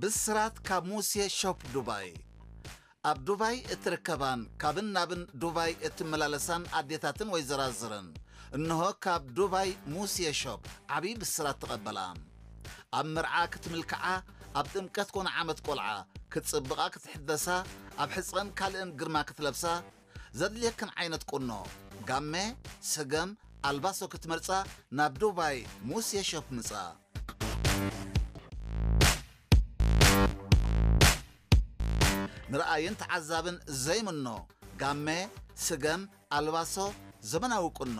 ብስራት ካብ ሙሴ ሾፕ ዱባይ። ኣብ ዱባይ እትርከባን ካብን ናብን ዱባይ እትመላለሳን ኣዴታትን ወይዘራዝርን፣ እንሆ ካብ ዱባይ ሙሴ ሾፕ ዓብዪ ብስራት ተቐበላ። ኣብ መርዓ ክትምልክዓ፣ ኣብ ጥምቀት ኮነ ዓመት ቆልዓ ክትጽብቓ ክትሕደሳ፣ ኣብ ሕጽረን ካልእን ግርማ ክትለብሳ፣ ዘድልየክን ዓይነት ቁኖ፣ ጋመ፣ ስገም፣ ኣልባሶ ክትመርጻ ናብ ዱባይ ሙሴ ሾፕ ምጻ። ንረኣይን ተዓዛብን ዘይምኖ ጋመ፣ ስገም፣ ኣልባሶ፣ ዘመናዊ ቁኖ።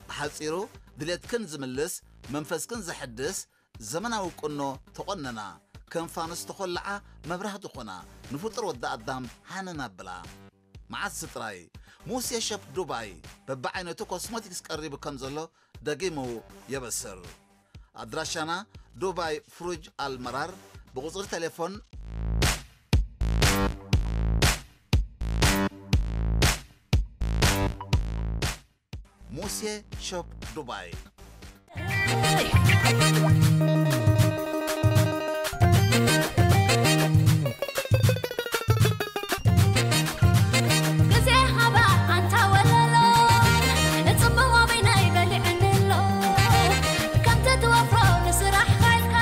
ብሓጺሩ ድሌትክን ዝምልስ፣ መንፈስክን ዘሐድስ ዘመናዊ ቁኖ ተቖነና። ከም ፋኑስ ተኾልዓ መብራህቲ ኾና፣ ንፍጡር ወዲ ኣዳም ሃነን ኣብላ። መዓስ ጥራይ ሙሴ ሸፕ ዱባይ በብዓይነቱ ኮስሞቲክስ ቀሪቡ ከም ዘሎ ደጊሙ የበስር። ኣድራሻና ዱባይ ፍሩጅ ኣልመራር፣ ብቁጽሪ ቴሌፎን ሙሴ ሾፕ ዱባይ። ግዜ ሃባ ኣንታ ወለሎ፣ ንጽምዋ በይነይ በሊዕኒ ኣሎ። ከምቲ ትወፍሮ ንስራሕ ካይልካ፣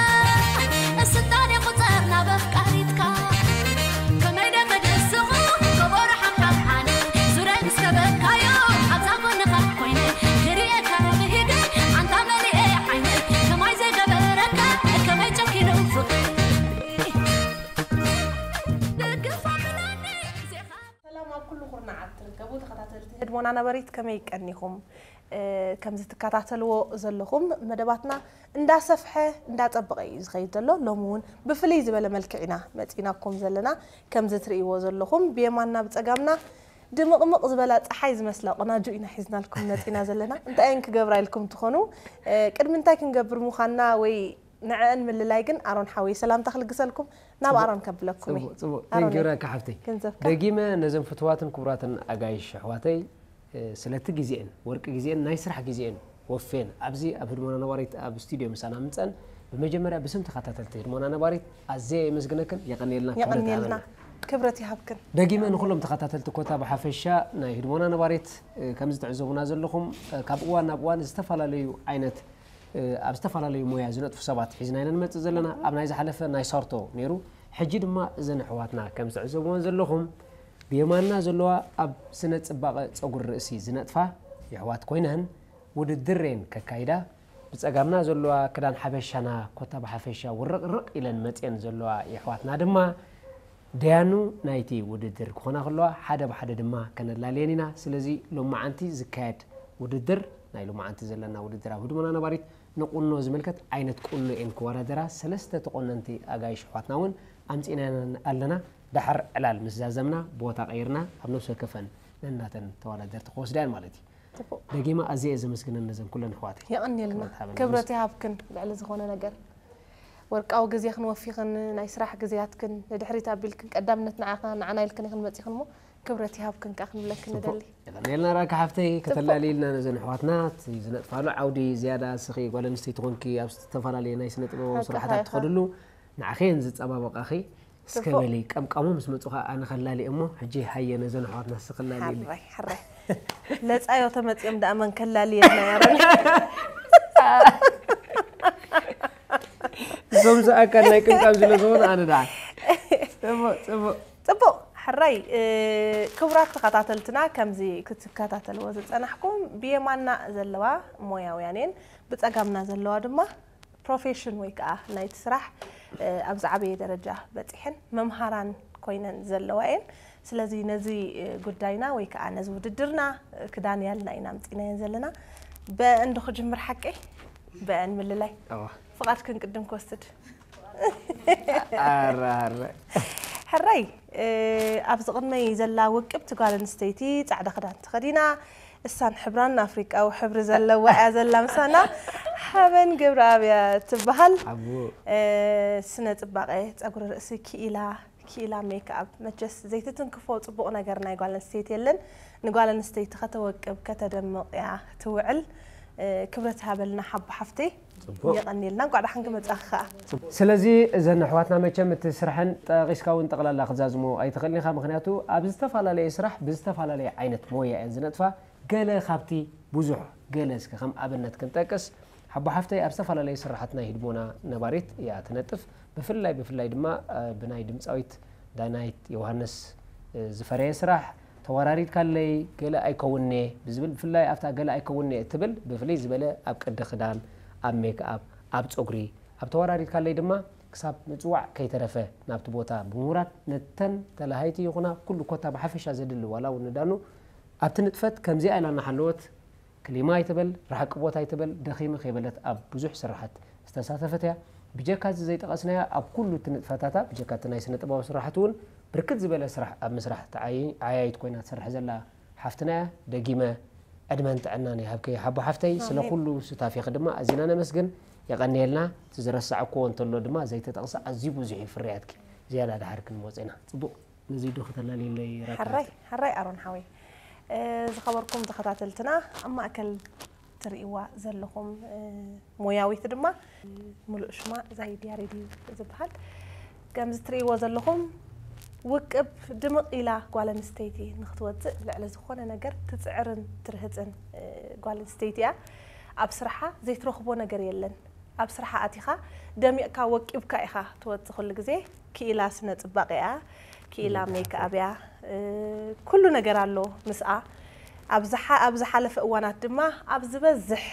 እስልጣን ይቑጸር ናብ ኣፍቃሪትካ። ከመይ ደ ክድስቑ፣ ከበሮ ሓምሓም ኣነ፣ ዙረይ ምስ ከበካዮ፣ ኣብዛ ጎንኻ ኮይነ፣ ክርእየካ ብሂገ፣ ኣንታ መሊኤ ዓይነ፣ ከማይ ዘይገበረካ፣ ከመይ ጨኪኑ ፍቕሪ። ሰላም ኣብ ኩሉ ኩርናዓት ትርከቡ ተኸታተልቲ ህድሞና ነበሪት ከመይ ቀኒኹም? ከምዚ ትከታተልዎ ዘለኹም መደባትና እንዳሰፍሐ እንዳጸበቐ እዩ ዝኸይድ ዘሎ። ሎሚ እውን ብፍልይ ዝበለ መልክዕ ኢና መጺናኩም ዘለና። ከምዚ ትርእይዎ ዘለኹም ብየማንና ብጸጋምና ድምቕምቕ ዝበላ ጸሓይ ዝመስላ ቆናጁ ኢና ሒዝናልኩም መጺና ዘለና። እንታይ እየን ክገብራ ኢልኩም ትኾኑ? ቅድሚ እንታይ ክንገብር ምዃንና ወይ ንዐን ምልላይ ግን ኣሮን ሓወይ ሰላምታ ክልግሰልኩም ናብ ኣሮን ከብለኩም እየ። ጽቡቅ ጽቡቅ። ኣሮን፣ ቴንኪዩ ራካ ሓፍተይ። ገንዘብካ። ደጊመ ነዘን ፍትዋትን ክቡራትን ኣጋይሽ ኣሕዋተይ ስለቲ ግዜኤን ወርቂ ግዜኤን ናይ ስራሕ ግዜኤን ወፌን ኣብዚ ኣብ ህድሞና ነባሪት ኣብ ስቱድዮ ምሳና ምጸን ብመጀመርያ ብስም ተኸታተልቲ ህድሞና ነባሪት ኣዝየ የመስግነክን የቐንየልና ክብረት የቐንየልና። ይሃበልና። ክብረት ይሃብክን። ደጊመ ንኹሎም ተኸታተልቲ ኮታ ብሓፈሻ ናይ ህድሞና ነባሪት ከምዚ ትዕዘቡና ዘለኹም ካብ እዋን ናብ እዋን ዝተፈላለዩ ዓይነት ኣብ ዝተፈላለዩ ሞያ ዝነጥፉ ሰባት ሒዝና ኢና ንመጽእ ዘለና። ኣብ ናይ ዝሓለፈ ናይ ሳርቶ ነይሩ። ሕጂ ድማ እዘን ኣሕዋትና ከም ትዕዘብወን ዘለኹም ብየማንና ዘለዋ ኣብ ስነ ጽባቐ ጸጉሪ ርእሲ ዝነጥፋ የሕዋት ኮይነን ውድድር እየን ከካይዳ። ብጸጋምና ዘለዋ ክዳን ሓበሻና ኮታ ብሓፈሻ ውርቕርቕ ኢለን መጽየን ዘለዋ የሕዋትና ድማ ደያኑ ናይቲ ውድድር ክኾና ከለዋ ሓደ ብሓደ ድማ ከነላልየን ኢና። ስለዚ ሎማዓንቲ ዝካየድ ውድድር ናይ ሎማዓንቲ ዘለና ውድድር ኣብ ህድሞና ነባሪት ንቁኖ ዝምልከት ዓይነት ቁኖ እየን ክወዳደራ ሰለስተ ተቆነንቲ ኣጋይሽ ኣሕዋትና እውን ኣምፂእናየን ኣለና። ዳሕር ዕላል ምስ ዛዘምና ቦታ ቀይርና ኣብ ነብሲ ወከፈን ነናተን ተወዳደርቲ ክወስዳ እየን ማለት እዩ። ደጊመ ኣዝየ እየ ዘመስግነን ነዘን ኩለን ኣሕዋተይ። የቐንየልና። ክብረት ይሃብክን ልዕሊ ዝኾነ ነገር። ወርቃዊ ግዜኽን ወፊኽን ናይ ስራሕ ግዜያትክን ንድሕሪት ኣቢልክን ቀዳምነት ንዓኻ ንዓና ኢልክን ኢኽን መጺኽን እሞ ክብረት ይሃብክን ከኣ ክንብለክን ንደሊ። የቐንየልና ራካ ሓፍተይ። ከተላልይልና ነዘን ኣሕዋትና እቲ ዝነጥፋሉ ዓውዲ ዝያዳ እስኺ ጓል ኣንስተይቲ ኮንኪ ኣብ ዝተፈላለየ ናይ ስነ ጥበባዊ ስራሕታት ትኸድሉ ንዓኺ እየን ዝጸባበቓኺ። እስከ በሊ ቀምቃሞ ምስ መጹ ከኣ ኣነ ከላሊ እሞ ሕጂ ሃየ ነዘን ኣሕዋትና እስኪ ከላልይኒ። ሕራይ ሕራይ ለጻዮ ተመጺኦም ደኣ መን ከላልየልና ያረን። እዞም ዝኣካል ናይ ቅምቃም ስለ ዝኾኑ ኣነ ደኣ ጽቡቕ ጽቡቕ። ጽቡቕ ሕራይ። ክቡራት ተኸታተልትና ከምዚ ክትከታተልዎ ዝጸናሕኩም ብየማና ዘለዋ ሞያውያን እየን። ብጸጋምና ዘለዋ ድማ ፕሮፌሽን ወይ ከዓ ናይቲ ስራሕ ኣብ ዝዓበየ ደረጃ በፂሐን መምሃራን ኮይነን ዘለዋ እየን። ስለዚ ነዚ ጉዳይና ወይ ከዓ ነዚ ውድድርና ክዳን ያልና ኢና ኣምፂናየን ዘለና። በእንዶ ክጅምር ሓቀይ በእን ምልላይ ፍቓድክን ቅድም ክወስድ። ሕራይ ኣብዚ ቅድመይ ዘላ ውቅብቲ ጓል ኣንስተይቲ ፃዕዳ ክዳን ተኸዲና እሳን ሕብራን ኣፍሪቃዊ ሕብሪ ዘለዋ እያ ዘላ ምሳና። ሓበን ገብረኣብያ ትበሃል። ሓቡ። ስነ ጽባቐ ጸጉሪ ርእሲ ክኢላ ክኢላ ሜክኣፕ መቸስ ዘይትትንክፎ ጽቡቕ ነገር ናይ ጓል ኣንስተይቲ የለን። ንጓል ኣንስተይቲ ከተወቅብ ከተደምቕ እያ ትውዕል። ክብረት ሃበልና ሓቦ ሓፍተይ። ጽቡቕ። የቐንየልና፣ እንኳዕ ደሓን ክመጻኺ ከኣ። ስለዚ እዘን ኣሕዋትና መቸም እቲ ስራሕን ጠቒስካ እውን ጠቕላላ ክዛዝሞ ኣይትኽእልን ኢኻ። ምኽንያቱ ኣብ ዝተፈላለየ ስራሕ ብዝፈላለየ ዓይነት ሞያ እየን ዝነጥፋ። ገለ ካብቲ ብዙሕ ገለ እስከ ከም ኣብነት ክንጠቅስ፣ ሓቦ ሓፍተይ ኣብ ዝተፈላለየ ስራሓት ናይ ህድሞና ነባሪት እያ ትነጥፍ። ብፍላይ ብፍላይ ድማ ብናይ ድምፃዊት ዳናይት ዮሃንስ ዝፈረየ ስራሕ፣ ተወራሪድካለይ ገለ ኣይከውን'የ ብዝብል፣ ብፍላይ ኣብታ ገለ ኣይከውን'የ እትብል ብፍልይ ዝበለ ኣብ ቅዲ ክዳን፣ ኣብ ሜክኣፕ፣ ኣብ ፀጉሪ፣ ኣብ ተወራሪድካለይ ድማ ክሳብ ምፅዋዕ ከይተረፈ ናብቲ ቦታ ብምውራድ ነተን ተላሃይቲ ይኹና ኩሉ ኮታ ብሓፈሻ ዘድሊ ዋላ እውን ንዳኑ ኣብቲ ንጥፈት ከምዚኣ ኢላ እናሓለወት ክሊማ ኣይትበል፣ ርሓቂ ቦታ ኣይትበል፣ ደኺመ ከይበለት ኣብ ብዙሕ ስራሓት ዝተሳተፈት እያ። ብጀካ እዚ ዘይጠቐስናያ ኣብ ኩሉ እቲ ንጥፈታታ ብጀካ እቲ ናይ ስነ ጥበባዊ ስራሓት እውን ብርክት ዝበለ ስራሕ ኣብ ምስራሕ ተዓይ- ዓያይት ኮይና ትሰርሕ ዘላ ሓፍትና እያ። ደጊመ ዕድመን ጥዕናን ይሃብኪ ሓቦ ሓፍተይ። ስለ ኣሜን። ኩሉ ሱታፌኺ ድማ ኣዚና ነመስግን። የቐንየልና። እቲ ዝረሳዕክዎ እንተሎ ድማ ዘይተጠቕሰ ኣዝዩ ብዙሕ እዩ ፍርያትኪ። ዝያዳ ድሓር ክንመጾ ኢና። ጽቡቕ። ነዚ ዶ ከተላልየለይ ራካት? ሕራይ ሕራይ ኣሮን ሓወይ። ዝኸበርኩም ተኸታተልትና፣ ኣብ ማእከል ትርእይዋ ዘለኹም ሞያዊት ድማ፣ ምሉእ ሽማ ዛይድ ያሬድ እዩ ዝበሃል። ከምዚ ትርእይዎ ዘለኹም ውቅብ ድምቕ ኢላ ጓል ኣንስተይቲ ንክትወፅእ ልዕሊ ዝኾነ ነገር ትፅዕርን ትርህፅን ጓል ኣንስተይቲ እያ። ኣብ ስርሓ ዘይትረኽቦ ነገር የለን። ኣብ ስርሓ ኣቲኻ ደሚቕካ ወቂብካ ኢኻ ትወፅእ ኩሉ ግዜ። ክኢላ ስነ ፅባቐ እያ፣ ክኢላ ሜክኣፕ እያ፣ ኩሉ ነገር ኣሎ ምስኣ። ኣብ ዝሓ- ኣብ ዝሓለፈ እዋናት ድማ ኣብ ዝበዝሕ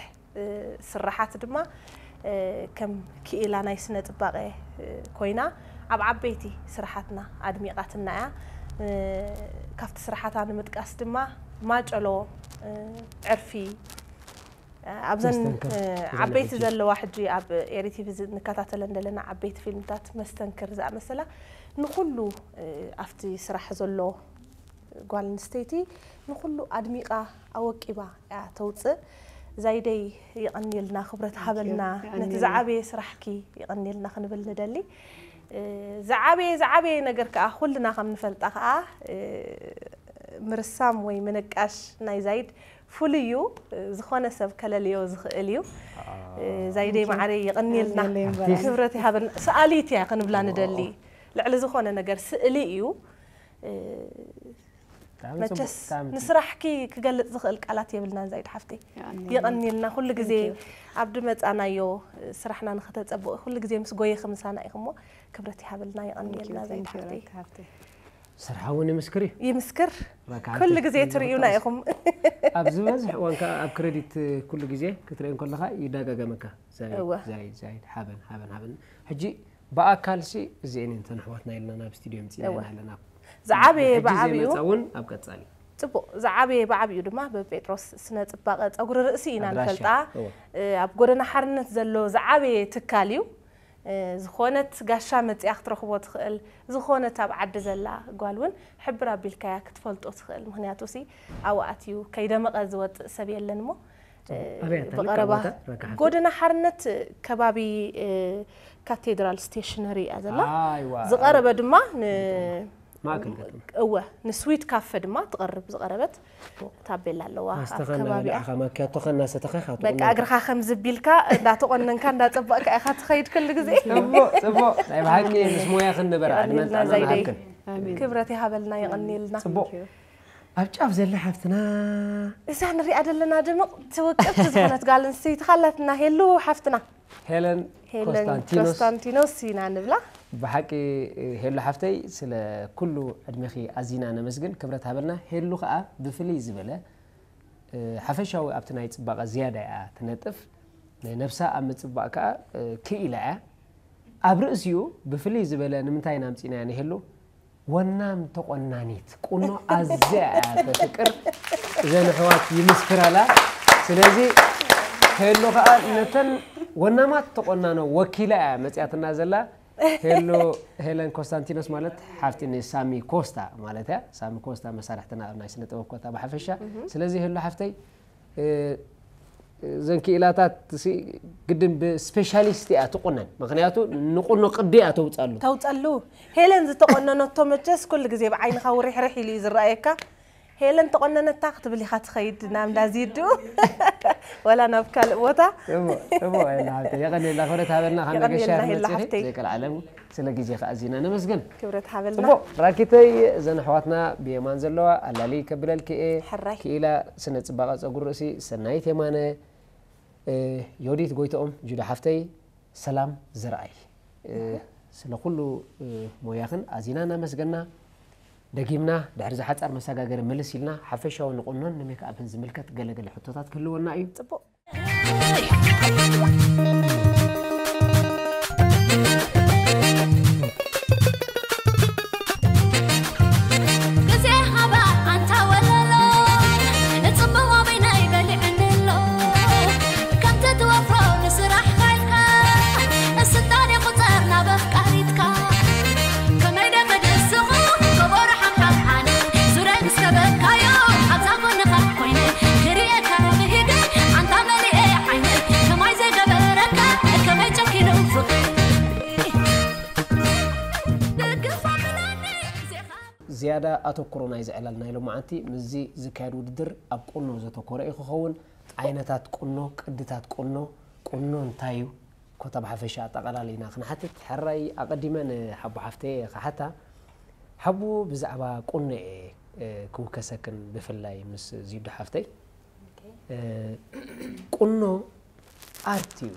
ስራሓት ድማ ከም ክኢላ ናይ ስነ ፅባቐ ኮይና ኣብ ዓበይቲ ስራሓትና ኣድሚቓትና እያ። ካብቲ ስራሓታ ንምጥቃስ ድማ ማጨሎ፣ ዕርፊ፣ ኣብዘን መስተንክር፣ እዛ ዓበይቲ ሕጂ። ዘለዋ ሕጂ ኣብ ኤሪ ቲቪ ዝ- ንከታተለን ዘለና ዓበይቲ ፊልምታት መስተንክር ዝኣመሰላ ንኹሉ ኣብቲ ስራሕ ዘሎ ጓል ኣንስተይቲ ንኹሉ ኣድሚቓ ኣወቂባ እያ ተውፅእ። ዛይደይ ይቐንየልና፣ ክብረት ሃበልና፣ ይቐንየልና። ነቲ ዝዓበየ ስራሕኪ ይቐንየልና ክንብል ንደሊ። ዝዓበየ ዝዓበየ ነገር ከዓ ኩልና ከም ንፈልጣ ከዓ ምርሳም ወይ ምንቃሽ ናይ ዛይድ ፍሉይ እዩ። ዝኾነ ሰብ ከለልዮ ዝኽእል እዩ። ዛይደይ ማዓረይ ይቐንየልና። የቐንየለይ ኣርቲስት። ክብረት ይሃበልና። ሰኣሊት እያ ክንብላ ንደሊ። ልዕሊ ዝኾነ ነገር ስእሊ እዩ። ብጣዕሚ መቸስ ጽቡቕ፣ ብጣዕሚ ጽቡቕ። ንስራሕኪ ክገልጽ ዝኽእል ቃላት የብልናን ዛይድ ሓፍተይ። የቐንየለይ። የቐንየልና። ኩሉ ግዜ Thank you። ኣብ ድመጻናዮ ስራሕና ንክተጸብቑ ኩሉ ግዜ ምስ ጎየኺ ምሳና ኢኹሞ። ክብረት ይሃበልና፣ የቐንየልና ዛይድ ሓፍተይ። ሓፍተይ። ስርሓ እውን ይምስክር እዩ። ይምስክር። ራካት ኩሉ ግዜ ትልብጣ ትርእዩና ውስጥ ኢኹም። ኣብ ዝበዝሕ እዋን ከዓ ኣብ ክረዲት ኩሉ ግዜ ክትርእየን ከለኻ ይደጋገመካ። ዛይድ፣ እወ። ዛይድ፣ ዛይድ፣ ሓበን፣ ሓበን፣ ሓበን። ሕጂ ብኣካልሲ እዚኤን እየን እተን ኣሕዋትና ኢልና ናብ ስቱድዮ ምፂና እወ። ኢና ኣለና። ዝዓበየ ሕጂ ብዓብዩ ዘይመፃ እውን ኣብ ቀፃሊ። ጽቡቕ፣ ዝዓበየ ብዓብዩ ድማ ብጴጥሮስ ስነ ጽባቐ ጸጉሪ ርእሲ ኢና ኣድራሻ። ንፈልጣ። እወ። እ፣ ኣብ ጎደና ሓርነት ዘሎ ዝዓበየ ትካል እዩ። እ፣ ዝኾነት ጋሻ መጽያ ክትረኽቦ ትኽእል፣ ዝኾነት ኣብ ዓዲ ዘላ ጓል እውን ሕብር ኣቢልካያ ክትፈልጦ ትኽእል። ምኽንያቱ ሲ ኣብኡ ኣትዩ ከይደመቐ ዝወጽእ ሰብ የለን እሞ፣ እ፣ ኣበይ ኣታ? ብቐረባ ልካ ቦታ? ረካ ሓፍቲ? ጎደና ሓርነት ከባቢ፣ እ፣ ካቴድራል ስቴሽነሪ እያ ዘላ። ኣይዋ። ዝቐረበ ድማ ን- ማእከል ከተማ። እወ፣ ንስዊት ካፈ ድማ ትቐርብ ዝቐረበት ታቤላ ኣለዋ ኣብ ኣስተኸና ከባቢኣ። በላዕኻ ማኪያቶኻ እናሰተኻ ኢኻ በቃ ትቑነን። እግርኻ ከም ዝቢልካ እንዳተቆነንካ እንዳጸበቕካ ኢኻ ትኸይድ ኩሉ ግዜ። ጽቡቕ፣ ጽቡቕ። ናይ ብሓቂ ምስ ሞያ ክንበር፣ ዕድመን የቐንየልና ጥዕናን ዛይደይ። ይሃብክን። ኣሜን። ክብረት ይሃበልና፣ የቐንየልና። ጽቡቕ። ኣብ ጫፍ ዘላ ሓፍትና እዛ ንሪኣ ዘለና ድምቕ ትውቅብቲ ዝኾነት ጓል ኣንስተይቲ ካላትና ሄሉ ሓፍትና። ሄለን ሄለን ኮንስታንቲኖስ። ኮንስታንቲኖስ ኢና ንብላ። ብሓቂ ሄሉ ሓፍተይ፣ ስለ ኩሉ ዕድሜኺ ኣዚና ነመስግን፣ ክብረት ሃበልና። ሄሉ ኸኣ ብፍልይ ዝበለ፣ እ፣ ሓፈሻዊ ኣብቲ ናይ ጽባቐ ዝያዳ እያ ትነጥፍ። ንነብሳ ኣብ ምጽባቕ ከኣ፣ እ፣ ክኢላ እያ። ኣብ ርእሲኡ ብፍልይ ዝበለ ንምንታይ ኢና ኣምጺእናያ ንሄሉ? ወናም ተቖናኒት፣ ቁኖ ኣዝያ እያ ተፍቅር። እዘን ኣሕዋት ይምስክራላ። ስለዚ ሄሉ ኸኣ ነተን ወናማት ተቖናኖ ወኪላ እያ መጺኣትና ዘላ። ሄሉ፣ ሄለን ኮንስታንቲኖስ ማለት ሓፍቲ ንሳሚ ኮስታ ማለት እያ። ሳሚ ኮስታ መሳርሕትና ኣብ ናይ ስነ ጥበብ ኮታ ብሓፈሻ። ስለዚ ሄሉ ሓፍተይ፣ እ፣ እዘን ክኢላታት ሲ ግድን ብስፔሻሊስት እያ ትቑነን። ምኽንያቱ ንቑኖ ቅዲ እያ ተውጻሉ። ተውጸሉ። ሄለን ዝተቆነነቶ መቸስ ኩሉ ግዜ ብዓይንኻ ውሪሕርሕ ኢሉ እዩ ዝረኣየካ። ሄለን ተቆነነታ ክትብል ኢኻ ትኸይድ ናብ እንዳ ዚዱ ወላ ናብ ካልእ ቦታ? እሞ እሞ ሄላ ሓብተይ የቐንየልና፣ ክብረት ሃበልና። ካብ የቐንየልና መገሻ ሄላ ክትመፅኢ ሓብተይ። ዘይቀልዓለሙ ስለ ግዜኻ ኣዚና ነመስግን። ክብረት ሃበልና። ጽቡቕ ራኪተይ፣ እዘን ኣሕዋትና ብየማን ዘለዋ ኣላሊ ከብለልኪ እየ። ሕራይ። ክኢላ ስነ ጽባቐ ጸጉሪ ርእሲ ሰናይት የማነ፣ እ፣ ዮዲት ጎይትኦም፣ ጁዳ ሓፍተይ፣ ሰላም ዘርኣይ፣ እ፣ ስለ ኩሉ፣ እ፣ ሞያኽን ኣዚና እናመስገና፣ ደጊምና ድሕሪ ዝሓጻር መሰጋገሪ ምልስ ኢልና ሓፈሻዊ ንቁኖን ንሜክኣፕን ዝምልከት ገለገለ ሕቶታት ክህልወና እዩ። ጽቡቕ። ግዜ ሃባ ኣንታ ወለሎ፣ ንጽምዋ በይናይ በሊዕኒ ኣሎ። ከምቲ ትወፍሮ ንስራሕ ካይልካ፣ ስልጣን ይቑጸር ናብ ኣፍቃሪትካ። ከመይ ደ ክድስኹ፣ ከበሮ ሓምሓም ሓነ፣ ዙረይ ምስ ከበካዮ፣ ኣብዛ ጎንኻ ኮይነ፣ ክርእየካ ብሂደ፣ ኣንታ መሊኤ ዓይነ፣ ከማይ ዘይገበረካ፣ ከመይ ጨኪኑ ፍቕሪ። ዝያዳ ኣተኩሮ ናይዚ ዕላል ናይ ሎማዓንቲ ምስዚ ዝካየድ ውድድር ኣብ ቁኖ ዘተኮረ እዩ ክኸውን። ዓይነታት ቁኖ፣ ቅድታት ቁኖ፣ ቁኖ እንታይ እዩ ኮታ ብሓፈሻ ኣጠቓላሊና ክንሓትት። ሕራይ ኣቐዲመ ንሓቡ ሓፍተየ ክሓታ። ሓቡ ብዛዕባ ቁኖ እየ፣ እ፣ ክውከሰክን ብፍላይ ምስ ዚዱ ሓፍተይ። እ፣ ቁኖ ኣርት እዩ።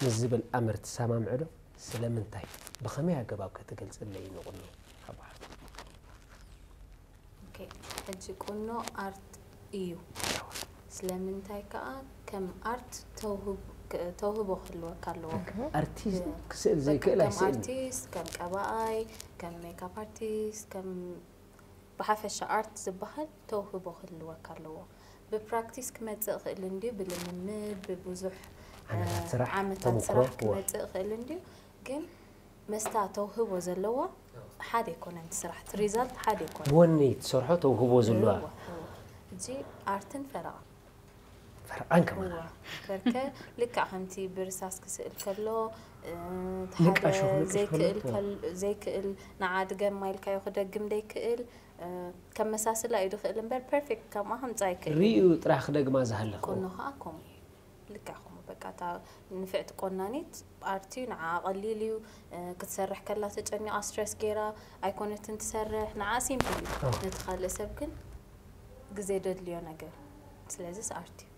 ምስ ዝብል ኣምር ትሰማምዒ ዶ? ስለምንታይ? ብኸመይ ኣገባብ ከ ትገልጽለይ ንቑኖ? ሓቦ ሓፍቲ። ኦኬ፣ ሕጂ ቁኖ ኣርት እዩ። ስለምንታይ ከኣ ከም ኣርት ተውህብ- ክ- ተውህቦ ክህልወካ ኣለዎ። ኣርቲስት ብ- ክስእል በቃ ዘይክእል ከም ኣይስእልን። ኣርቲስት፣ ከም ቀባኣይ፣ ከም ሜካፕ ኣርቲስት፣ ከም ብሓፈሻ ኣርት ዝበሃል ተውህቦ ክህልወካ ኣለዎ። ብፕራክቲስ ክመጽእ ይኽእል እንድዩ፣ ብልምምድ፣ ብብዙሕ ዓመታት እ፣ ስራሕ፣ ዓመታት ተሞክሮ፣ ስራሕ እወ። ክመጽእ ይኽእል እንድዩ፣ ግን ምስታ ተውህቦ ዘለዋ ሓደ ኣይኮነን፣ እቲ ስራሕ እቲ ሪዛልት ሓደ ኣይኮነን። ብወኒ ትሰርሖ ተውህቦ ዘለዋ እወ፣ እወ። ሕጂ ኣርትን ፈረቓ ፈርቓን ከማና እወ። በርከ ልክዕ ከምቲ ብርሳስ ክስእል ከሎ እ፣ እቲ ንቃሾ ሓደ ክንቅሽ ዘይክእል ከሎ፣ ከል- ዘይክእል ንዓ ድገማ ኢልካዮ ክደግም ደይክእል እ፣ ከመሳስላ እዩ ድኽእል እምበር ፐርፌክት ከምኣ ከምፃ ኣይክእል እዩ። ሪኡ ጥራሕ ክደግማ ዝሃለኹ ቁኖ ከዓ ከምኡ እዩ። ልክዕ ከምኡ በቃ እታ ንፍዕቲ ቆናኒት ኣርት እዩ፣ ንዓ ቀሊል እዩ እ፣ ክትሰርሕ ከላ ተጨኒቓ ስትረስ ገይራ ኣይኮነትን ትሰርሕ፣ ንዓ ሲምፕል እዩ። ኦ። ነቲ ካልእ ሰብ ግን ግዜ ደድልዮ ነገር፣ ስለዚስ ኣርት እዩ።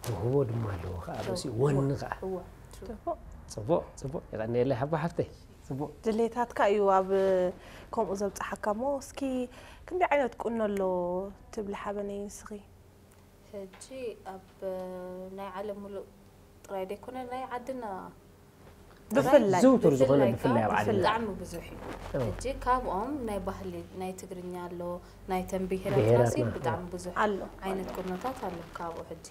ተውህቦ ድማ ኣለዎ ከዓ ርእሲ ወኒ ከዓ እወ ፅቡቕ ፅቡቕ የቐንየለይ ሓቦ ሓፍተይ ፅቡቕ ድሌታትካ እዩ ኣብ ከምኡ ዘብፅሓካ እሞ እስኪ ክንደይ ዓይነት ቁኖ ኣሎ ትብሊ ሓበነይ ንስኺ? ሕጂ ኣብ ናይ ዓለም ሙሉእ ጥራይ ደይኮነ ናይ ዓድና ብፍላይ ዝውቱር ዝኾነ ብፍላይ ብፍላይ ኣብ ከዓ ዓድና ብጣዕሚ ብዙሕ እዩ። እዎ። ሕጂ ካብኦም ናይ ባህሊ ናይ ትግርኛ ኣሎ፣ ናይ ተንቢሄረ ብሄራትና፣ ራሲ ብጣዕሚ ብዙሕ ኣሎ። ዓይነት ቁኖታት ኣሎ። ካብኡ ሕጂ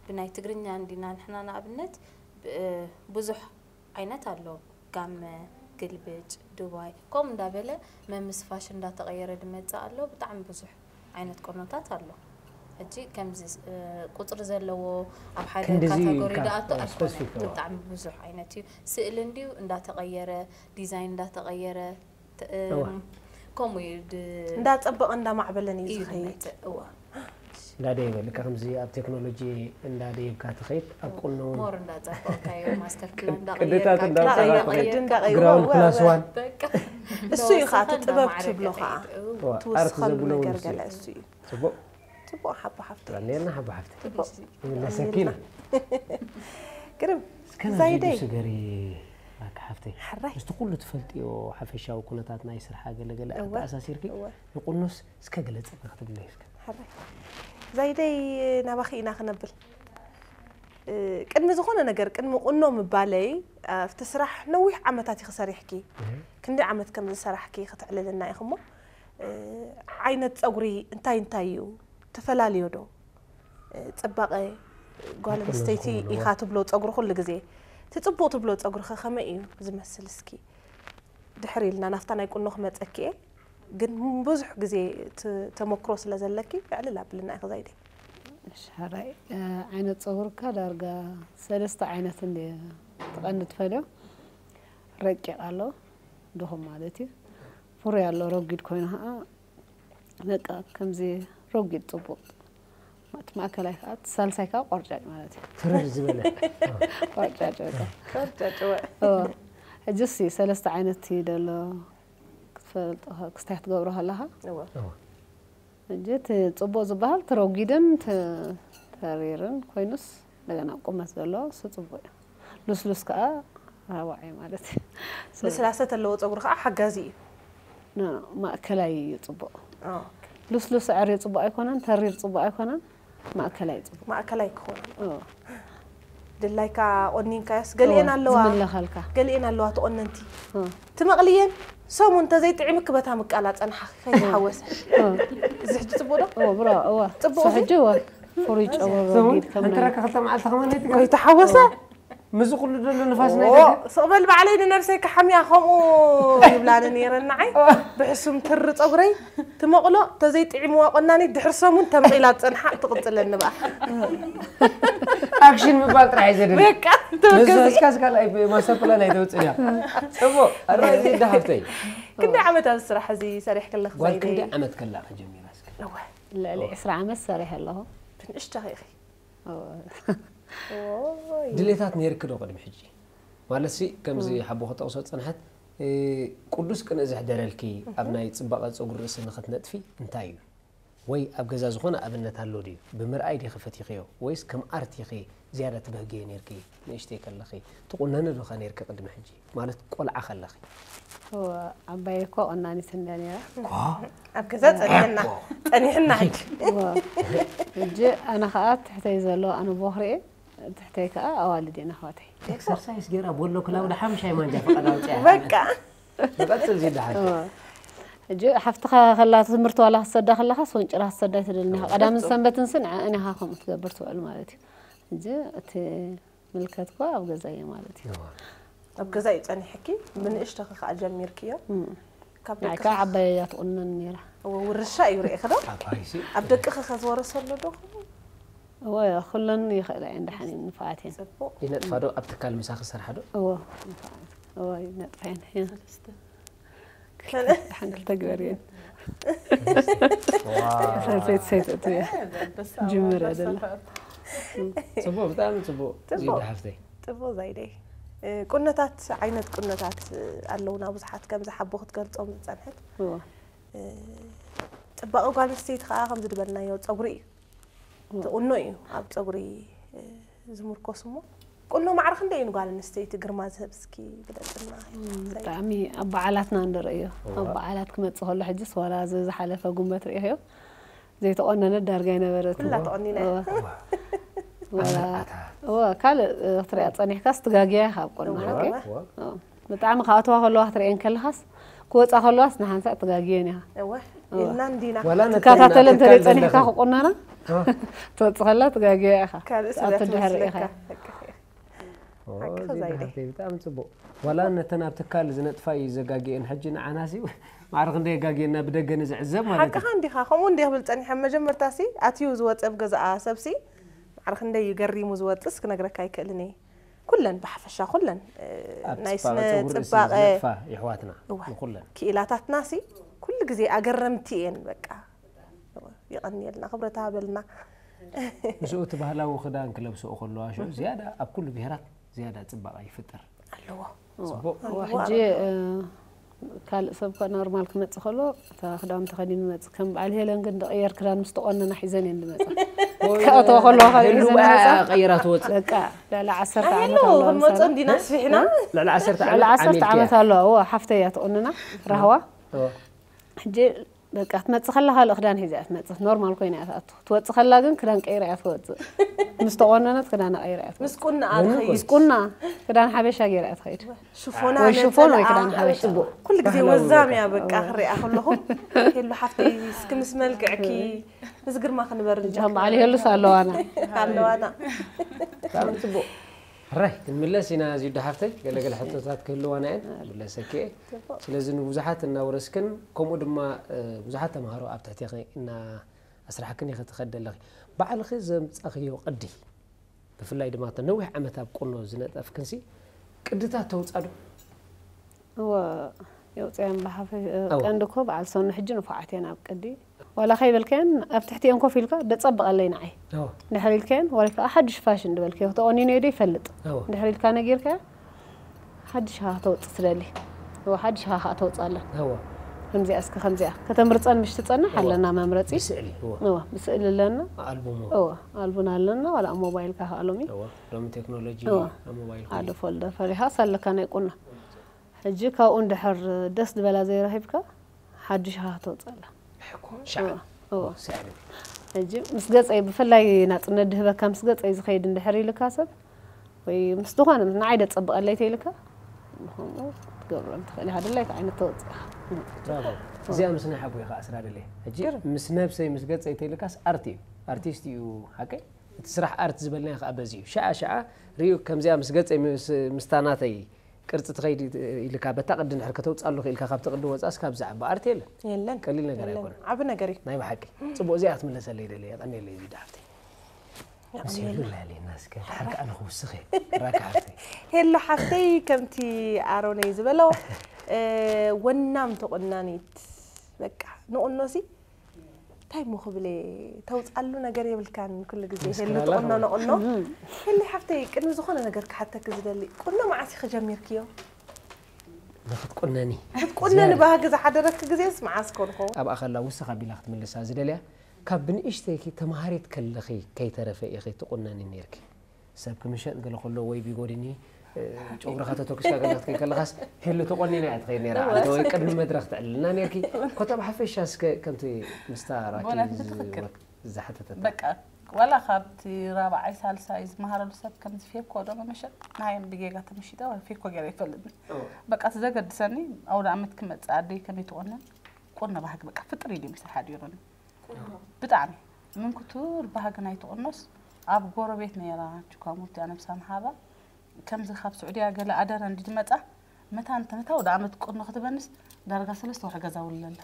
ብናይ ትግርኛ እንዲና ንሕና ንኣብነት ብ- ብዙሕ ዓይነት ኣሎ። ጋመ፣ ግልብጭ፣ ዱባይ ከምኡ እንዳበለ መምስ ፋሽን እንዳተቐየረ ድመፅእ ኣሎ። ብጣዕሚ ብዙሕ ዓይነት ቁኖታት ኣሎ። ሕጂ ከምዚ እ፣ ቁፅሪ ዘለዎ ኣብ ሓደ ክንድዚ ካታጎሪ ኢልካ ደኣቶ ኣይኮነን። ስፐሲፊክ እዋ። ብጣዕሚ ብዙሕ ዓይነት እዩ። ስእሊ እንድዩ እንዳተቐየረ፣ ዲዛይን እንዳተቐየረ ተ- እ፣ እዋ። ከምኡ እዩ ድ- እንዳፀበቐ እንዳማዕበለን እዩ እዩ ዝኸይድ። ዝመፅእ። እዋ እንዳደየበ ልካ ከምዚ ኣብ ቴክኖሎጂ እንዳደየብካ ትኸይድ ኣብ ቁኖ እውን ሞር እንዳፀበቕካዮ ማስተር ፕላን ቅድታት እንዳቐየርካ እንዳውፃኻ እንዳቐየርካ ትኸይድ እንዳቐየርካ ግራውንድ እወ፣ ክላስ እወ። ዋን በቃ እሱ እዩ ከዓ እቲ እንዳወሰኻ ጥበብ እንዳማዕረገ ትብሎ ከዓ ትኸይድ። እው። እዋ፣ ኣርት ትውስኸሉ ዘብሎ እውን ነገር እሱ ገለ እዩ። እሱ እዩ። ፅቡቕ ፅቡቕ ሓቦ ሓፍቲ ጥራንየልና ሓቦ ሓፍቲ ፅቡቕ ይምለሰኪና ግርም እስከ ዛይደይ። ናዚዱ ስገሪ ኣካ ሓፍተይ ሕራይ ምስቲ ኩሉ ትፈልጥዮ ሓፈሻዊ ኩነታት ናይ ስርሓ ገለገለ እወ፣ ኣተኣሳሲርኪ እወ። ንቁኖስ እስከ ግለፀልና ክትብለይ እስከ ሕራይ ዛይደይ ናባኺ ኢና ክነብል እ፣ ቅድሚ ዝኾነ ነገር ቅድሚ ቁኖ ምባለይ ኣብቲ ስራሕ ነዊሕ ዓመታት ኢኺ ሰሪሕኪ ክንደይ ዓመት ከም ዝሰራሕኪ ክትዕልልና ኢኺ እሞ እ፣ ዓይነት ፀጉሪ እንታይ እንታይ እዩ ተፈላለዮ ዶ እ፣ ፅባቐ ጓል ኣንስተይቲ ኢኻ ትብሎ ፀጉሪ ኩሉ ግዜ እቲ ፅቡቕ ትብሎ ፀጉሪ ከ ከመይ እዩ ዝመስል እስኪ ድሕር ኢልና ናፍታ ናይ ቁኖ ክመፀኪ እየ ግን ብዙሕ ግዜ ት- ተመክሮ ስለ ዘለኪ ዕልል ኣብልና ኢኺ ዛይደይ ሕራይ ዓይነት ፀጉርካ ዳርጋ ሰለስተ ዓይነት እንደ ትቐንድ ትፈልዮ ረቂቕ ኣሎ ድኹም ማለት እዩ ፍሩይ ኣሎ ረጒድ ኮይኑ ከዓ በቃ ከምዚ ረጒድ ጽቡቕ። እቲ ማእከላይ ከዓ፣ እቲ ሳልሳይ ከዓ ቆርጫጭ ማለት እዩ። ትርር ዝበለ። ቆርጫጭ በቃ። ቆርጫጭወ እዎ። ሕጂ ሲ ሰለስተ ዓይነት እዩ ደሎ ክትፈልጦ ክስታይ ክትገብሮ ከለኻ እወ ሕጂ እቲ ጽቡቕ ዝበሃል ተረጒድን ተ- ተሪርን ኮይኑስ እንደገና ቁመት ዘለዎ እሱ ጽቡቕ እዩ። ልስሉስ ከዓ ራዋዕ እዩ ማለት እዩ። ልስላሰ ተለዎ ፀጉሪ ከዓ ሓጋዚ እዩ ኖ፣ ኖ፣ ማእከላይ እዩ ጽቡቕ። ኦ፣ ልስሉስ ኣዕርዩ ጽቡቕ ኣይኮነን፣ ተሪር ጽቡቕ ኣይኮነን፣ ማእከላይ ጽቡቕ። ማእከላይ ክኾን እዎ። ድላይካ ቆኒንካዮስ ገሊኤን እዎ፣ ኣለዋ ዝምለኸልካ። ገሊኤን ኣለዋ ተቆነንቲ እዎ። ትመቕልየን ሰሙን እንተዘይጥዒምክ በታ ምቃላ ፀንሓ ከይተሓወሰ እዚ ሕጂ ፅቡቅ ዶ እዎ፣ ብሮ፣ እዎ። ጽቡቕ እሱ እዚ? ሕጂ እዎ፣ ፍሩይ ጨው ሰሙን ረጒድ ከም ናይ እንተረካ ክልተ መዓልቲ ከማን ኣይትገ ከይተሓወሰ ምዚ ኩሉ ዘሎ ንፋስ ናይ ኦ፣ ደገ ስቕ በል ባዕለይ ንነብሰይ ክሓምያ ከምኡ ይብላኒ ነይረን ንዓይ ብሕሱም ትሪ ፀጉረይ ትመቕሎ ተዘይጥዒምዋ ቆናኒ ድሕር ሰሙን ተምቒላ ፀንሓ ትቕፅለኒ በኣ ኣክሽን ምባል ጥራሕ እዩ ዘድሊ በቃ ነዚ ተወገዚ እስካስ ካልኣይ ማስተር ፕላን ኣይተውፅእ እያ ፅቡቅ ኣራይ ዚዳ ሃብተይ ክንደይ ዓመት ኣብዚ ስራሕ እዚ ሰሪሕ ከለክ ጓል ዘይደ ክንደይ ዓመት ከላ ጀሚራ እስከ እወ ልዕሊ ዕስራ ዓመት ሰሪሐ ኣለኹ። ብንእሽቶ ኺኢኺ እዎ። ኦይ ድሌታት ነይርክ ዶ ቅድሚ ሕጂ ማለት ሲ ከምዚ ሓቦ ክጠቕሶ ዝፀንሐት እ፣ ቅዱስ ቅንእ ዘሕደረልኪ ኣብ ናይ ፅባቐ ፀጉሪ ርእሲ ንኽትነጥፊ እንታይ እዩ ወይ ኣብ ገዛ ዝኾነ ኣብነት ኣሎ ድዩ ብምርኣይ ዲኺ ፈቲኽዮ ወይስ ከም ኣርት ኢኺ ዝያዳ ትበህግዮ ነይርኪ ንእሽተይ ከለኺ ትቑነኒ ዶ ኸ ነይርኪ ቅድሚ ሕጂ ማለት ቆልዓ ከለኺ እዎ፣ ዓባየ እኮ ቆናኒት እንደ ነይራ። ኣብ ገዛ ጸኒሕና ጸኒሕና ሕጂ እዎ። ሕጂ ኣነ ኸዓ ትሕተይ ዘሎ ኣነ ቦኽርኤ ትሕተይ ከዓ ኣዋልድ እየን ኣሕዋተይ። ኤክሰርሳይስ ገይራ ቦሎ ክላውዳ ሓምሻይ ማንጃ ፈቐዳ ኣውፅያ በቃ ንቐፅል ዚዳሓል እዎ። ሕጂ ሓፍትኻ ከላ ትምህርቲ ዋላ ክትሰዳ ከለኻ ስወንጭራ ክትሰዳ ኣይትደልን ኢኻ። ቀዳምን ሰንበትን ስን ንዕእን ኢኻ ከምኡ ትገብር ትውዕል ማለት እዩ። ሕጂ እቲ ምልከት እኮ ኣብ ገዛ እዩ ማለት እዩ። ኣብ ገዛ እዩ ጸኒሕኪ ብንእሽቶኺ ከዓ ጀሚርክዮ ካብ ንዓይ ደቅኺ ከዓ ዓባየ እያ ትቑነን ነይራ። እወ ውርሻ እዩ ርኢኺ ዶ ኣባይሲ ኣብ ደቅኺ ከዝወረሰ ኣሎ ዶ እወ ኩለን ይኽእላ እየን ደሓን እየን ንፍዓት እየን። ጽቡቅ ይነጥፋ ዶ ኣብ ትካል ምሳኺ ዝሰርሓ ዶ እወ ንፍዓት እወ ይነጥፋ እየን እየን። ሓንክል ተግበር እየን። ሰይት ሰይት እያ ጅምር እያ ደላ። ፅቡቅ ብጣዕሚ ፅቡቅ ፅቡቅ። ዚዳ ሓፍተይ ጽቡቅ ዛይደይ እ፣ ቁነታት ዓይነት ቁነታት ኣለውና ብዙሓት ከምዚ ሓቦ ክትገልጾም ዝጸንሐት እወ እ፣ ጽባቐ ጓል ኣንስተይቲ ከዓ ከምዚ ዝበልናዮ ጸጉሪ እዩ ትቑኖ እዩ ኣብ ጸጉሪ እ፣ ዝምርኮስ እሞ ቁኖ ማዕረ ክንደይ እዩ ንጓል ኣንስተይቲ ግርማ ዝህብ እስኪ ግለጽልና ብጣዕሚ ኣብ በዓላትና ንርእዮ ኣብ በዓላት ክመጽእ ከሎ ሕጅስ ዋላ እዚ ዝሓለፈ ጉንበት ርእኽዮ ዘይተቖነነት ዳርጋ ኣይነበረትን ኩላ ተቖኒና እወ። እዋ ዋላ ኣመርዓታት እወ ካልእ ክትሪኣ ጸኒሕካስ ትጋግያ ኢኻ ኣብ ቆልማ እወ። ሓቂ እዋ እወ። ብጣዕሚ ክኣትዋ ከለዋ ክትሪኤን ከለኻስ ክወፃ ከለዋስ ንሓንሳእ ትጋግየን ኢኻ እወ ኢልና እንዲና ዋላ ነተን ትከታተለን ኣብ ትካል ተለይ ጸኒሕካ ዘለኽን ክቁነና እዋ ትወፅእ ከላ ትጋግያ ኢኻ ካልእ ስለ ኣብቲ ድሕሪ ኢኻ ትመስለካ ኦ፣ ሓቂ ዜና ዛይደ። ሓፍተይ ብጣዕሚ ፅቡቅ ዋላ ነተን ኣብ ትካል ዝነጥፋ እዩ ዘጋግየን ሕጂ ንዓናሲ ማዕረ ክንደይ የጋግየና ብደገ ንዝዕዘብ ማለት ሓቅኻ እዩ እንዲኻ ከምኡ እንዲ ክብል ጸኒሐ መጀመርታ ሲ ኣትዩ ዝወፀ ኣብ ገዛኣ ሰብሲ ማዕረ ክንደይ እዩ ገሪሙ ዝወፅስ ክነግረካ ኣይክእልን እየ ኩለን ብሓፈሻ ኩለን እ፣ ኣብ ናይ ፅባቐ ስነ ፀጉሪ ርእሲ ፅባቐ ዝነጥፋ ይሕዋትና እዋ። ንኩለን ክኢላታትና ሲ ኩሉ ግዜ ኣገረምቲ እየን በቃ ይቐንየልና ክብረት ሃበልና ምስኡ እቲ ባህላዊ ክዳን ክለብስኦ ከለዋ ሽዑ ዝያዳ ኣብ ኩሉ ብሄራት ዝያዳ ፅባቐ ይፍጠር ኣለዎ ፅቡቅ እወ፣ ሕጂ እ፣ ካልእ ሰብ ከ ኖርማል ክመጽእ ከሎ እታ ክዳውንቲ ከዲኑ መጽእ ከም በዓል ሄለን ግን ዝቕየር ክዳን ምስ ተቆነና ሒዘን እየን ዝመጻ ክኣተዋ ከለዋ ካልእ ሒዘን ይመጻ ቀይራ ትወፅእ በቃ ልዕሊ ዓሰርተ ዓመት ኣየሎ ኣለዋ ክንመፆ ምሳና እንዲና ኣስፊሕና ልዕሊ ዓሰርተ ልዕሊ ዓመት ዓሰርተ ዓሚልኪ ዓመት ኣለዋ እወ ሓፍተይ እያ ተቆንና ራህዋ እወ። ሕጂ በቃ ክትመጽእ ከላ ካልእ ክዳን ሒዛ እያ ትመጽእ ኖርማል ኮይና እያ ትኣቱ ክትወጽእ ከላ ግን ክዳን ቀይራ እያ ትወጽእ ምስ ተቆነነት ክዳና ቀይራ እያ ትወጽእ ምስ ቁንኣ ወይኒ ትኸይድ ምስ ቁና ክዳን ሓበሻ ገይራ እያ ትኸይድ ሽፎና ወይ ሽፎን ወይ ነፀላኣ። ክዳን ሓበሻ ፅቡቅ ኩሉ ግዜ ባህላዊ ወዛም በቃ። እያ በቃ ክሪኣ ከለኹ ሄሉ ሓፍተይ እስኪ ምስ መልክዕኪ ምስ ግርማ ክንበር ሕጂ ከም በዓል ይሄሉስ ኣለዋና ኣለዋና ብጣዕሚ ፅቡቅ ሕራይ ክንምለስ ኢና ዚዱ ሓፍተይ ገለገለ ሕቶታት ክህልዋና እየን ምለሰኪ እየ ስለዚ ንብዙሓት እናውረስክን ከምኡ ድማ እ፣ ብዙሓት ተምሃሮ ኣብ ትሕቴኺ እና ኣስራሕክን ኢኺ ትኸዲ ኣለኺ ባዕልኺ ዘምፀኽዮ ቅዲ ብፍላይ ድማ እተን ነዊሕ ዓመት ኣብ ቁኖ ዝነጠፍክንሲ ቅድታት ተውፃ ዶ እወ የውፅያን ብሓፈ እወ። ቀንዲ እኮ በዓል ሰኑ ሕጂ ንፉዓት እየን ኣብ ቅዲ ዋላ ከይበልካየን ኣብ ትሕቲኤን ኮፍ ኢልካ ደጸብቐለይ ንዓይ። እዎ ድሕሪ ኢልካየን ዋላ ከዓ ሓድሽ ፋሽን ዝበልካዮ ተቆኒነዮ ዶ ይፈልጥ። እዎ ድሕሪ ኢልካ ነጊርካያ ሓድሽ ሃ ተውፅእ ትደሊ። እዎ ሓድሽ ሃ ከዓ ተውፅእ ኣላ። እዎ ከምዚኣ እስከ ከምዚኣ ከተምርፀን ምሽ ትፀንሕ እዎ። ኣለና መምረፂ። ብስእሊ እዎ እዎ ብስእሊ ኣለና። ኣልቡም እዎ እዎ ኣልቡን ኣለና ዋላ ኣብ ሞባይልካ ከዓ ሎሚ እዎ ሎሚ ቴክኖሎጂ እዎ። ኣብ ሞባይል ሓደ ፎልደር ፈሪኻ ሳለካ ናይ ቁና ሕጂ ካብኡ እንድሕር ደስ ዝበላ ዘይረኺብካ ሓድሽ ሃ ተውፅእ ኣላ። ሻዕ እዎ ስዕሊ ሕጂ ምስ ገፀይ ብፍላይ ናፅነት ድህበካ ምስ ገፀይ ዝኸይድ እንድሕር ኢልካ ሰብ ወይ ምስ ዝኾነ ምስ ንዓይ ደፀብቐለይ ተይልካ ብኸምኡ ትገብሮ እንትኽእል ኢኻ ድላይካ ዓይነት ተወፅእኻ ብራቮ እዚኣ ምስ ናይ ሓቦይ ከዓ ስራ ደለየ ሕጂ ምስ ነብሰይ ምስ ገፀይ ተይልካስ ኣርት እዩ ኣርቲስት እዩ ሓቀይ እቲ ስራሕ ኣርት ዝበልናዮ ከዓ በዚ እዩ ሸዓ ሸዓ ሪኡ ከምዚኣ ምስ ገፀይ ምስ- ምስታ ናተይ ቅርፂ ትኸይድ ኢልካ በታ ቅዲ ንድሕር ከተውፅኣሉ ክኢልካ ካብቲ ቅዲ ወፃስ ካብዚ ዓቢ ኣርት የለን የለን ቀሊል ነገር የለን። ኣይኮነን ዓቢ ነገር እዩ ናይ ብሓቂ ፅቡቅ እዚኣ ክትምለሰለይ ደለየ ቀኒለይ ዚዳ ሓፍተይ ምስ ሄሉ ላለና እስከ ድሓር ከዓ ንክውስኽ እየ ራካ ሓፍተይ ሄሎ ሓፍተይ ከምቲ ኣሮነይ ዝበሎ እ፣ ወናም ተቆናኒት በቃ ንቁኖ ሲ እንታይ ሞ ክብል እየ ተውፃሉ ነገር የብልካን ኩሉ ግዜ ሄሉ ምስክራላ ተቆኖ ከማን። ንቁኖ ሄሊ ሓፍተይ ቅድሚ ዝኾነ ነገር ክሓተክ ዝደሊ ቁኖ መዓስ ኢኺ ጀሚርክዮ ንክትቁነኒ ክትቁነኒ ባህጊ ዝሓደረክ ግዜስ መዓስ ኮንኮ ኣብኣ ከላ ውስኽ ኣቢላ ክትምልሳ ዝደልያ ካብ ብንእሽተይኪ ተምሃሪት ከለኺ ከይተረፈ ኢኺ ትቁነኒ ነይርኪ ሰብ ክምሸጥ ገለ ከሎ ወይ ቢጎድኒ እ፣ ጨጉርኻ ተተኩስካ ገለ ክትከይ ከለኻስ ሄሉ ተቆኒና እያ ትኸይድ ነይራ ዓዲ ወይ ቅድሚ መድረኽ ትዕልልና ነይርኪ ኮታ ብሓፈሻ እስከ ከምቲ ምስታ ራኪ ቦናት ብትኽክል። ዝሓተተታ በቃ ዋላ ካብቲ ራብዓይ ሳልሳይ ዝመሃረሉ ሰብ ከምዚ ፌኮ ዶ መመሸጥ ናየን ብጌጋ ተመሽጠ ወይ ፌኮ ገይረ ይፈልጥኒ በቃ እቲ ዘገድሰኒ ኣውደ ዓመት ክመፅእ ኣደይ ከመይ ትቆነን ቁኖ ባህጊ በቃ ፍጥር ኢሉ ምስል ሓዲሩኒ ብጣዕሚ ምን ክቱር ባህጊ ናይ ትቁኖስ ኣብ ጎረቤት ነይራ ችኳሙቲ ኣነብሳ መሓባ ከምዚ ካብ ስዑድያ ገለ ኣደረ እንዲ ትመፃ መታን ተነታ ወደ ዓመት ቁኖ ክትበንስ ዳርጋ ሰለስተ ወርሒ ገዛ ውልለላ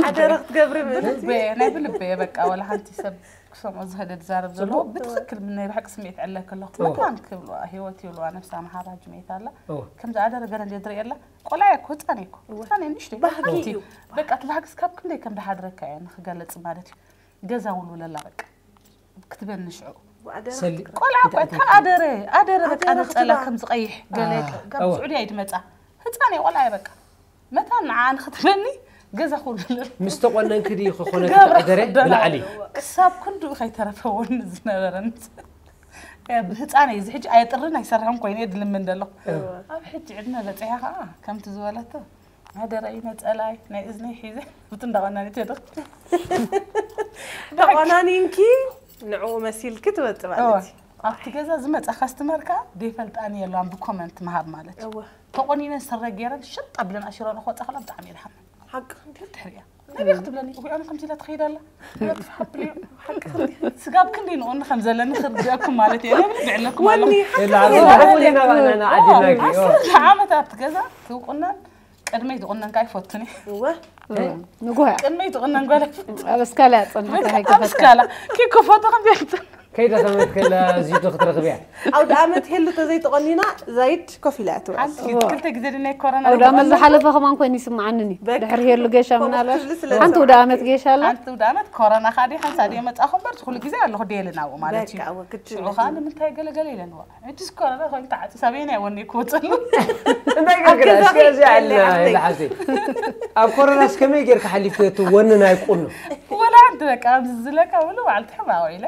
ሓደረ ክትገብሪ ምእንቲ ልበየ ናይ ብልበየ በቃ ወላ ሓንቲ ሰብ ክሰምዖ ዝኸደ ዝዛረብ ዘለዎ ብትኽክል ምን ናይ ብሓቂ ስምዒት ዕለ ከለኹ መታን ክብልዋ ህይወት ይብልዋ ነብሳ መሓራ ጅሜት ኣላ እዎ ከምዚ ኣደረ ገለ እንደ ዝርእየላ ቆልዓ እኮ ህፃን እኮ ህፃን ንሽተ ባህጊ እዩ በቃ እቲ ባህግስ ካብ ክንደይ ከም ዝሓድረካ እየ ንክገለፅ ማለት እዩ ገዛ ውልውለላ በቃ ክትበኒ ሽዑ ሰሊ ቆልዓ እኮ እታ ኣደረ ኣደረ በቃ ኣደረ ነፀላ ክትባ። ከም ዝቀይሕ ገለ ኣዎ። ካብ ስዑድያ ይድመፃ ህፃን እየ ቆልዓ እየ በቃ መታ ንዓ ንክትበኒ ገዛ ኩሉ ምስ ተቆነንኪ ድዩ ክኾነ ገብረ ተደረ ክደና ብላዕሊ ክሳብ ክንድኡ ከይተረፈወኒ ዝነበረ ብህፃን እዩ እዚ ሕጂ ኣየጥርን ኣይሰርሕን ኮይኑ እየ ድልምን ዘለኹ ኣብ ሕጂ ዕድመ በፂሐ ከዓ ከምቲ ዝበለቶ ኣደረ እዩ ነፀላይ ናይ እዝነይ ሒዘ ብቲ እንዳቆናኒት የደኽ ተቆናኒንኪ ንዕኡ መሲልኪ ትወፂ ማለት እዩ ኣብቲ ገዛ ዝመፃ ካስትመር ከዓ ደይፈልጣኒ የለዋን ብኮመንት ምሃብ ማለት እዩ እወ ተቆኒነን ስረ ገይረን ሽጥ ኣብለን ኣሽረን ክወፃ ከላ ብጣዕሚ ይልሓም ሓቂ ክንዲ ድሕሪያ ነቢያ ክትብለኒ እኮ ኣነ ከምዚ ኢላ ትኸይድ ኣላ ሓብልዮ ሓቂ ስጋብ ክንደይ ንቑኒ ከም ዘለኒ ክርድአኩም ማለት እየ ነብል ብዕለኩም ኣሎ ወኒ የላ ዓቦ ኢና ባዕልና ዓዲና ዓሰርተ ዓመት ኣብቲ ገዛ ትውቁናን ቅድመይ ትቑነን ከዓ ይፈቱኒ እወ ንጉሃ ቅድመይ ትቑነን ጓል ኣብ እስካላ ያጸንሐት ሃይ ኣብ እስካላ ኪኮ ፎቶ ከም ቢያልትን ከይደ ከመት ከላ ዚዶ ክትረኽብያ ኣውደ ዓመት ሄሉ ተዘይተቆኒና ዛይድ ኮፍ ኢላ እያ ትውዕል ሓንቲ ክልተ ግዜ ድናይ ኮረና ኣውደ ዓመት ዝሓለፈ ከማን ኮይኑ ይስምዓንኒ በቃ። ድሕሪ ሄሉ ጌሻ ምን ኣልባሽ ትብሊ ስለ ሓንቲ ውደ ዓመት ጌሻ ኣላ ሓንቲ ውደ ዓመት ኮረና ካዲ ሓንሳ ድዮ መጻኹ እምበር ኩሉ ግዜ ኣለኹ ደየለ ናብኡ ማለት እዩ በቃ፣ እወ፣ ግድን ሽዑ እዩ። ከዓ ንምንታይ ገለገለ ኢለን ወላ እቲ ኮረና ኮይኑ ተዓፂ ሳበየና ይወኒ ክወፀሉ እንታይ ገርግራ እስከ እዚ ኣለ ይላሓዚ ኣብ ኮረናስ ከመይ ጌርካ ሓሊፍክዮ እቲ ወኒ ናይ ቁኖ ወላ ሓንቲ በቃ ኣብዚ ዝለካ ብሉ በዓል ትሕባኦ ኢለ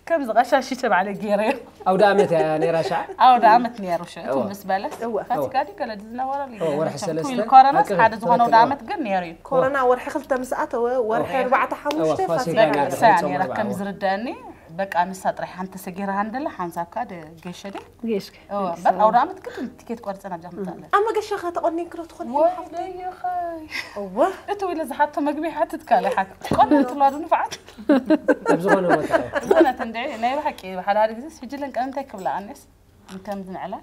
ከምዚ ቀሻሽተ ባዕለ ገይረ ኣውደ ኣመት እያ ነይራ ሻዕ ኣውደ ኣመት ነይሩ ሽዑ እወ። ምስ በለስ እወ። ፋሲካ ድዩ ገለ ዝነበረ እወ፣ ወርሒ ሰለስተ ኮረናስ ኣቅርብ። ሓደ ዝኾነ ኣውደ እወ። ኣመት ግን ነይሩ እዩ ኮረና ወርሒ ክልተ ምስ ኣተወ ወርሒ እወ። ኣርባዕተ ሓሙሽተ እወ፣ ፋሲካ ፋሲካ ነይሩ። ነይሩ። በቃ ሰያ ነይራ ከም ዝርደአኒ በቃ ንሳ ጥራይ ሓንቲ ተሰጊራ ሃንደላ ሓንሳብ ከዓ ገሸደ ጌሽከ በቃ ኣውደ ኣመት ግን ቲኬት ቆርፀ ናብዛ ክምፃለ ኣብ መገሻ ከ ተቆኒንክሮ ትኾን ወደይኸይ እወ እቱ ኢለ ዝሓቶ መግቢ ሓትት ካልእ ሓትት ቆነ ትብላ ዶ ንፍዓት ኣብ ዝኾነ ቦታ ዝኾነት እንደ ናይ ብሓቂ ሓደ ሓደ ግዜ ሕጂ ለንቀ እንታይ ክብላ ኣነስ እንከም ዝንዕላ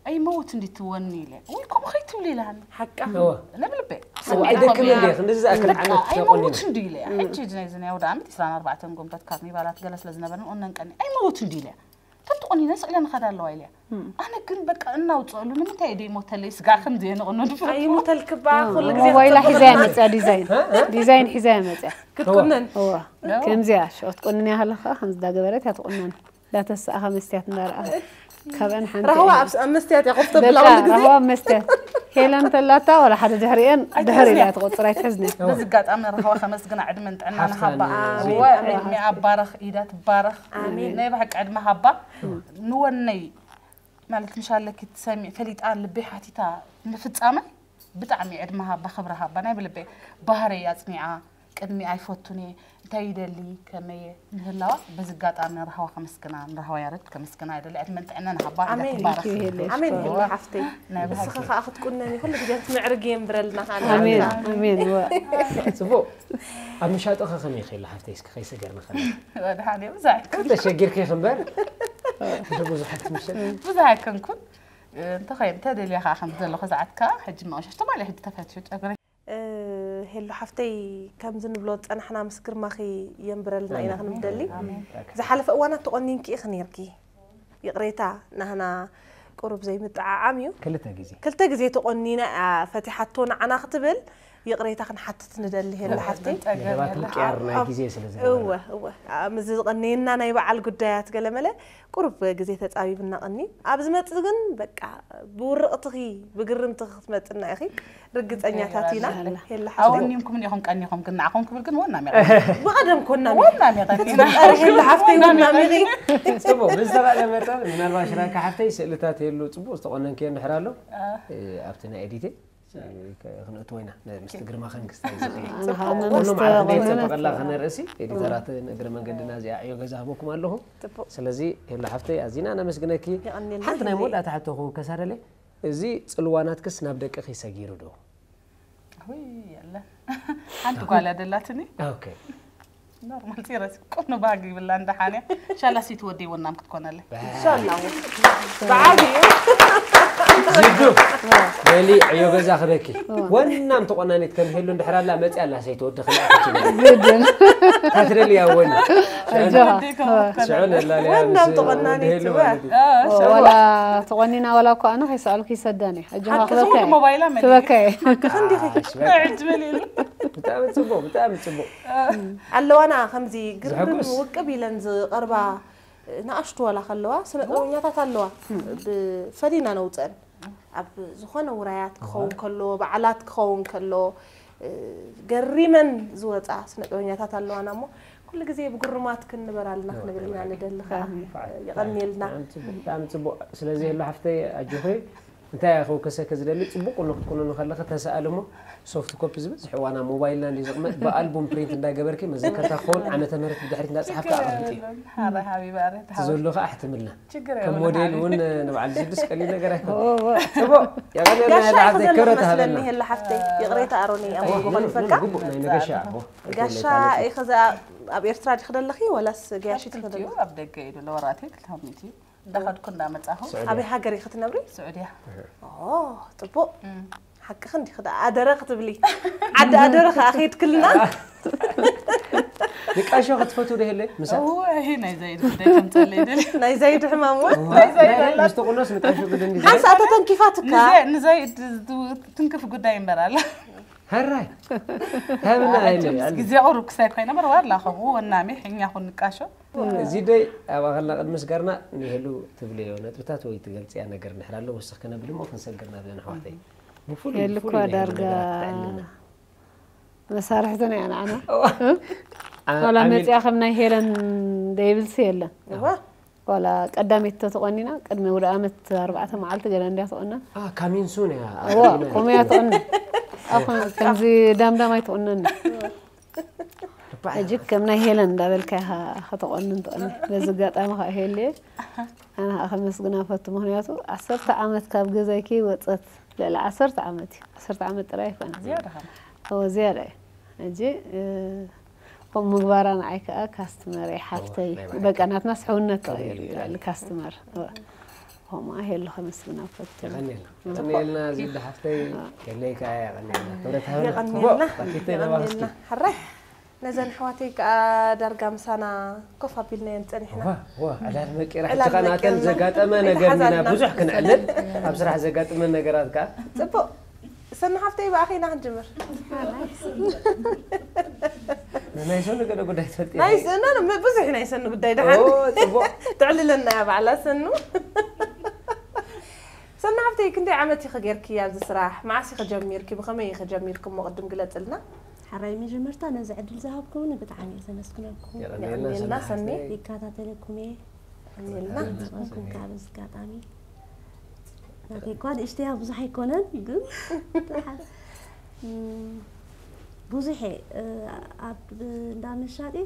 ኣይመውት እንዲ ትወኒ ኢለ ወይ ከምኡ ከይትብሊ ኢላኒ ሓቃ እወ ነብልበ እወ ኣይደክም እንደ ክንዲ ዝኣክል ዓመት ተቆኒነ ኣይመውት እንዲ ኢለ ሕጂ እዚ ናይ ዝናይ ወደ ዓመት ዕስራን ኣርባዕተን ጎምታት ካብ ሚባላት ገለ ስለ ዝነበርኒ ኦነን ቀኒ ኣይመውት እንዲ ኢለ ተትቆኒነ ስእለ ንኸዳ ኣለዋ ኢልያ። ኣነ ግን በቃ እናውፅአሉ ንምንታይ ደይ ሞተለይ ስጋዕ ከም ዘየንቕኖ ድፍረት ኣይሞተልክባ ኩሉ ግዜ ሞባይላ ሒዛ እያ መፅያ። ዲዛይን ዲዛይን ሒዛ እያ መፅያ። ክትቁነን እዋ ከምዚያ ሽኦት ቆንንያ ከለኻ ከምዚ እንዳገበረት እያ ትቁነን። እንዳተሰኣኻ መስትያት እንዳረኣ ካብአን ሓንቲ ረህዋ እያ። ኣብ ኣብ መስትያት እያ ኮፍ ተብላ በቃ ኩሉ ግዜ ረህዋ መስትያት ሄለን ተላታ ዋላ ሓደ ድሕሪአን ድሕሪ ኢላ ትቆፅር ኣይትሕዝኒ። በዚ ኣጋጣሚ ረህዋ ከመስግና ዕድመን ጥዕናን ሓፍታ ሃባ ን- እወ ዕድሜ ኣባረኽ ኢዳ ትባረኽ ኣሜን። ናይ ብሓቂ ዕድመ ሃባ ንወነይ ማለት ምሻለኪ ትሰሚዕ ፈሊጣ ልበይ ሓቲታ ንፍፃመ ብጣዕሚ ዕድመ ሃባ ክብሪ ሃባ ናይ ብልበይ ባህረይ ኣፅኒዓ ቅድሚ ኣይፈቱን እየ እንታይ ይደሊ ከመየ ምህላዋ በዚ ኣጋጣሚ ንረህዋ ከመስግና ንረህዋ ያረድ ከመስግና ይደሊ ዕድመን ጥዕናን ሃባ ኢዳ ኣሜን። ትባረኽ ኣሜን ሄሉ ሓፍተይ ናይ ብሓቂ ንስኺ ከዓ ክትቁነኒ ኩሉ ግዜ ትምዕርግ የንብረልና ኣሜን ኣሜን። እወ። ፅቡቅ ኣብ ምሻጥኸ ከመይ ክኢሉ ሓፍተይ እስኪ ከይሰገርና ከለ ወድሓን እየ ብዙሕ ተሸጊርኪ ክንበር ብዙሓት ምሸጥ ብዙሕ ኣይከንኩን እንተኸይኑ ተደልያ ከዓ ከም ዘለኹ ዝዓትካ ሕጂ መቐሸሽ ተማሊ ሕጂ ተፈትዩ ጨግሪ ሄሉ ሓፍተይ ከምዚ ንብሎ ዝፀናሕና ምስ ግርማኺ የንብረልና ኢና ክንብደሊ ዝሓለፈ እዋናት ተቆኒንኪ ኢኺ ነይርኪ ይቕሬታ ናህና ቁሩብ ዘይምጥዓዓም እዩ ክልተ ግዜ ክልተ ግዜ ተቆኒና እያ ፈቲሓቶ ንዓና ክትብል ይቕሬታ ክንሓትት ንደሊ ሄሉ ሓፍተይ መደባት ምቅያር ናይ ግዜ ስለ ዝነበረ እወ እወ ምስ ዝቐነየና ናይ በዓል ጉዳያት ገለመለ ቁሩብ ግዜ ተፃቢብና ቀኒ ኣብ ዝመፅእ ግን በቃ ብውርቕትኺ ብግርምትኺ ክትመፅና ኢኺ ርግፀኛታት ኢና ሄሉ ሓፍተይ ኣወኒንኩም ዲኹም ቀኒኹም ግን ንዓኹም ክብል ግን ወናም የቐኒ ብቐደም ኮና ወናም የቐኒና ሄሉ ሓፍተይ ወናም ኢኺ ፅቡቅ ብዝተባለ መጠን ምናልባት ሽራካ ሓፍተይ ስእልታት የሉ ፅቡቅ ዝተቆነንክዮ እንድሕር ኣሎ ኣብቲ ናይ ኤዲቴ ክነእትዎ ኢና ምስቲ ግርማ ከንክስታይ ዝኽእል ኣነ ከዓ ኩሉ መመስተ ማዕረፍ ቆይመ ተጠቕላ ከነርእሲ ኤዲተራት እግረ መንገድና እዚኣ ዕዮ ገዛ ህበኩም ኣለኹ ፅቡቅ ስለዚ ሄሉ ሓፍተይ ኣዚና ነመስግነኪ የቐንየልና ሓንቲ ናይ ሄሉ። መወዳእታ ሕቶኹ ከሳደለይ እዚ ፅልዋናትክስ ናብ ደቅኺ ሰጊሩ ዶ ውይ የለን ሓንቲ ጓል ኣደላትኒ ኦኬ ኖርማል ፂረስ ቁኑ ባህጊ ይብላ እንዳሓንያ ሻላ ሲት ወደይ ወናም ክትኮነለይ ኢንሻላ ብዓብዩ ዝዱ በሊ ዕዮ ገዛ ክበኪ ወናም ተቆናኒት ከም ሄሉ እንድሕር ኣላ መፅያ ኣላ ሰይትወዲ ክልኣክቲ ግድን ታትደልያ ወኒ ኣጆኻ ስዑ ነላልያ ወናም ተቆናኒት ሄሉ እወ። ማለት እዩ ዋላ ተቆኒና ዋላ እኮ ኣነ ከይሰኣልኩ ይሰደኒ ኣጆኻ ሓንቲ ክበካ ሰው ሞባይላ መሊእ ክበካ ዕጅ በል የለ ብጣዕሚ ፅቡቅ ብጣዕሚ ፅቡቅ ኣለዋና ከምዚ ግርም ዘሐጉስ። ውቅብ ኢለን ዝቐርባ ንኣሽቱ ዋላ ከለዋ ስነ ጥበበኛታት ኣለዋ ብፈሊና ነውፀን ኣብ ዝኾነ ውራያት ክኸውን ከሎ በዓላት ክኸውን ከሎ እ፣ ገሪመን ዝወፃ ስነ ጥበበኛታት ኣለዋና እሞ ኩሉ ግዜ ብግሩማት ክንበር ኣለና ክንብል ኢና ንደሊ ከዓ የቐንየልና ብጣዕሚ ፅቡቅ ስለዚ ሄሉ ሓፍተይ ኣጆኺ እንታይ እያ ከውከሰኪ ዝደሊ ፅቡቅ ቁኖ ክትኩነኒ ከለኺ ተሰኣሊ እሞ ሶፍት ኮፒ ዝበዝሕ እዋና ሞባይልና እንዲ ዝቕመጥ ብኣልቡም ፕሪንት እንዳገበርኪ መዘከርታ ክኸውን ዓመተ ምህረት ብድሕሪት እንዳፅሓፍኪ ኣቐምጢ ሓረ ሓቢባ ኣረ እቲ ዘሎ ከዓ ኣሕትምልና ችግር ከም የብሉን ሞዴል ሓቢቢ። እውን ንበዓል ዝድስ ቀሊል ነገር ኣይኮነ ፅቡቅ የቐንየልና ጋሻ ሄሉ ኢኺ ሓፍተይ ዘለኺ ክብረት መስለኒ ሃበና ሄሉ ሓፍተይ ይቕሬታ ኣሮኒ ኣብ መንጎ ከልፈልካ ግቡእ ናይ ነጋሻ ኣቦ ጋሻ ኢኺ ዘ ኣብ ኤርትራ ዲኺ ደለኺ ወላስ ገያሺት ኢኺ ደለኺ ኣብ ደገ እዩ ለወራቴ ክልተ ሚእቲ እንዳኸድኩ እንዳመፃኹ ኣበይ ሃገር ኢኺ ትነብሪ ስዑድያ ኦ ፅቡቅ ሓቅኺ እንዲኺ ደኣ ኣደረ ክትብሊ ዓዲ ኣደረ ከዓ ከይድክልና ንቃሾ ክትፈትው ዶ የለ ምሳ እወ ናይዛ ኢድ ጉዳይ ከምፀለይ ደል ናይ ዘይድ ሕማም እውን ምስቲ ቁኖስ ንቃሾ ግድን ሓንሳ ተተንኪፋትካ ንዘይድ ትንክፍ ጉዳይ እምበር ኣላ ሕራይ ሃብና ምስ ግዜ ቁሩብ ክሳይ ኮይነ በር ዋላ ከምኡ ወናሚ ሕኛ ኩን ንቃሾ እዚ ደይ ኣብ ኣኸልና ቅድሚ ስጋርና ንህሉ ትብልዮ ነጥብታት ወይ ትገልፅያ ነገር እንድሕር ኣሎ ወስኽ ከነብል እሞ ክንሰግር ናብዘን ኣሕዋተይ ብፍሉይ የልኳ ብፍሉይ ናይ ዳርጋ ነገራት ትዕልና መሳርሕትና እያ ንዓና ዋላ መፅያ ከም ናይ ሄለን ደይብልሲ የለን እወ ዋላ ቀዳሚት ተተቆኒና ቅድሚ ወደ ኣመት ኣርባዕተ መዓልቲ ገለ እንድያ ተቆና ካሚንሱን እያ እዋ ከምኡ እያ ትቆኒ ኣኹን ከምዚ ዳምዳም ኣይትቆነኒ ሕጂ ከም ናይ ሄለን እንዳበልካ ኢኻ ከተቆንን ትቆኒ በዚ ኣጋጣሚ ከዓ ሄልየ ኣነ ከዓ ከመስግና ፈቱ ምክንያቱ ዓሰርተ ዓመት ካብ ገዛይ ከይወፀት ልዕሊ ዓሰርተ ዓመት እዩ ዓሰርተ ዓመት ጥራይ ኣይኮነ ዝያዳ ኸ እወ ዝያዳ እዩ ሕጂ ከምኡ ምግባራ ንዓይ ከዓ ካስትመር ሓፍተይ ናይ ባዕልካ። በቃ ናትና ስሕውነት ከምኡ እዩ ተቐይሩ እዩ ብጣዕሚ። ልዕሊ ካስትመር እወ። ከምኡ ሄሉ ከመስግና ፈቱ የቐንየልና የቐንየልና ዜዳ ሓፍተይ ከለይ ከዓ የቐንየልና ክብረት ሃበና የቐንየልና ባኪተይ ናባኽስኪ የቐንየልና ሕራይ ነዘን ኣሕዋተይ ከኣ ዳርጋ ምሳና ኮፍ ኣቢልናየን ጸኒሕና። ዋ ዋ ዕላል መቂራ ዕላል ሕጂ ከናተን መቂርና። ዘጋጠመ ነገር ኢና ይተሓዛልና። ብዙሕ ክንዕልል ኣብ ስራሕ ዘጋጥመ ነገራት ከኣ ጽቡቕ ሰኒ ሓፍተይ ብኣኺ ኢና ክንጅምር። ናይ ሰኑ ገለ ጉዳይ ትፈልጢ ናይ ሰኑ ብዙሕ ናይ ሰኑ ጉዳይ ደሓን ኦ ጽቡቕ ተዕልለና እያ ባዕላ ሰኑ። ሰኒ ሓፍተይ ክንደይ ዓመት ኢኺ ጌርኪ ኣብዚ ስራሕ? መዓስ ኢኺ ጀሚርኪ? ብኸመይ ኢኺ ጀሚርኪ? እሞ ቅድም ግለጽልና። ሓራይ መጀመርታ ነዚ ዕድል ዝሃብኩምኒ ብጣዕሚ እየ ዘመስግነኩም። የቐንየልና የቐንየልና ሰኒ ሰኒ። ሓፍተይ። ይከታተለኩም እየ። የቐንየልና። ዘመስግነኩም ካብ እዚ ኣጋጣሚ ናተይ እኳ ንእሽተያ ብዙሕ ኣይኮነን ግን እም፣ ብዙሕ እየ፣ እ፣ ኣብ እንዳ መሻጢ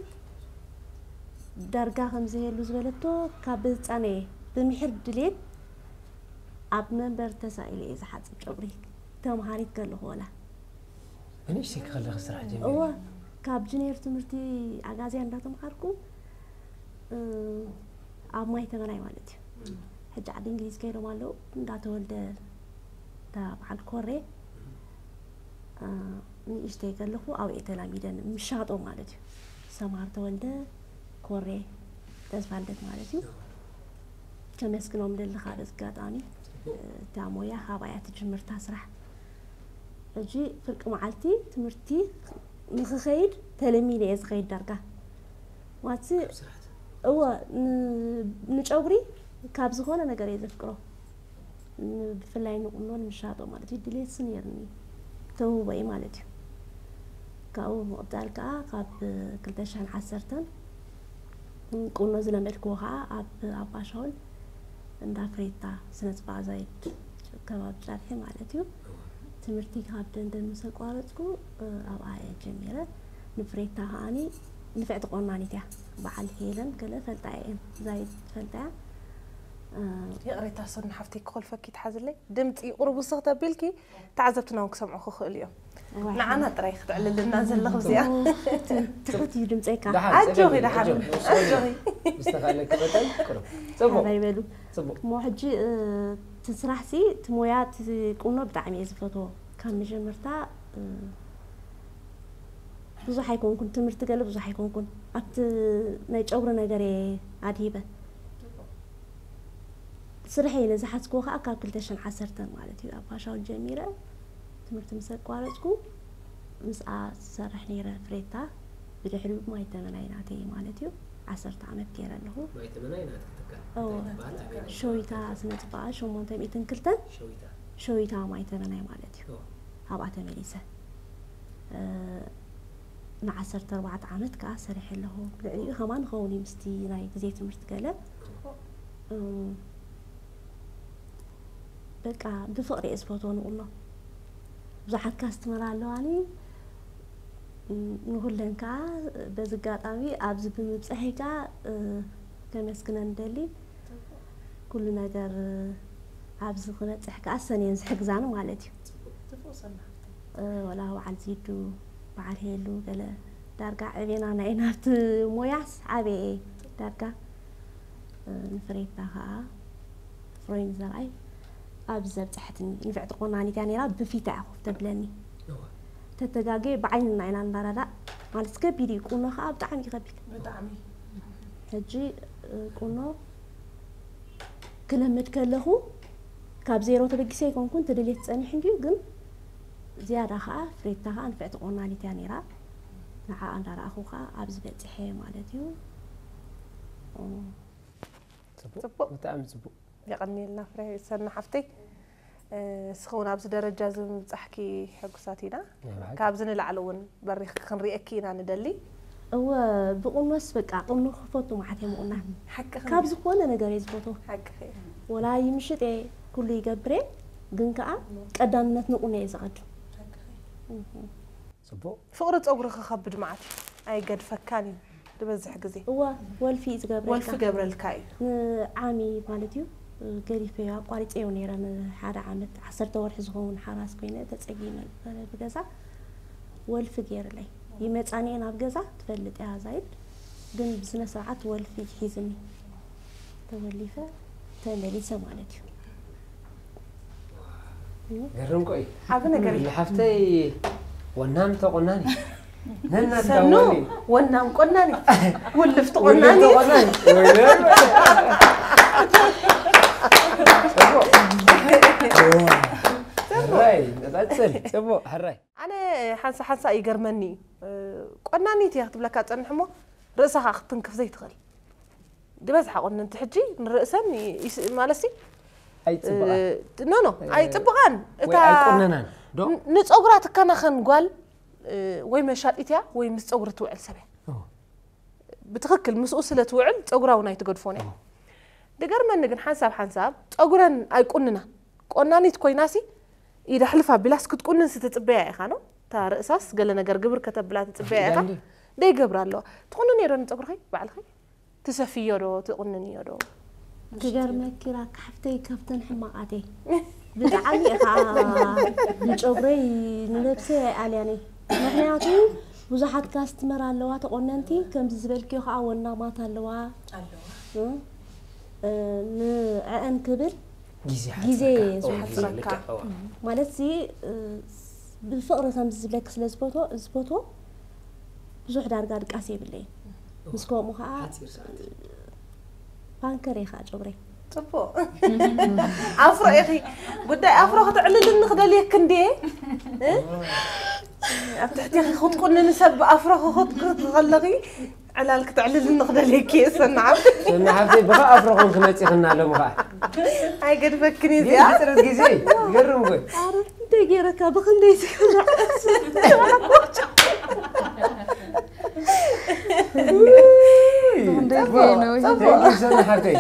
ዳርጋ ከም ዝህሉ ዝበለቶ ካብ ብህፃነየ ብምሕር ድሌት ኣብ መንበር ተሳኢለ እየ ዝሓፅብ ጨጉሪ ተምሃሪት ከለኹ ወላ ብንእሽተይ ከለኺ ስራሕ ጀሚሩ እወ ካብ ጅኔር ትምህርቲ ኣጋዝያ እንዳተምሃርኩ እ፣ ኣብ ማይ ተመናይ ማለት እዩ። ሕጂ ዓዲ እንግሊዝ ከይዶም ኣለዉ እንዳተወልደ እታ በዓል ኮሬ እ፣ ንእሽተይ ከለኹ ኣብኡ እየ ተላሚደ ምሻጦ ማለት እዩ። ሰምሃር ተወልደ ኮሬ ተስፋልደት ማለት እዩ። ከመስግኖም ደሊ ካብ ኣጋጣሚ እታ ሞያ ካባያ ትጅምርታ ስራሕ ሕጂ ፍርቂ መዓልቲ ትምህርቲ ንክኸይድ ተለሚደ እየ ዝኸይድ ዳርጋ ማለት እወ ን- ንጨጉሪ ካብ ዝኾነ ነገር እየ ዘፍቅሮ ን- ብፍላይ ንቁኖ ንምሻጦ ማለት እዩ ድሌትስ ነይርኒ ተውህቦ እዩ ማለት እዩ ካብኡ ምቕፃል ከዓ ካብ ክልተ ሽሕን ዓሰርተን ቁኖ ዝለመድክዎ ከዓ ኣብ ኣባሻውል እንዳ ፍሬታ ስነ ፅባዛይድ ከባቢ ጨርሒ ማለት እዩ ትምህርቲ ካብ ደንደን ምስ ኣቋረፅኩ ኣብኣ እየ ጀሚረ ንፍሬታ ከዓኒ ንፍዕቲ ቆናኒት እያ በዓል ሄለን ገለ ፈልጣ እየን ዛይድ ፈልጣ እያ ይቕሬታ ሰኑ ሓፍተይ ክኾልፈኪ ትሓዝለይ ድምፂ ቁሩብ ውስኽ ተቢልኪ ተዓዘብትና እውን ክሰምዑ ክኽእሉ እዮም ንዓና ጥራይ ክትዕልልና ዘለኽ እዚኣ ትሑት እዩ ድምፀይካ ኣጆኺ ደሓን ኣጆኺ ዝተኻለኪ መጠን ቅሩብ ጽቡቕ ይበሉ ጽቡቕ እሞ ሕጂ እቲ ስራሕ ሲ እቲ ሞያ እቲ ቁኖ ብጣዕሚ እየ ዝፈትዎ ካብ መጀመርታ ብዙሕ ኣይኮንኩን ትምህርቲ ገለ ብዙሕ ኣይኮንኩን ኣብቲ ናይ ጨጉሪ ነገር እየ ኣድሂበ ስርሐይ ኢለ ዝሓዝክዎ ከዓ ካብ ክልተ ሽሕን ዓሰርተን ማለት እዩ ኣብ ፋሻውል ጀሚረ ትምህርቲ ምስ ኣቋረፅኩ ምስኣ ዝሰርሕ ነይረ ፍሬታ ብድሕሪኡ ማይ ተመናይ ናተይ ማለት እዩ ዓሰርተ ዓመት ገይረ ኣለኹ ማይ ተመናይ ናትኪ ትካል እወ። እንታይ ትበሃል ኣበይ ናይ ሸዊታ ስነ ፅባቐ ሸሞንተ ሚእትን ክልተን ሸዊታ ሸዊታ ማይ ተመናይ ማለት እዩ እወ። ኣብኣ ተመሊሰ እ፣ ንዓሰርተ ኣርባዕተ ዓመት ከዓ ሰሪሐ ኣለኹ ልዕሊኡ ከማን ኸውን እዩ ምስቲ ናይ ግዜ ትምህርቲ ገለ እም፣ በቃ ብፍቕሪ እየ ዝፈትዎ ንቁኖ ብዙሓት ካስትመር ኣለዋኒ እም፣ ንኩለን ከዓ በዚ ኣጋጣሚ ኣብዚ ብምብፅሐይ ከዓ እ፣ ከመስግነን ደሊ ኩሉ ነገር እ፣ ኣብዚ ክበፅሕ ከዓ ሰን እየን ዝሕግዛኒ ማለት እዩ ጽቡቕ ሰናሕቲ እ፣ ወላ በዓል ዚዱ በዓል ሄሉ ገለ ዳርጋ ዕቤና ናይ ናብቲ ሞያስ ዓበየ ዳርጋ እ፣ ንፍሬታ ከዓ ፍሮይን ዘርኣይ ኣብዚ ዘብፅሐትኒ ንፍዕቲ ቆናኒት እያ ነይራ ብፊታ እያ ኮፍ ተብለኒ እወ። ተተጋገየ ብዓይንና ኢና እንዳረዳእ ማለት ከቢድ እዩ ቁኖ ከዓ ብጣዕሚ እዩ ከቢድ ብጣዕሚ ሕጂ እ፣ ቁኖ ክለምድ ከለኹ ካብ ዜሮ ተበጊሰ ኣይኮንኩን ትድልየት ፀኒሕ እንድዩ ግን ዝያዳ ከዓ ፍሬታ ከዓ ንፍዕቲ ቆናኒት እያ ነይራ ንዓኣ እንዳረኣኹ ከዓ ኣብዚ በፂሐ ማለት እዩ እ፣ ጽቡቕ ጽቡቕ። ብጣዕሚ ጽቡቕ የቐንየልና ፍረ ሰና ሓፍተይ እስኸውን ኣብዚ ደረጃ እዚ ምብፃሕኪ ሕጉሳት ኢና ናይ ብሓቂ። ካብዚ ንላዕሊ እውን በሪኽኪ ክንሪኤኪ ኢና ንደሊ እወ ብቁኖስ በቃ ቁኖ ክፈቱ ማዓት እየ ምቁና ሓቂ ካብ ዝኾነ ነገር እየ ዝፈትዎ ሓቂ ወላ ይምሽጥ እየ ኩሉ ይገብር እየ ግን ከዓ ቀዳምነት ንቁኖ እየ ዘቐድም ጽቡቕ ፍቕሪ ፀጉሪ ክኸብድ መዓት እዩ ኣይገድፈካን እዩ ዝበዝሕ ግዜ እዋ ወልፊ እዩ ዝገብረልካ ወልፊ ገብረልካ እዩ ንዓሚ ማለት እዩ ገዲፈዮ ኣቋሪፀዮ ነይረ ንሓደ ዓመት ዓሰርተ ወርሒ ዝኸውን ሓራስ ኮይነ ተፀጊመ ብገዛ ወልፊ ገይርለይ ይመፃኒ እየ ናብ ገዛ ትፈልጥ እያ ዛይድ ግን ብስነ ስርዓት ወልፊ ሒዝኒ ተወሊፈ ተመሊሰ ማለት እዩ ገርም ቆይ ዓቢ ነገር እዩ ንሓፍተይ ወናም ተቆናኒ ነናት ሰኑ ዳወኒ ወናም ቆናኒ ውልፍቲ ወለተ ቆናኒ ቆናኒ ወይለ ራይ ቀጽል ጽቡቅ ሕራይ ኣነ ሓንሳ ሓንሳ ይገርመኒ እዩ። ቆናኒት እያ ክትብለካ ትጸንሕ እሞ ርእሳ ከዓ ክትትንክፍ ዘይትኽእል ዝበዝሓ ቆነንቲ ሕጂ ንርእሰን ይስ- ማለት ሲ ኣይጽብቃ ኖ ኖ ኣይጥብቃን ወይ ኣይቆነናን ዶ ንፀጉራ ትከናኸን ጓል ወይ መሻጢት እያ ወይ ምስ ፀጉሪ ትውዕል ሰብ እያ። ብትኽክል ምስኡ ስለ ትውዕል ፀጉራ እውን ኣይትገድፎን እያ። ድገርመኒ ግን ሓንሳብ ሓንሳብ ፀጉረን ኣይቁንናን ቆናኒት ኮይናሲ ኢዳ ሕልፍ ኣቢላስ ክትቁንን ስትፅበያ ኢኻ ነው እታ ርእሳስ ገለ ነገር ግብር ከተብላ ትፅበያ ኢኻ ደይገብራ ኣለዋ። ትቑንንዮ ዶ ንፀጉርኸይ ባዕልኸይ ትሰፍዮ ዶ ትቑንንዮ ዶ? ክገርመኪ ራካ ሓፍተይ ካብተን ሕማቃት እየ ብጣዕሚ እየ ከዓ ንጨጉረይ ንነብሰይ ኣይኣልያን እየ ምክንያቱ ብዙሓት ካስትመር ኣለዋ ተቆነንቲ ከምዚ ዝበልክዮ ከዓ ወናማት ኣለዋ እ፣ እ፣ ንዕአን ክብል ግዜ ግዜ ሓጽረካ። ዝወስድ። ኦ፣ ግዜ ልክዕ፣ እዋ። ማለት ሲ ብፍቅሪ ከምዚ ዝብለኪ ስለ ዝፈትዎ ዝፈትዎ ብዙሕ ዳርጋ ድቃስ የብለይን ምስ ከምኡ ከዓ ሓጺር ሰዓት ፓንከር እየ ከዓ ጨጉረይ ፅቡቅ ኣፍሮ ኢኺ ጉዳይ ኣፍሮ ክትዕልልኒ ክደልየክ እንድየ እ? ኣብ ትሕቲ ክትቁንኒ ሰብ ኣፍሮ ክኽትክ ከለኺ ዕላል ክትዕልልኒ ክደልየኪ እየ ሰናዓብ ሰና ሓብተይ ብኻ ኣፍሮ ኮንክ መፂኽና ሎም ከዓ ኣይገድፈክን እዩ ግን እዚኣ ሕፅረት ግዜ ይገርም ጎይ እንታይ ገይረካ ብክንደይ ሰና ሓብተይ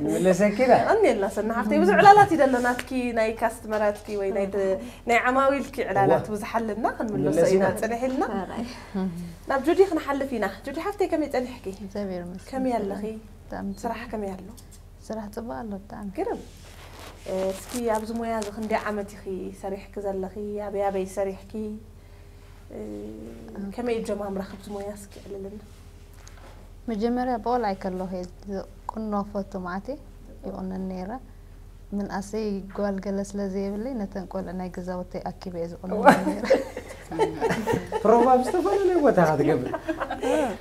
ምለሰኪና እኔላ ሰና ሓብተይ ብዙሕ ዕላላት እዩ ደሎ ናትኪ ናይ ካስትመራትኪ ወይ ናይ ተ- ናይ ዓማዊልኪ ዕላላት ብዙሕ ኣለና ክንምለሶ ኢና ምለሲና። ፅንሕ ኢልና ናብ ጁዲ ክንሓልፍ ኢና ጁዲ ሓፍተይ ከመይ ፀኒሕኪ እግዚኣብሔር ይመስገን። ከመይ ኣለኺ ብጣዕሚ ጽቡቕ። ስራሕ ከመይ ኣሎ ስራሕ ጽቡቕ ኣሎ ብጣዕሚ። ግርም እስኪ ኣብዚ ሞያ እዚ ክንደይ ዓመት ኢኺ ሰሪሕኪ ዘለኺ ኣበይ ኣበይ ሰሪሕኪ ከመይ እዩ ጀማምራኺ ኣብዚ ሞያ እስኪ ዕልልና መጀመርያ ብቆልዓይ ከለኹ እየ ዝቁኖ ፈቱ ማዓት እየ ይቁነን ነይረ ምንኣሰይ ጓል ገለ ስለ ዘየብለይ ነተን ቆልዑ ናይ ገዛውተይ ኣኪበ እየ ዝቁነን ነይረ ፕሮባብ ዝተፈላለዩ ቦታ ክትገብር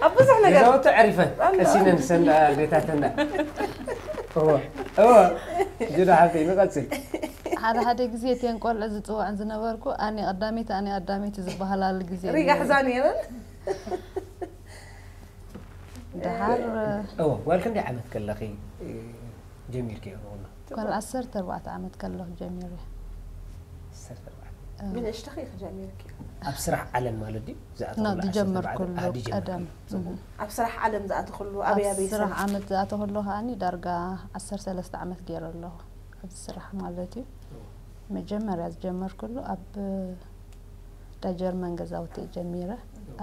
ኣብ ብዙሕ ነገር ገዛውቲ ዕሪፈን ቀሲነን ሰንዳ ቤታተንዳ እዎ እዎ ጁዳ ሓብተይ ንቐፅል ሓደ ሓደ ግዜ እተን ቆልዑ ዝፅውዐን ዝነበርኩ ኣነ ቀዳመይቲ ኣነ ቀዳመይቲ ዝበሃላሉ ግዜ ሪጋ ሕዛ ነይረን ድሓር እዎ ጓል ክንደይ ዓመት ከለኺ ጀሚርኪ ቁኖ ጓል ዓሰርተ ኣርባዕተ ዓመት ከለኹ ጀሚረ ዓሰርተ ኣርባዕተ ብንእሽተኺ ክጀሚርኪ ኣብ ስራሕ ዓለም ማለት ድዩ ኖ ዝጀመርኩሉ ቀደም ኣብ ስራሕ ዓለም ዝኣተኽሉ ኣበይ ኣበይ ስራሕ ስራሕ ዓመት ዝኣተኽሉ ከዓኒ ዳርጋ ዓሰርተ ሰለስተ ዓመት ገይረ ኣለኹ ኣብዚ ስራሕ ማለት እዩ መጀመርያ ዝጀመርኩሉ ኣብ ዳ ጀርመን ገዛውቲ ጀሚረ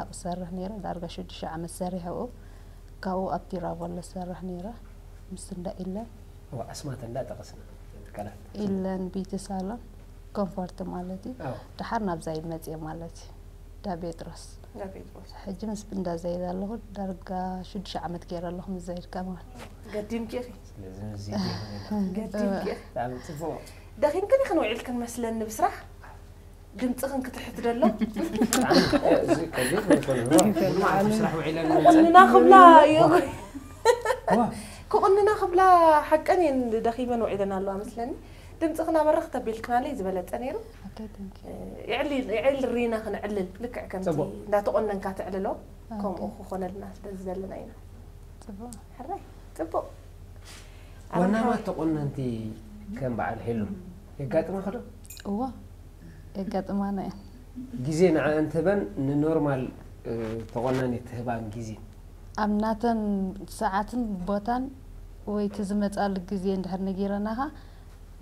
ኣብኡ ሰርሕ ነይረ ዳርጋ ሽዱሽተ ዓመት ሰሪሐ ኣብኡ ካብኡ ኣብ ቲራቮለ ሰርሕ ነይረ ምስ እንዳ ኢለን ኣስማት እንዳ ጠቐስና ትካላት ኢለን ቢቲ ሳሎን ኮምፎርት ማለት እዩ ኣዎ። ድሓር ናብ ዛይድ መፅየ ማለት እዩ ዳ ጴጥሮስ ናብ ጴጥሮስ ሕጂ ምስ እንዳ ዛይድ ኣለኹ ዳርጋ ሽዱሽተ ዓመት ገይረ ኣለኹ ምስ ዛይድ ከማን ገዲምኪ ኢኺ ስለዚ ምስዚ ዘይኮነ ገዲምኪ ኢኺ ብጣዕሚ ፅቡቅ ደኺምክን ኢኽን ውዒልክን መስለኒ ብስራሕ ድምፅኽን ክትሕት ደሎ ብጣዕሚ እዚ ቀሊል ዘይኮነ ብሉማዕት ስራሕ ውዒለን ክቕንና ክብላ እዩ ዋ ክቕንና ክብላ ሓቀን እየን ደኺመን ውዒለን ኣለዋ መስለኒ ድምፅኽን ኣበረኽ ተቢልክናለይ ዝበለፀ ነይሩ Okay, thank you. ይዕል ሪና ክንዕልል ልክዕ ከምቲ ፅቡቅ። እንዳተቆነንካ ትዕልሎ ከምኡ ክኾነልና ስለ ዝደለና ኢና ጽቡቅ። ሕራይ ፅቡቅ ወናማት ተቆነንቲ ከም በዓል ሄሉ የጋጥመ ከዶ እዎ የጋጥማና እየን። ግዜ ንዓን ትህበን ንኖርማል እ፣ ተቆናኒ ትህባን ግዜ ኣብ ናተን ሰዓትን ቦታን ወይ እቲ ዝመፃሉ ግዜ እንድሕር ነጊረናኻ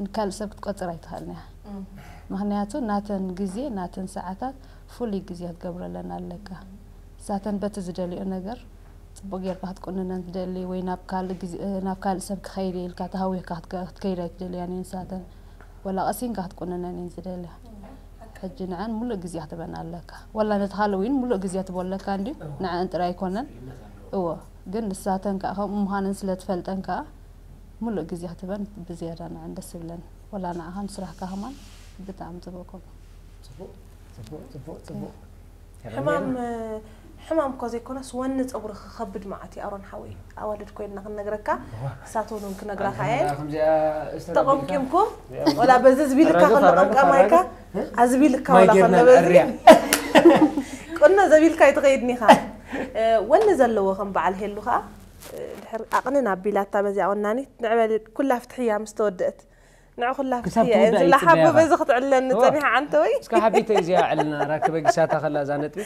ንካልእ ሰብ ክትቆፅር ኣይትኽእልን እያ። ምክንያቱ ናተን ግዜ ናተን ሰዓታት ፍሉይ ግዜ ክትገብረለን ኣለካ። ንሳተን በቲ ዝደልዮ ነገር ፅቡቅ ጌርካ ክትቁንነን ትደሊ ወይ ናብ ካልእ ግዜ ናብ ካልእ ሰብ ክኸይድ ኢልካ ተሃዊኽካ ክትከ- ክትከይድ ኣይትደልያን እየን ንሳተን። ወላ ቀሲንካ ክትቁንነን እየን ዝደልያ። ሕጂ ንዐን ሙሉእ ግዜ ክትበን ኣለካ። ወላ ነቲ ካልእ እውን ሙሉእ ግዜ ትቦ ኣለካ እንድዩ ንዐን ጥራይ ኣይኮነን። እዎ ግን ንሳተን ከዓ ከምኡ ምዃነን ስለ ትፈልጠን ከዓ ሙሉእ ግዜ ክትበን ብዝያዳ ንዐን ደስ ይብለን። ወላ ንዓኻ ንስራሕካ ከማን ብጣዕሚ ፅቡቅ ከምኡ። ፅቡቅ ፅቡቅ ፅቡቅ ፅቡቅ ሕማም ሕማም እኮ ዘይኮነስ ወኒ ፀጉሪ ክኸብድ መዓት እዩ ኣሮን ሓወይ። ኣዋልድ ኮይንና ክንነግረካ፣ ንሳተውን እውን ክነግራ ኣንታ ከኣየን ከምዚኣ እስተራቢልካ ተቐምቂምኩም ወላ በዚ ዝቢልካ ኣራግፍ፣ ከሎ ኣራግፍ፣ ቀምቃማይካ ኣራግፍ። ኣዝቢልካ ማይ ወላ ጌርና ከሎ በዚ ንዕርያ። ቁኖ ዘቢልካ ኣይትኸይድን ኢኻ። ወኒ ዘለዎ ከም በዓል ሄሉ ከዓ ድሕር ኣቕንን ኣቢላታ በዚኣ ወናኒት ንዕበል ኩላ ፍትሕያ ምስ ተወደእት ንዕ ኩላ ክሳብ ፍትሕያ እየን ትውዳእ ዝብላ ሓቦ ይጽበያ በዚ ክትዕለን እዋ። ጸኒሓ ዓንተወይ። እስከ ሓቢተይ እዚኣ ዕልና ራክበ ጊሳታ ከላ እዛ ነጥቢ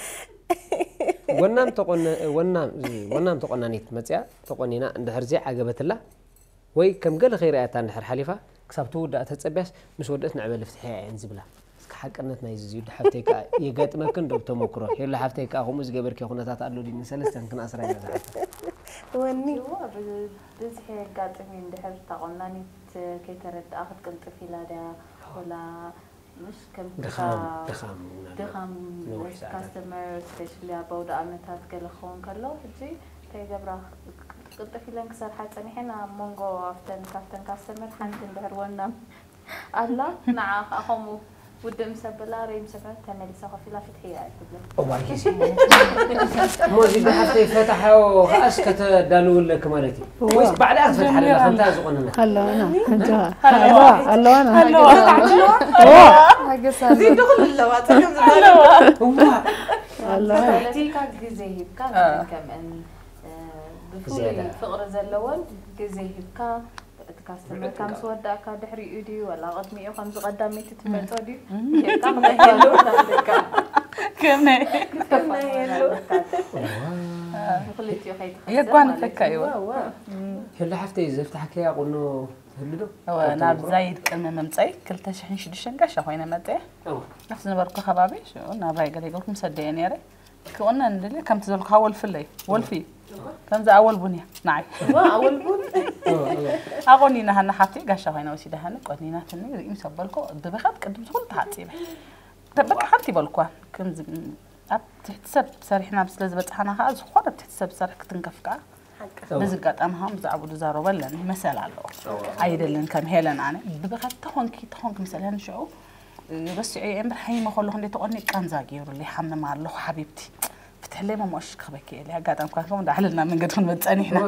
ወናም ተቆነ ወናም ወናም ተቆናኒት መጽያ ተቆኒና እንድሕር ዚ ዓገበትላ ወይ ከም ገለ ከይረኣያታ እንድሕር ሓሊፋ ክሳብ ትውዳእ ተጸብያስ ምስ ወደት ንዕበል ፍትሕያ እየን ዝብላ። እስከ ሓቅነት ናይዚ ዝዩ ሓፍተይ ከኣ የጋጥመክን ዶ ተመክሮ? ሄሎ ሓፍተይ ከኣ ከምኡ ዝገበርኪ ኩነታት ኣሎ ድዩ? ንሰለስተን ክነኣስራ ኢና ዝሓፍተይ። ወኒ እዎ፣ ብ- ብዝሒ የጋጥም እዩ። እንድሕር እታ ቆናኒት ከይተረድኣ ክትቅልጥፍ ኢላ ድያ ወላ ምሽ ከምቲ ድኻም እታ ድኻም እውን ኣሎ። ድኻም ነዊሕ ነቲ ሰዓታት። ካስተመር ስፔሻሊ ኣብ ኣውደ ኣመታት ገለ ክኸውን ከሎ ሕጂ እንታይ ይገብራ ቅልጥፍ ኢለን ክሰርሓ ጸኒሐን ኣብ መንጎ ኣብተን ካብተን ካስተመር ሓንቲ እንድሕር ወናም ኣላ ንዓ ከዓ ከምኡ ውድእ ምስ ኣበላ ረይ ምስ ኣበላ ተመሊሳ ኮፍ ኢላ ፍትሒ እያ ኣይትብልን። እዋይ እሞ እዚ ብሓፍተይ ፈታሓዮ ከኣስ ከተዳልውለኪ ማለት እዩ ወይስ ባዕላ ክትፈትሓለና ከምታ ዝቆነና ኣለዋና እንጃ ኣለዋና ኣለዋ እዋ እዚ እንዶ ኩሉ ኣለዋ ጸገም ዝበለ እዋ ኣለዋ ስለዚካ ግዜ ሂብካ ከምአን ብፍሉይ ዝያዳ። ፍቕሪ ዘለዎን ግዜ ሂብካ እቲ ካስተመርካ ብዕጥንቃ። ምስ ወዳእካ ድሕሪኡ ድዩ ወላ ቅድሚኡ ከምዚ ቀዳመይቲ ትመጾ ድዩ ሂብካ ክትከፋፈል ኣለካ። ከመይ ክትከፋፈል ኣለካ። ንክልቲኡ ከይትኸስር የጓንፈካ ማለት እዩ። እወ፣ እወ። ህሉ ሓፍተይ ዘፍታሕከያ ቁኖ ትህሉ ዶ? እወ፣ ናብዛ ኢድ ቅድሚ ምምፀይ ክልተ ሽሕን ሽዱሽተን ጋሻ ኮይነ መፀ እወ። ናብቲ ዝነበርኩ ከባቢ ሽዑ ናብራይ ገለ ይገብርኩ ምስ ኣደየ ነይረ ክቕነ ንደሊ ከምቲ ዘልኩ ወልፍለይ ወልፊ ከምዚ ኣወል ቡን እያ ንዓይ ዋ ኣወል ቡን እወ፣ እወ። ኣቆኒና ሃና ሓፍቲ ጋሻ ኮይና ወሲዳ ሃኒ ቆኒናትኒ ርኢ ምስ ኣበልኩ ብብኸት ቅድም ዝኹሉ ተሓፂበ በቃ ሓንቲ ይበልኳ ከምዚ ኣብ ትሕቲ ሰብ ሰሪሕና ስለ ዝበፅሓና ከዓ ዝኾነ ኣብ ትሕቲ ሰብ ዝሰርሕ ክትንከፍ ከዓ በዚ ኣጋጣሚ ከዓ ብዛዕባኡ ዝዛረቦ ኣለኒ መሰል ኣለዎ ኣይደልን ከም ሄለን ኣነ ብብኸት ተኾንኪ ተኾንኪ ምስ ሄለን ሽዑ ረሲዐ እየ እምበር ሓይመ ከለኹ እንደ ተቆኒ ቃንዛ ገይሩለይ ሓምም ኣለኹ ሓቢብቲ ፍትሕለይ መሞሽ ክኽበኪ እየ ኣጋጣሚ ኳን ከም እንዳሕለልና መንገዲ ክንመፀ ኒሕና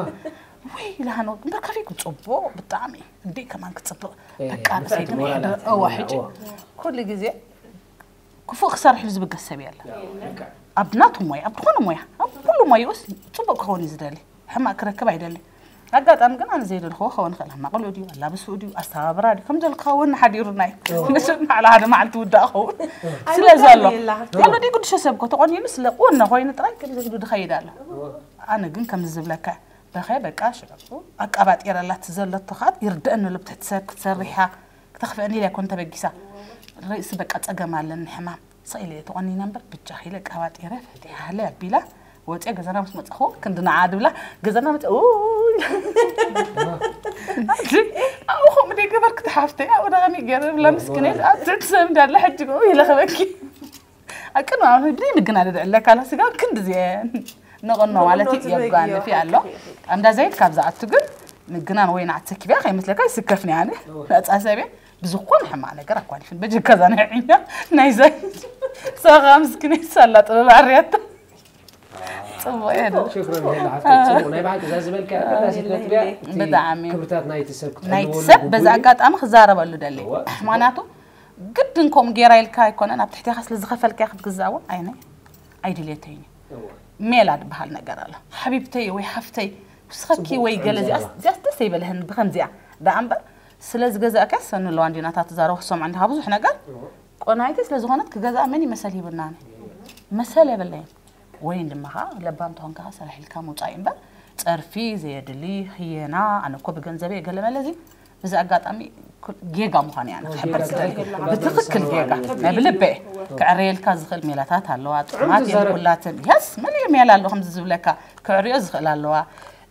ወይ ኢላሃኖ እምበር ከፊኩም ፅቡቅ ብጣዕሚ እንዴ ከማን ክፅብቅ በቃ ንፍዕቲ ንሰይድን ሞራል ሕድረ ኣትሕቲ እዋ ሞራል፣ ሕጂ እዋ። ኩሉ ግዜ ክፉእ ክሰርሕ እዩ ዝብል ሰብ የለ ኣብ ናቱ ሞያ ኣብ ዝኾነ ሞያ ኣብ ኩሉ ሞያኡስ ፅቡቅ ክኸውን እዩ ዝደሊ ሕማቅ ክረክብ ኣይደሊ ኣጋጣሚ ግን ኣነ ዘይደልክዎ ክኸውን ይኽእል ሕማቅ ልኡ ድዩ ኣላብስኡ ድዩ ኣስተባብራ ድዩ ከም ዘልካ ወኒ ሓዲሩና እዩ ንሱ ንባዕላ ሓደ መዓልቲ ውዳእ ክኸውን ስለዚ ኣሎ ኣሎ ድዩ ቅዱሰ ሰብ እኮ ተቆኒኑ ስለ ወኒ ኮይኑ ጥራይ ከም ዝግዱ ድኸይድ ኣሎ ኣነ ግን ከምዚ ዝብለካ በኸ በቃ ሽዑ ኣቃባጢረላ እቲ ዘለቶ ከዓ ይርደአኒ ኣሎ ብትሕቲ ሰብ ክትሰርሕ እያ ክተኽፍአኒ ኢላ ኣይኮን ተበጊሳ ርእሲ በቃ ፀገም ኣለኒ ሕማም ስቕ ኢለ እየ ተቆኒነ እምበር ብጃኺ ኢለ ኣቃባጢረ ፈቲሓለ ኣቢላ ወፂኣ ገዛና ምስ መፃኹ ክንዲ ንዓ ድብላ ገዛና መፂኣ ኣብኡ ከምኡ ደይ ገበርክ ተሓፍተይ ኣብኡ ዳቐሚ ገይረ ብላ ምስኪነይ ኣብ ትሕቲ ሰብ እንዳለ ሕጂ ኢለ ክበኪ ኣብ ቅድሚ ዓመት ብደይ ምግናደድ ዕለካ ላ ስጋ ክንዲ ዚአ ንቕኖ ማለት እዩ የጓንፍ ኣሎ ኣንዳ ዘይድ ካብ ዝኣቱ ግን ምግናን ወይ ንዓት ሰኪብያ ከይመስለካ ይስከፍኒ ኣነ ነፃ ሰብየ ብዝኾነ ሕማቕ ነገር ኣኳሊፍን በጀካ እዛ ናይ ዕኛ ናይ ዘይድ ሳኻ ምስኪነይ ሳላ ጥበብ ዓርያታ ፅቡቅ እየ ዶ ሽክረን ሄላ ሓፍተይ፣ ጽቡቕ። ናይ ብሓቂ እዛ ዝበልካያ ቀዳሲት ነጥቢ እያ። እቲ ብጣዕሚ። ክብርታት ናይቲ ሰብ ናይቲ ክትህልወሉ ሰብ ግቡእ በዚ እዩ። ኣጋጣሚ ክዛረበሉ ደሊ እወ። ምክንያቱ ግድን ከምኡ ጌራ ኢልካ ኣይኮነን ኣብ ትሕቴኻ ስለ ዝኸፈልክያ ክትግዛእ እውን ኣይነ ኣይድልየተይን እዩ እወ። ሜላ ዝበሃል ነገር ኣሎ ሓቢብተይ ወይ ሓፍተይ ውስኸኪ ጽቡቕ ወይ ገለ ዘረባ። እዚኣስ ደስ ኣይበለህን ብከምዚኣ ደኣ እምበር ስለ ዝገዛእካ ሰኑ ኣለዋ እንዲ ናታ ትዛረቡ ክሰምዖ እንዲኻ ብዙሕ ነገር እወ። ቆናይቲ ስለ ዝኾነት ክገዝኣ መን እዩ መሰል ሂብና ኣነ መሰል የብለይን ወይን ድማ ከዓ ለባም ተኾንካ ከዓ ሰራሕ ኢልካ ምውፃእ እዩ እምበር ፀርፊ ዘየድሊ ህየና ኣነ እኮ ብገንዘበ ገለመለ እዚ በዚ ኣጋጣሚ ኩል- ጌጋ ምዃን እያ ኣነ ክሕበር ዝደሊ ብትኽክል ጌጋ ናይ ብልበ ክዕረየልካ ዝኽእል ሜላታት ኣለዋ ጥዑማት እየን ኩላትን ያስ መሊኡ ሜላ ኣሎ ከምዚ ዝብለካ ክዕርዮ ዝኽእል ኣለዋ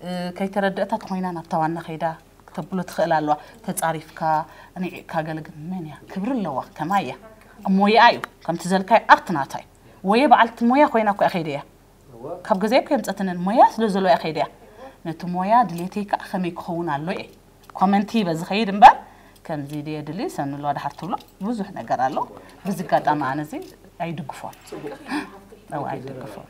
እ፣ ከይተረደእታ ተኾይና ናብታ ዋና ከይዳ ክተብሎ ትኽእል ኣለዋ ተፃሪፍካ ንዒቕካ ገለ ግን መን እያ ክብሪ ኣለዋ ከማይ እያ ሞያ እዩ ከምቲ ዘልካይ ኣርት ናታ እዩ ወየ በዓልቲ ሞያ ኮይና እኮ እያ ከይደ እያ ካብ ገዛይ እኮ የምፀትንን ሞያ ስለ ዘለዋ እያ ከይደ እያ ነቲ ሞያ ድሌተይ ከዓ ከመይ ክኸውን ኣሎ እየ ኮመንቲ በዚ ከይድ እምበር ከምዚ ድየ ድሊ ሰንሎ ድሓር ትብሎ ብዙሕ ነገር ኣሎ ብዚ ኣጋጣሚ ኣነ እዚ ኣይድግፎን No, I think so.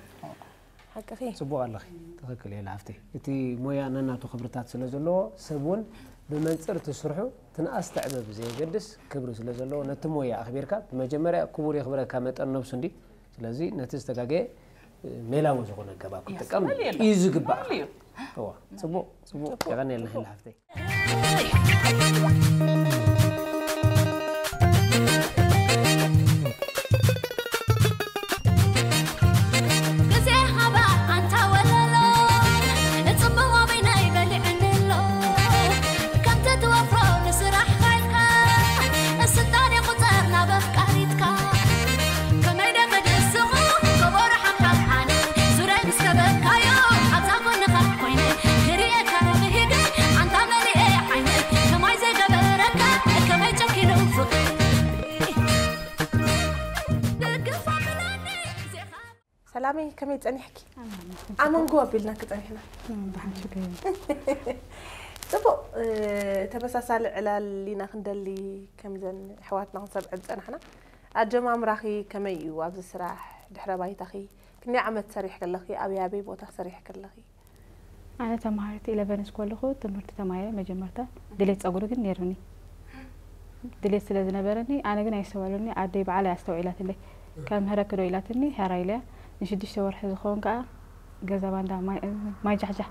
ሓቅኺ። ጽቡቕ ኣለኺ። ትኽክል እየ፣ ሓፍተይ። እቲ ሞያ ነናቱ ክብርታት ስለ ዘለዎ፣ ሰብ እውን ብመንጽር እቲ ስርሑ ትንኣስ ትዕበብ ዘየገድስ ክብሪ ስለ ዘለዎ፣ ነቲ ሞያ ኣኽቢርካ፣ ብመጀመርያ ክቡር የኽብረካ መጠን ነብሱ እንዲ። ስለዚ ነቲ ዝተጋገየ ሜላዊ ዝኾነ ኣገባብ ክትጥቀም የስተውዕል የለን። እዩ ዝግባእ። የስተውዕል እዩ። እዋ፣ ጽቡቕ፣ ጽቡቕ። ጽቡቕ። የቐንየልና ሄላ ሓፍተይ። ግዜ ሃባ ኣንታ ወለሎ፣ እጽምዋ በይናይ በሊዕኒ ኣሎ። ከምቲ ትወፍሮ ንስራሕ ካይድካ፣ እስልጣን ይቑጸር ናብ ኣፍቃሪትካ። ከመይ ደመድስኹ ከበሮ ሓምሓም ሓነ፣ ዙረይ ምስ ከበብካዮ፣ ኣብዛ ጎንኻ ኮይነ፣ ክርእየካ ብሂገ፣ ኣንታ መሊኤ ዓይነ፣ ከማይ ዘይገበረካ፣ ከመይ ጨኪኑ ፍቕሪ። ሰላመይ፣ ከመይ ጸኒሕኪ? ኣመንጎ ኣቢልና ክጸኒሕና። ብሓንሽገ። ጽቡቕ። ተመሳሳሊ ዕላል ኢና ክንደሊ፣ ከምዘን ኣሕዋትና ክንሰምዐን ዝጸናሕና። ኣጀማምራኺ ከመይ እዩ ኣብዚ ስራሕ? ድሕረ ባይታኺ ክንደይ ዓመት ሰሪሕ ከለኺ? ኣበይ ኣበይ ቦታ ሰሪሕ ከለኺ? ኣነ ተማሃሪት ኢለቨን ስኮለኹ ትምህርቲ ተማሂረ። መጀመርታ ድሌት ጸጉሪ ግን ነይሩኒ። ድሌት ስለ ዝነበረኒ፣ ኣነ ግን ኣይስተውዕሉኒ፣ ኣደይ በዓል ኣስተውዒላትለይ። ከም ምህረኪ ዶ ኢላትኒ፣ ሕራይ ኢለያ። ንሽዱሽተ ወርሒ ዝኸውን ከኣ ገዛ ባንዳ ማይ፣ ማይ ጃሕጃሕ፣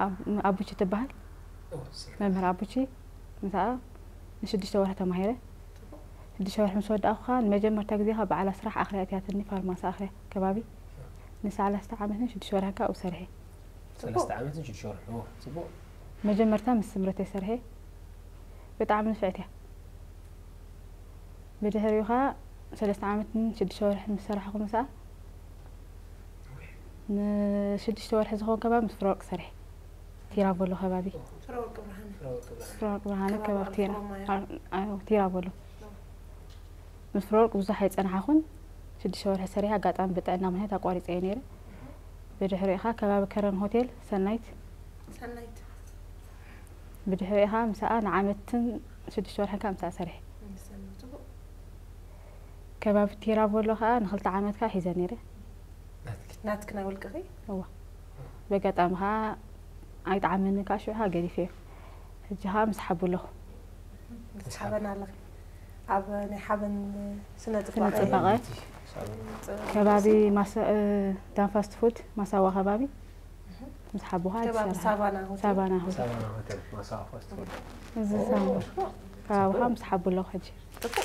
ኣብ-፣ ኣቡቺ ትበሃል። መምህር ኣቡቺ፣ ምስኣ ንሽዱሽተ ወርሒ ተማሂረ። ሽዱሽተ ወርሒ ምስ ወዳእኩ ከኣ ንመጀመርታ ግዜ ከኣ በዓላ ስራሕ ኣኽርያ እትያትኒ፣ ፋርማሲ ኣኽርያ ከባቢ። ንሰላስተ ዓመትን ሽዱሽተ ወርሒ ከኣ ኣብኡ ሰሪሐ። ሰለስተ ዓመትን ሽዱሽተ ወርሒ። ኦ፣ ጽቡቕ። መጀመርታ ምስ ስምረት እየ ሰሪሐ። ብጣዕሚ ንፍዕቲ እያ። ብድሕሪኡ ከኣ ሰለስተ ዓመትን ሽዱሽተ ወርሒ ምስ ሰራሕኩ ምስኣ፣ ንሽዱሽተ ወርሒ ዝኸውን ከባቢ ምስ ፍረወርቅ ሰሪሐ። ቲራቮሎ ከባቢ። ፍረወርቅ ብርሃነ። ፍረወርቅ ብርሃነ ከባቢ ቲራ። ኣዎ፣ ቲራቮሎ። ምስ ፍረወርቅ ብዙሕ ኣይጸናሕኹን። ሽዱሽተ ወርሒ ሰሪሐ፣ ኣጋጣሚ ብጥዕና ምኽንያት ኣቋሪጸዮ ነይረ። ብድሕሪኡ ኸኣ ከባቢ ከረን ሆቴል ሰናይት። ሰናይት። ብድሕሪኡ ኸኣ ምሳኣ ንዓመትን ሽዱሽተ ወርሕን ከኣ ምሳኣ ሰሪሐ። ንሰናይት፣ ጽቡቕ። ከባቢ ቲራቮሎ ኸኣ ንኽልተ ዓመት ከኣ ሒዘ ነይረ። ናትኪ? ናትኪ ናይ ውልቅኺ? እዋ። ብኣጋጣሚ ኸኣ ኣይጠዓመኒ ከኣ ሽዑ ኸኣ ገዲፈዮ። ሕጂ ኸኣ ምስ ሓቡ ኣለኹ። ምስ ሓበን ኣለኺ? ኣብ ናይ ሓበን ስነ ስነ ጽባቐ? ጽባቐ። ጽ-፣ ከባቢ ማሳ-፣ እ፣ ዳን ፋስት ፉድ ማሳዋ ከባቢ። ምስ ሓቡ ኸኣ ከባቢ ኣይትሰርሕ። ሳቫና ሆቴል። ሳቫና ሆቴል። ሳቫና ሆቴል፣ ማሳዋ ፋስት ፉድ። እዚ ኦ፣ ሳቫና። ጽቡቕ። ከባቢ ኸኣ ጽቡቕ። ምስ ሓቡ ኣለኹ ሕጂ። ጽቡቕ።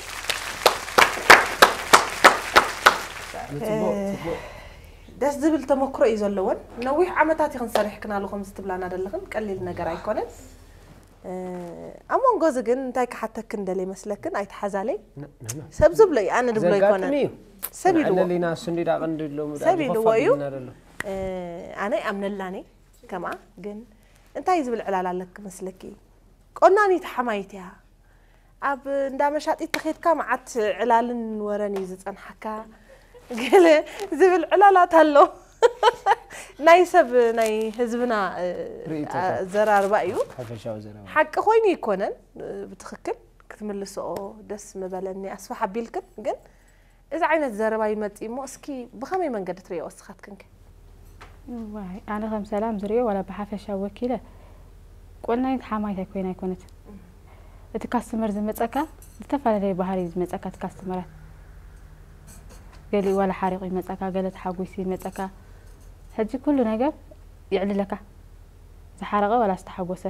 ጽቡቕ፣ እ፣ ጽቡቕ። ደስ ዝብል ተመክሮ እዩ ዘለወን። ነዊሕ ዓመታት ኢኽን ሰሪሕክናሉ ከምዚ ትብላና ዘለኽን፣ ቀሊል ነገር ኣይኮነን። እ፣ ኣብ መንጎ እዚ ግን እንታይ ክሓተክን ደልየ መስለክን፣ ኣይትሓዛለይ። ነ-፣ ነ-፣ ነ። ሰብ ዝብሎ እዩ፣ ኣነ ዝብሎ ዘጋጥም ኣይኮነን። እዩ። ሰብ ኢልዎ። ኣለሊና እሱ እንዲ ዳ ቀንዲ ኢሎም ዳ ሰብ ኢልዎ ዝኸፋ እዩ። ቢልና ዘሎ። እ፣ ኣነ ይኣምነላኒ ከምኣ፣ ግን እንታይ ዝብል ዕላል ኣለክ መስለኪ? ቆናኒት ሓማይት እያ። ኣብ እንዳ መሻጢት ተኸድካ መዓት ዕላልን ወረን እዩ ዝጸንሓካ። ገለ ዝብል ዕላላት ኣሎ። ናይ ሰብ፣ ናይ ህዝብና፣ እ፣ ርእይቶታት። ኣዘራርባ እዩ። ሓፈሻዊ ዘረባ። ሓቂ ኮይኑ ይኮነን፣ እ፣ ብትኽክል ክትምልስኦ ደስ ምበለኒ ኣስፍሕ ኣቢልክን፣ ግን እዚ ዓይነት ዘረባ ይመጽእ እሞ፣ እስኪ ብኸመይ መንገዲ ትርእዮ እስኻትክንከ? ዋይ፣ ኣነ ከም ሰላም ዝርእዮ፣ ዋላ ብሓፈሻ ወኪለ፣ ቆናይት ሓማይት ኣይኮይን ኣይኮነት። እቲ ካስተመር ዝመጸካ፣ ዝተፈላለየ ባህሪ እዩ ዝመጸካ እቲ ካስተመራት። ገሊኡ ዋላ ሓሪቑ ይመጸካ፣ ገለ ተሓጒሱ ይመጸካ። ሕጂ ኩሉ ነገር ይዕልለካ። ዝሓረቐ ዋላ ዝተሓጎሰ።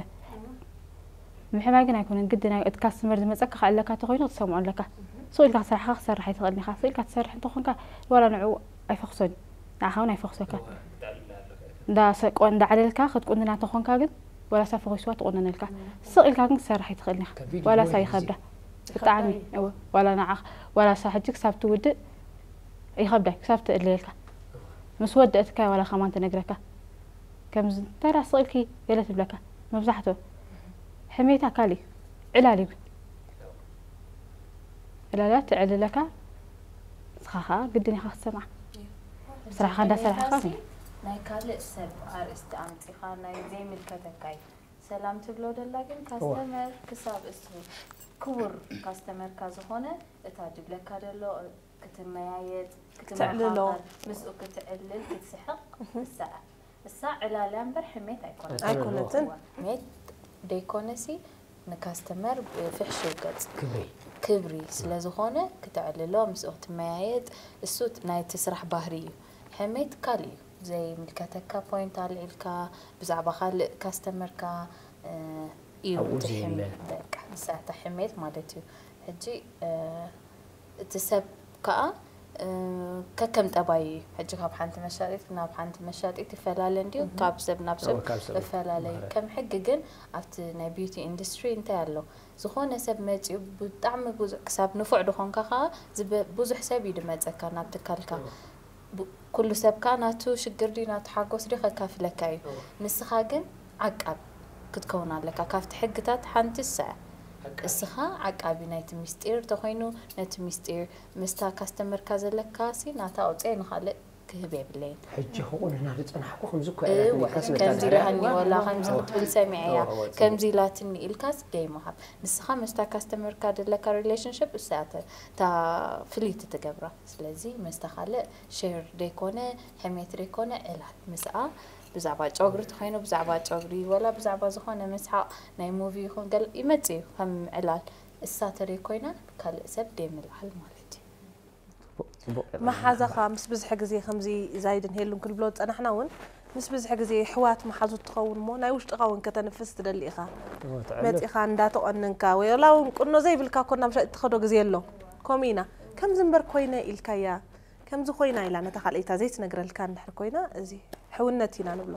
ምሕማይ ግን ኣይኮነን፣ ግድን ኣይ-፣ እቲ ካስተመር ዝመጸካ ክዕልለካ እንተኾይኑ ክትሰምዖ ኣለካ። ስቕ ኢልካ ስራሕኻ ክትሰርሕ ኣይትኽእልን ኢኻ። ስቕ ኢልካ ትሰርሕ እንተኾንካ ዋላ ንዕኡ ኣይፈኽሶን እዩ። ንዓኻ እውን ኣይፈኽሰካ። እዋ፣ ብጣዕሚ ኣለካ። እንዳ ሰቆ-፣ እንዳ ዕለልካ ክትቁንና እንተኾንካ ግን ዋላ እሳ ፈኺስዋ ትቑነነልካ። ስቕ ኢልካ ግን ክትሰርሕ ኣይትኽእልን ኢኻ። ከቢድ ዋላ እሞ እሳ እዩ ይኸብዳ። እዚ። ብጣዕሚ። ይኸብዳ እዩ። እወ፣ ዋላ ንዓኻ፣ ዋላ እሳ ሕጂ ክሳብ ትውድእ ይኸብዳ እዩ፣ ክሳብ ትእለየልካ። ምስ ወደእትካ ዋላ ከማን ትነግረካ። ከምዚ ተራ ስቕ ኢልኪ ገለ ትብለካ። መብዛሕትኡ ሕሜታ ካልእ እዩ። ዕላል እዩ። ዕላላት ትዕልለካ፣ ንስኻ ኸኣ ግድን ኢኻ ክትሰምዓ። እዩ። ስራሕኻ እንዳሰራሕካ ሕሜታሲ ግን። ናይ ካልእ ሰብ ኣርእስቲ ኣምጺኻ፣ ናይ ዘይምልከተካ እዩ። ሰላም ትብሎ ደላ ግን እዋ። ካስተመር ክሳብ እሱ ክቡር ካስተመርካ ዝኾነ እታ ድብለካ ደሎ ክትመያየጥ ክትዕልሎ። ክትመኻኸር ምስኡ ክትዕልል ክትስሕቕ እሳ እሳ ዕላላ እምበር ሕሜት ኣይኮነትን ኣይኮነትን። ሕሜት ደይኮነሲ ንካስተመር ብፍሕሽው ገጽ ክብሪ ክብሪ ስለ ዝኾነ ክትዕልሎ ምስኡ ክትመያየጥ እሱ ናይቲ ስራሕ ባህሪ እዩ። ሕሜት ካልእ እዩ። ዘይምልከተካ ፖይንት ኣልዒልካ ብዛዕባ ካልእ ካስተመርካ እዩ ኣብኡ እቲ ዘየለ። ሕሜት በቃ ንሳታ ሕሜት ማለት እዩ። ሕጂ እቲ ሰብ ከዓ ከከም ጠባይ እዩ። ሕጂ ካብ ሓንቲ መሻጢት ናብ ሓንቲ መሻጢት ይፈላለ እንድዩ። ካብ ሰብ ናብ ሰብ ካብ ሰብ ይፈላለ እዩ። ከም ሕጊ ግን ኣብቲ ናይ ቢዩቲ ኢንዱስትሪ እንታይ ኣሎ? ዝኾነ ሰብ መፂኡ ብጣዕሚ ብዙሕ ክሳብ ንፉዕ ድኾንካ ከዓ ዝበ- ብዙሕ ሰብ እዩ ድመፀካ ናብ ትካልካ። ቡ- ኩሉ ሰብ ከዓ ናቱ ሽግር ድዩ ናቱ ሓጎስ ድዩ ከካፍለካ እዩ። ንስኻ ግን ዓቃብ ክትከውን ኣለካ። ካብቲ ሕግታት ሓንቲ እሳ እያ። እስኻ ዓቃቢ ናይቲ ሚስጢር ተኾይኑ ነቲ ሚስጢር ምስታ ካስተመርካ ዘለካ ሲ ናታ ኣውፅአ ንኻልእ ክህብ የብለይን። ሕጂ ክቑንና ዝፀናሕኩ ከምዚ እኮ እወ፣ እያ ኢልካስ ከምዚ መታደርያ ኢላትኒ ወላ ከምዚ ክትብል ሰሚዐያ እወ፣ እወ፣ ከምዚ ኢላትኒ ኢልካስ ደይ ምሃብ። ንስኻ ምስታ ካስተመርካ ዘለካ ሪሌሽንሽፕ እሳ እያ ተ- እታ ፍልይቲ ትገብራ። ስለዚ ምስታ ካልእ ሼር ደይኮነ ሕሜት ደይኮነ ዕላል ምስኣ ብዛዕባ ጨጉሪ ተኾይኑ ብዛዕባ ጨጉሪ ወላ ብዛዕባ ዝኾነ መስሓቕ ናይ ሙቪ ይኹን ገለ ይመጽእ እዩ ከም ዕላል። እሳ ተደይ ኮይና ካልእ ሰብ ደይ ምልዓል ማለት እዩ። ፅቡቅ መሓዛኻ ምስ ብዝሒ ግዜ ከምዚ ዛይድን ሄሉን ክንብሎ ዝጸናሕና እውን ምስ ብዝሒ ግዜ ኣሕዋት መሓዙት ትኸውን እሞ ናይ ውሽጥኻ እውን ከተንፍስ ትደሊ ኢኻ። እወ፣ ትዕልል። መጺኻ እንዳተቖነንካ ወይ ወላ እውን ቁኖ ዘይብልካ እኮ ናብ ሻ- እትኸዶ ግዜ ኣሎ። ከምኡ ኢና ከምዚ እምበር ኮይነ ኢልካያ ከምዚ ኮይና ኢላ ነታ ካልኣይታ ዘይትነግረልካ እንድሕር ኮይና እዚ ሕውነት ኢና ንብሎ።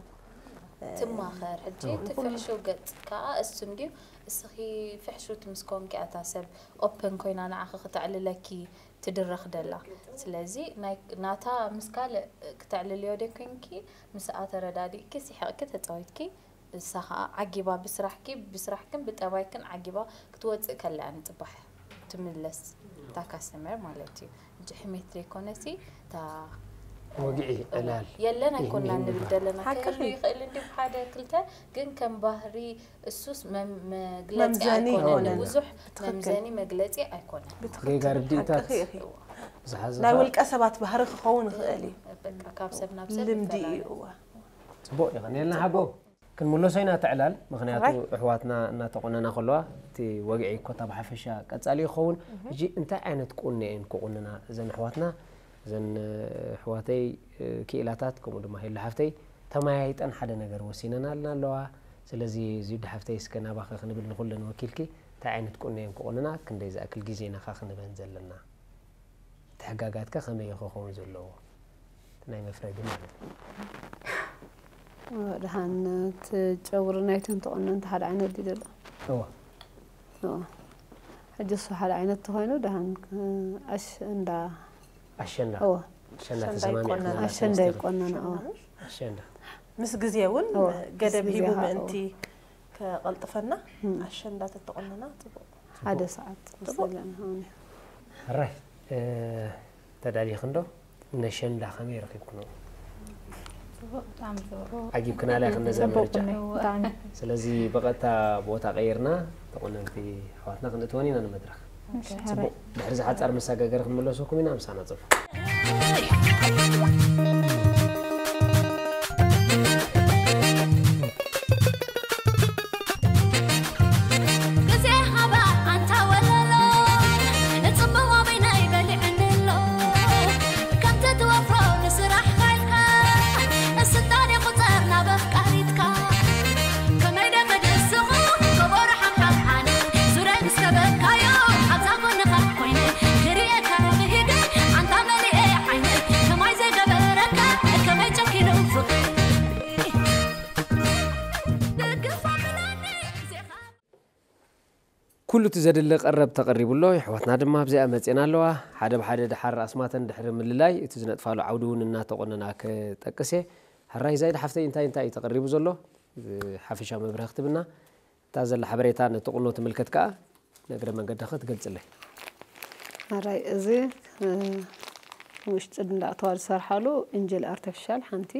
ትማኸር ሕጂ እቲ ፍሕሹው ገጽ ከኣ እሱ እንድዩ። እስኺ ፍሕሹውቲ ምስ ኮንኪ እታ ሰብ ኦፕን ኮይና ንዓኺ ክተዕልለኪ ትድረኽ ደላ። ስለዚ ናይ ናታ ምስ ካልእ ክተዕልልዮ ደይ ኮንኪ ምስኣ ተረዳዲእኪ ስሒቕኪ ተጻዊትኪ እሳ ኸኣ ዓጊባ ብስራሕኪ ብስራሕክን ብጠባይክን ዓጊባ ክትወጽእ ከላ እያ ንጽባሕ ትምለስ እታ ካስተመር ማለት እዩ። ሕጂ ሕሜት ዘይኮነሲ እታ ወግዒ ዕላል የለን ኣይኮና ይህን ንብል ይባል። ዘለና ሓቅኺ። ክህሉ ይኽእል እንዲ ሓደ ክልተ ግን ከም ባህሪ እሱስ መም- መግለጺ መምዘኒ ኣይኮነን ኣይኮነን። ብዙሕ ብትኽክል። መምዘኒ መግለጺ ኣይኮነን። ብትኽክል ጌጋ ርድኢታት ሓቅኺ ኢኺ። ዝሓዘ ናይ ኸ- ውልቀ ሰባት ባህሪ ክኸውን ይኽእል እዩ። በቃ ካብ ሰብ ናብ ሰብ ልምዲ እዩ ይፈላለ። እዋ። ፅቡቅ ይኸን የልና ሓጎ ክንምለሶ ኢና ትዕላል ምክንያቱ ኣራይ። ኣሕዋትና እናተቆነና ከለዋ እቲ ወግዒ ኮታ ብሓፈሻ ቀጻሊ ይኸውን። ሕጂ እንታይ ዓይነት ቁነ እየን ክቁንና እዘን ኣሕዋትና? እዘን ኣሕዋተይ ክኢላታት ከምኡ ድማ ሄሉ ሓፍተይ ተመያይጠን ሓደ ነገር ወሲነን ኣልና ኣለዋ። ስለዚ ዚዱ ሓፍተይ እስከ ናባኸ ክንብል ንኩለን ወኪልኪ እንታይ ዓይነት ቁነ እየን ክቁንና ክንደይ ዝኣክል ግዜ ኢና ኸ ክንበን ዘለና? እቲ ሕጋጋት ከ ከመይ እዩ ክኸውን ዘለዎ? እቲ ናይ መፍረዲ ማለት እዩ። ደሓን እቲ ጨጉሪ ናይተን ተቆነንቲ ሓደ ዓይነት ድዩ ዘሎ? እወ። እወ። ሕጂ እሱ ሓደ ዓይነት ተኾይኑ ደሓን ኣሽ እንዳ ኣሸንዳ እወ። ኣሸንዳ ኣሸንዳ ተሰማሚዕና ይቆነና። ኣላ ኣሸንዳ ሰለስተ ይቆነና እወ። ኣሸንዳ ምስ ግዜ እውን እወ፣ ገደብ ምስ ግዜ ሂቡ ኸዓ፣ ምእንቲ እወ። ከቐልጥፈና እም። ኣሸንዳ ተተቆነና ጽቡቕ። ሓደ ሰዓት ጽቡቕ። ዘለና ሆነ። ሕራይ እ፣ ተዳሊኽን ዶ ነሸንዳ ከመይ ረኺብክኖ? ጽቡቕ ብጣዕሚ ጽቡቕ። ዓጊብክናላ ኢኽን ነዛ ጽቡቕ ምርጫ። እኔ ብጣዕሚ። ስለዚ ብቐጥታ ቦታ ቀይርና ተቆነንቲ ኣሕዋትና ክንእትወን ኢና ንመድረኽ። እሺ፣ ጽቡቕ። ድሕሪ ዝሓጻር መሰጋገሪ ክንምለሰኩም ኢና፣ ምሳና ጽንሑ። ግዜ ሃባ ኣንታ ወለሎ፣ ንጽምዋ በይናይ በሊዕኒ ኣሎ። ከምቲ ትወፍሮ ንስራሕ ካይልካ፣ ስልጣን ይቑጸር ናብ ኣፍቃሪትካ። ከመይ ደ ክድስኹ፣ ከበሮ ሓምሓም ዓነ፣ ዙረይ ምስ ከበብካዮ፣ ኣብዛ ጎንኻ ኮይነ፣ ክርእየካ ብሂደ፣ ኣንታ መሊኤ ዓይነ፣ ከማይ ዘይገበረካ፣ ከመይ ጨኪኑ ፍቕሪ። ኩሉ እቲ ዘድሊ ቀረብ ተቐሪቡ ኣሎ። የሕዋትና ድማ ኣብዚኣ መጺኤን ኣለዋ። ሓደ ብሓደ ደሓር ኣስማተን ድሕሪ ምልላይ፣ እቲ ዝነጥፋሉ ዓውዲ እውን እናተቖነና ክጠቅስ እየ። ሕራይ ዛይድ ሓፍተይ፣ እንታይ እንታይ እዩ ተቐሪቡ ዘሎ? ሓፈሻዊ መብርሂ ክትብና። እታ ዘላ ሓበሬታ ነቲ ቁኖ ትምልከት ከኣ፣ ንእግረ መንገድኺ ትገልጽለይ። ሕራይ እዚ፣ እ፣ ውሽጢ እንዳእተዋ ዝሰርሓሉ እንጅል ኣርቲፊሻል ሓንቲ፣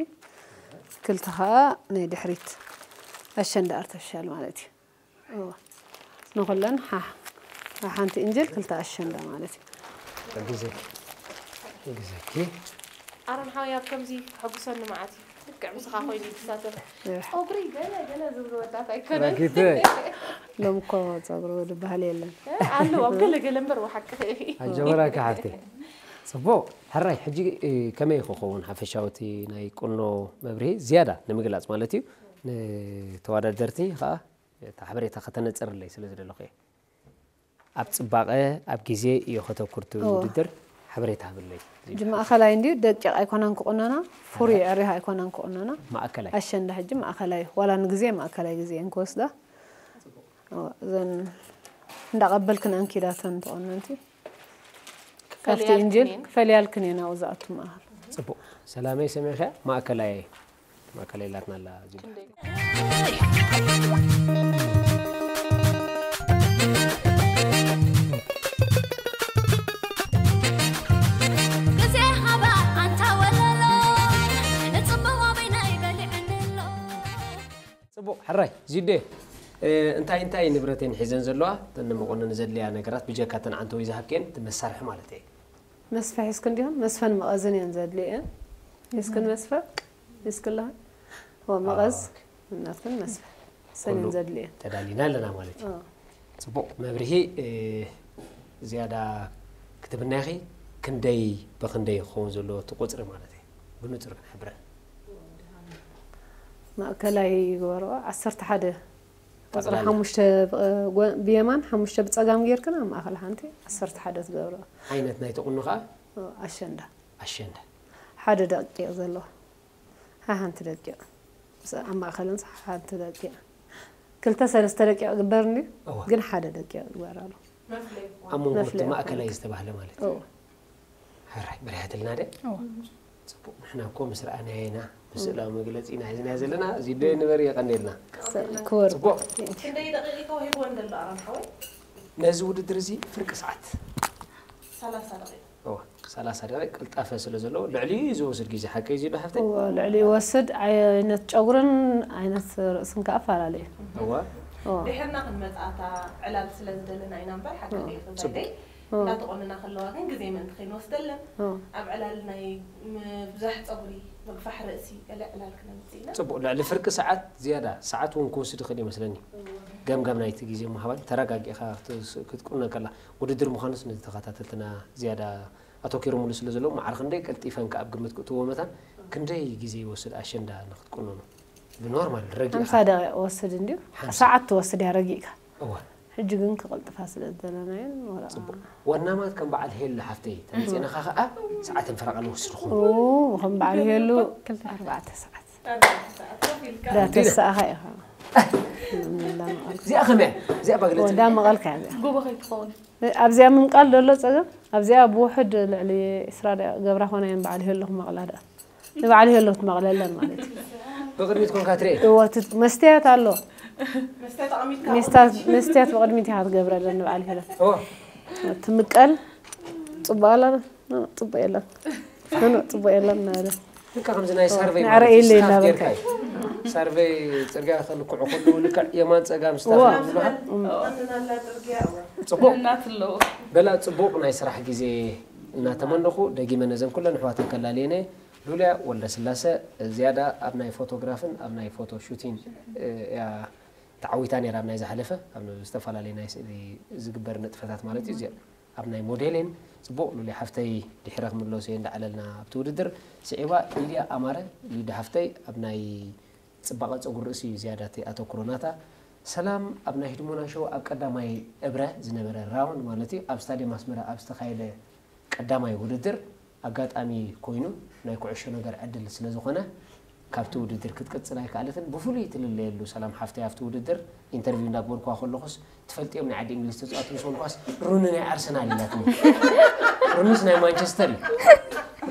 ክልተ ኸኣ ናይ ድሕሪት ኣሸንዳ ኣርቲፊሻል ማለት እዩ። እወ። ንኹለን ሓ-፣ ሓንቲ እንጅል ክልተ ኣሸንዳ ማለት እዩ። ግዜ ግዜኪ። ኣሮን ሓወይ ኣብ ከምዚ ከሐጉሰኒ መዓት እዩ። ልክዕ ምስኻ ኮይኑ ይሳተፍ። ጸጉሪ ገለ ገለ ዝብሉ ወዳት ኣይኮነን። ራኪተ። ሎም እኮ ጸጉሪ ዝበሃል የለን። ኣሎ ኣብ ገለ ገለ እምበር ወሓቂ። ኣጀበራኪ ሓፍተይ። ጽቡቕ። ሕራይ ሕጂ እ፣ ከመይ ክኸውን ሓፈሻዊ እቲ ናይ ቁኖ መብርሂ ዝያዳ ንምግላጽ ማለት እዩ። ንተወዳደርቲ ከኣ እታ ሓበሬታ ከተነጽርለይ ስለ ዝደለኹ እየ። ኣብ ጽባቐ ኣብ ግዜ እዩ ከተኩር እቲ እወ። ውድድር ሓበሬታ ሃበለይ። ሕጂ ማእኸላይ እንድዩ ደቂቕ ኣይኮናን ክቑነና ፍሩይ ዕሪኻ ኣይኮናን ክቑነና ማእከላይ ኣሸንዳ ሕጂ ማእኸላይ ዋላ ንግዜ ማእከላይ ግዜ እየን ክወስዳ እወ፣ እዘን እንዳቐበልክን ኣንኪዳተን ተቐነንቲ ካብቲ ክፈልያልክን ኢንጅል እየን። ክፈልያልክን እየን ኣብኡ ዝኣቱ ማእኸል ጽቡቕ ሰላመይ ሰሚዕካ ማእከላይ ማእከላይ ኢላትና ኣላ እዚኣ። ግዜ ሃባ ኣንታ ወለሎ ንጽምዋ በይናይ በሊዕንሎ ጽቡቕ ሕራይ ዚዴ እ፣ እንታይ እንታይ ንብረተን ሒዘን ዘለዋ እተን ንመቆነኒ ዘድልያ ነገራት ብጀካ እተን ዓንተወይ ዝሃብክየን እቲ መሳርሒ ማለት እየ። መስፈ ሒዝክን ዲኹም መስፈን መቐዝን እየን ዘድልየን ሒዝክን መስፈ ሒዝክለኻ ወ መቐዝ እናትክን መስፈ ሰን እየን ኩሉ ዘድልየን ተዳሊና ኣለና ማለት እዩ። እ። ጽቡቕ መብርሂ እ፣ ዝያዳ ክትብናይኺ ክንደይ ብክንደይ ክኸውን ዘለዎ እቲ ቁጽሪ ማለት እዩ። ብንጹር ክንሕብረ ማእከላይ ይግበርኦ ዓሰርተ ሓደ ቁፅሪ ጠቕላላ። ሓሙሽተ ብቐ- ጎ- ብየማን ሓሙሽተ ብፀጋም ጌርክን ኣብ ማእኸል ሓንቲ ዓሰርተ ሓደ ትገብርኦ ዓይነት ናይ ተቑኖ ከዓ ኣሸንዳ ኣሸንዳ ሓደ ደቂቕ ዘለዎ ሓሓንቲ ደቂቕ ምስ ኣብ ማእኸልን ሓንቲ ደቂቕ ክልተ ሰለስተ ደቂቕ ግበር እንዲ እወ። ግን ሓደ ደቂቕ ግበር ኣሎ ኣብ መንጎ እቲ መፍለይ ማእከላይ ይኾን። ዝተባህለ ማለት እወ። እዩ። ሕራይ በሪሃትልና ደ እወ። ጽቡቕ ንሕና እኮ ምስ ረኣናዮ ኢና ብስእላዊ መግለጺ ኢና ሒዝናዮ ዘለና እዚ ዶ ንበር የቐንየልና። ክበር ጽቡቕ ክንደይ ደቂቕ ተዋሂብዎ እንደሎ ኣራን ሓወይ ነዚ ውድድር እዚ ፍርቂ ሰዓት ሰላሳ ደቂቕ እወ፣ ሰላሳ ደቂቕ ቅልጣፈ ስለ ዘለዎ ልዕሊ ዝወስድ ግዜ ሓቀይ እዚ ዶ ሓፍተይ? እወ፣ ልዕሊ ይወስድ ዓይነት ጨጉርን ዓይነት ርእስን ከዓ ኣፈላለዩ እወ እወ፣ ድሕርና ክንመፅኣታ ዕላል ስለ ዝደለና ኢና እምበር ሓቂ እወ። ዲኺ ጽቡቕ። ዛይደይ እንዳተቆነና ከለዋ ግን ግዜ ምእንቲ ከይንወስደለን እወ። ኣብ ዕላል ናይ ምብዛሕ ፀጉሪ ምግፋሕ ርእሲ ገለ ዕላል ክነምፅእ ኢና ጽቡቕ ልዕሊ ፍርቂ ሰዓት ዝያዳ ሰዓት እውን ክወስድ ይኽእል ይመስለኒ። ገምጋም ናይቲ ግዜ ምሃባን ተረጋጊእኻ ክትስ- ክትቁነ ከላ ውድድር ምዃኑስ ንተኸታተልትና ዝያዳ ኣተኪሮምሉ ስለ ዘለዉ ማዕረ ክንደይ ቀልጢፈን ከኣ ኣብ ግምት ክእትዎ መታን ክንደይ ግዜ ይወስድ ኣሸንዳ ንክትቁነኑ ብኖርማል ረጊእኻ ሓምሳ ደቂቕ ወስድ እንድዩ ሓምሳ። ሰዓት ትወስድ እያ ረጊእካ እወ ሕጂ ግን ክቕልጥፋ ስለ ዝደለናየን ወላ ጽቡቕ ወናማት ከም በዓል ሄሉ ሓፍተይ ተመፂእናኻ ከኣ ሰዓትን ፈረቓን ወስድኹም ኡ፣ ከም በዓል ይሄሉ ኣርባዕተ ሰዓት ዳተሰኣኻ ኢኻ እዚኣ ከመይ እያ? እዚኣ ባግለጽ ወዳ መቐልካ እዚኣ ጎቦ ከይትኸውን ኣብዚኣ ምምቃል ዘሎ ፀገም ኣብዚኣ ብውሕድ ልዕሊ ዕስራ ደቂቕ ገብራ ኮና እየን በዓል ይሄሉ ክመቕላ ደኣ ንበዓል ይሄሉ ክትመቕለለን ማለት እዩ ብቕድሚት ኮንካ ትርኢ እወ እቲ መስትያት ኣሎ መስተ ተቐሚጥካ ሚስታት መስትያት ብቕድሚት ኢኻ ትገብረለን ንበዓል ይሄሉ እወ ትምቀል ጽቡቕ ኣላ ጽቡቕ የለን ጽቡቕ የለን እናበለ ልካ ከምዚ ናይ ሳርቨይ ንዕረ ማለት እዩ። ኢለ ስታፍ እናበልካ። ጌርካ እዩ። ሳርቨይ ጽርግያ ከልክዑ ከለዉ ልክዕ የማን ጸጋም ስታፍ እዋ። እዮም ዝብሉኻ። ቀንናላ ጽርግያ እዋ ጽቡቕ እናትለዎ በላ ጽቡቕ ናይ ስራሕ ግዜ እናተመነኹ ደጊመ ነዘን ኩለን ኣሕዋት ከላልየነ ሉልያ ወልደስላሰ ዝያዳ ኣብ ናይ ፎቶግራፍን ኣብ ናይ ፎቶ ሹቲን እያ ተዓዊታ ነይራ ኣብ ናይ ዝሓለፈ ኣብ ዝተፈላለዩ ናይ ስእሊ ዝግበር ንጥፈታት ማለት እዩ እዚኣ ኣብ ናይ ሞዴልን ጽቡቕ ሉልያ ሓፍተይ ድሕረ ክምለሱ እየ እንዳዓለልና ኣብቲ ውድድር ስዒባ ሊድያ ኣማረ ሊዱ ሓፍተይ ኣብ ናይ ጽባቐ ጸጉሪ ርእሲ እዩ ዝያዳ እቲ ኣተኩሮ ናታ። ሰላም ኣብ ናይ ህድሞና ሾው ኣብ ቀዳማይ እብረ ዝነበረ ራውንድ ማለት እዩ ኣብ ስታድየም ኣስመራ ኣብ ዝተኻየደ ቀዳማይ ውድድር ኣጋጣሚ ኮይኑ ናይ ኩዕሾ ነገር ዕድል ስለ ዝኾነ ካብቲ ውድድር ክትቅጽል ኣይከኣለትን። ብፍሉይ ትልለየሉ ሰላም ሓፍተይ ኣብቲ ውድድር ኢንተርቪው እንዳግበርኩዋ ከለኹስ ትፈልጥዮም ናይ ዓዲ እንግሊዝ ተጻወቲ ምስ በልኳስ ሩኒ ናይ ኣርሰናል ኢላትኒ። ሩኒስ ናይ ማንቸስተር እዩ።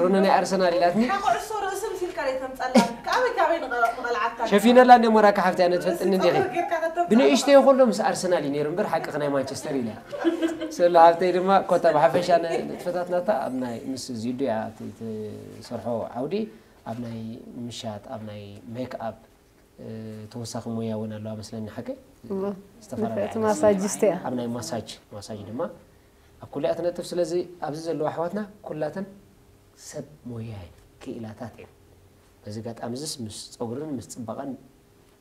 ሩኒ ናይ ኣርሰናል ኢላትኒ። ሓ ኩዕሶ ርእሲ ምሲልካ ደይ ተምጻላ ካበይ ካበይ ንቐ- ንቐልዓካ ሸፊነላ እንደ ሞራካ ሓፍቲ ኣነ ትፈልጥኒ እንዲኺ ጌርካ ከተምጻ ብንእሽተይ ከሎ ምስ ኣርሰናል እዩ ነይሩ እምበር ሓቂ ናይ ማንቸስተር ኢላ ስለ ሃብተይ ድማ ኮታ ብሓፈሻ ንጥፈታትናታ ኣብ ናይ ምስ ዚዱ እያ እቲ ትሰርሖ ዓውዲ ኣብ ናይ ምሻጥ ኣብ ናይ ሜክኣፕ ተወሳኺ ሞያ እውን ኣለዋ መስለኒ ሓቂ እሞ፣ ዝተፈላለዩ ንፍዕቲ ማሳጅስት እያ። ኣብ ናይ ማሳጅ ማሳጅ ድማ ኣብ ኩሊኣ ትነጥፍ ስለዚ ኣብዚ ዘለዋ ኣሕዋትና ኩላተን ሰብ ሞያ እዩ፣ ክኢላታት እዮም። በዚ ኣጋጣሚ እዚስ ምስ ጸጉርን ምስ ጽባቐን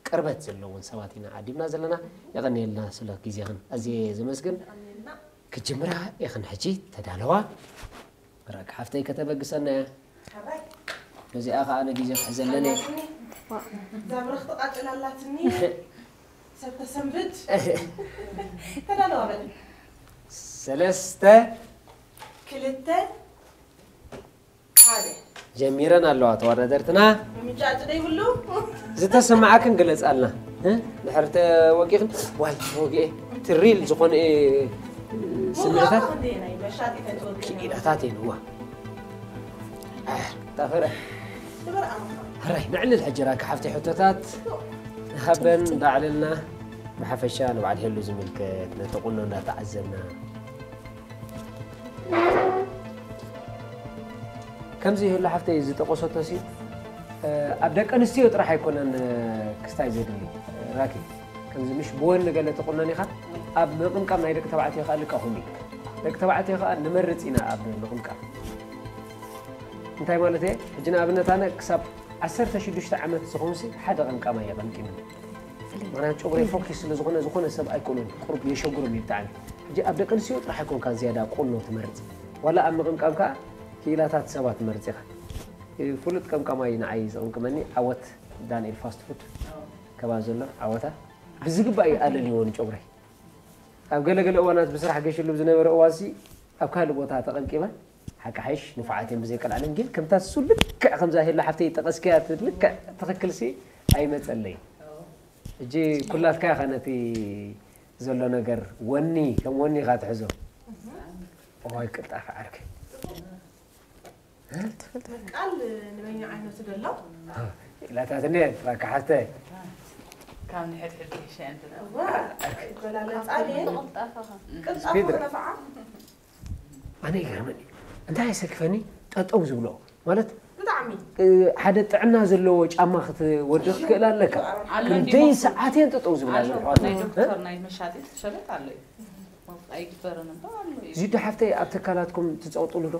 ቅርበት ዘለውን ሰባት ኢና ዓዲምና ዘለና። የቐንየልና ስለ ግዜኽን ኣዝየ እየ ዘመስግን። ክጅምራ ኢኽን ሕጂ ተዳለዋ። ራኪ ሓፍተይ ከተበግሰና እያ። ነዚኣ ኸኣ ንግዜ ክሕዘለን እየ። እዛ ብርኽ ትቓጽል ኣላትኒ። ሰብ ተሰንብድ። ተዳለዋ በል። ሰለስተ። ክልተ። ሓደ። ጀሚረን ኣለዋ ተወዳደርትና። ምምጫጭ ዶ ይብሉ? ዝተሰማዓክን ግለጻልና። እ? ድሕሪ ተወጊኽን ዋይ ተወጊኤ ትሪል ዝኾነ ስምዒታት። ክኢላታት የልዋ። ኣሕ፣ ታፈረ። ሕራይ፣ ንዕልል ሕጂ ራኪ ሓፍተይ ሕቶታት ንሃበን እንዳዕለልና ብሓፈሻ ንበዓል ሄሉ ዝምልከት ነቲ ቁኖ እንዳተዓዘብና። ከምዚ ሄሉ ሓፍተይ ዝጠቐሰቶ ሲ፣ እ፣ ኣብ ደቂ ኣንስትዮ ጥራሕ ኣይኮነን፣ እ፣ ክስታይ ዘድሊ፣ እ፣ ራኪ። ከምዚ ምሽ ብወኒ ገለ ትቑነን ኢኻ፣ ኣብ ምቕምቃም ናይ ደቂ ተባዕትዮ ከኣ ልክዕኹም እዩ። ደቂ ተባዕትዮ ከኣ ንመርጽ ኢና ኣብ ምቕምቃም። እንታይ ማለት እየ? ሕጂ ንኣብነት ኣነ ክሳብ ዓሰርተ ሽዱሽተ ዓመት ዝኾንሲ ሓደ ቀምቃማይ እየ ቀምቂሙኒ። ምኽንያቱ ጨጉረይ ፎኪስ ስለ ዝኾነ፣ ዝኾነ ሰብ ኣይኮነን፣ ቁሩብ የሸጉሮም እዩ ብጣዕሚ። ሕጂ ኣብ ደቂ ኣንስትዮ ጥራሕ ኣይኮንካን ዝያዳ ቁኖ ትመርጽ። ዋላ ኣብ ምቕምቃም ከኣ ክኢላታት ሰባት ትመርጽ ኢኻ። ፍሉጥ ቀምቃማይ ንዓይ ዝቕምቅመኒ ዓወት ዳንኤል ፋስት ፉድ ከባቢ ዘሎ ዓወታ ብዝግባእ እዩ ኣለልይዎ ንጨጉረይ። ኣብ ገለገለ እዋናት ብስራሕ ገሽሉ ዝነበረ እዋንሲ ኣብ ካልእ ቦታ ተቐምቂመ ሓቂ ሓይሽ ንፉዓት እዮም ብዘይ ቀልዓለም፣ ግን ከምታ እሱ ልክዕ ከምዛ ሄሉ ሓፍተይ ጠቐስክያ ልክዕ ትኽክልሲ ኣይመጸለይ። ሕጂ ኩላትካ ኢኻ ነቲ ዘሎ ነገር ወኒ ከም ወኒ ኢኻ ትሕዞ። እዋይ ቅልጣፈ ዓርከይ። ቃል ንበይኑ ዓይነቱ ደሎ። ኢላታት እኔ ራካ ሓፍተ። ካብ ንሕድሕድ ይሕሸ እንተ እዋ፣ ይበላለጻ እየን። ቅልጣፈ ስፒድ ረ- ነፍዓ። ኣነ ይገርመኒ። እንታይ የሰክፈኒ? ጠጠው ዝብሎ። ማለት፣ ብጣዕሚ። እ፣ ሓደ ጥዕና ዘለዎ ጫማ ክትወዲ ክትክእል ኣለካ። ኣሎ እንዲ ክንደይ ሞክር። ሰዓት እየን ጠጠው ዝብላ ኣሎ፣ ዝብልዋ? ናይ እ? ዶክተር ናይ መሻጢት ትሸበጥ ኣሎ እዩ። ኣይግበርን እምበር ኣሎ እዩ። ዚዱ ሓፍተይ ኣብ ትካላትኩም ትጸቕጥሉ ዶ?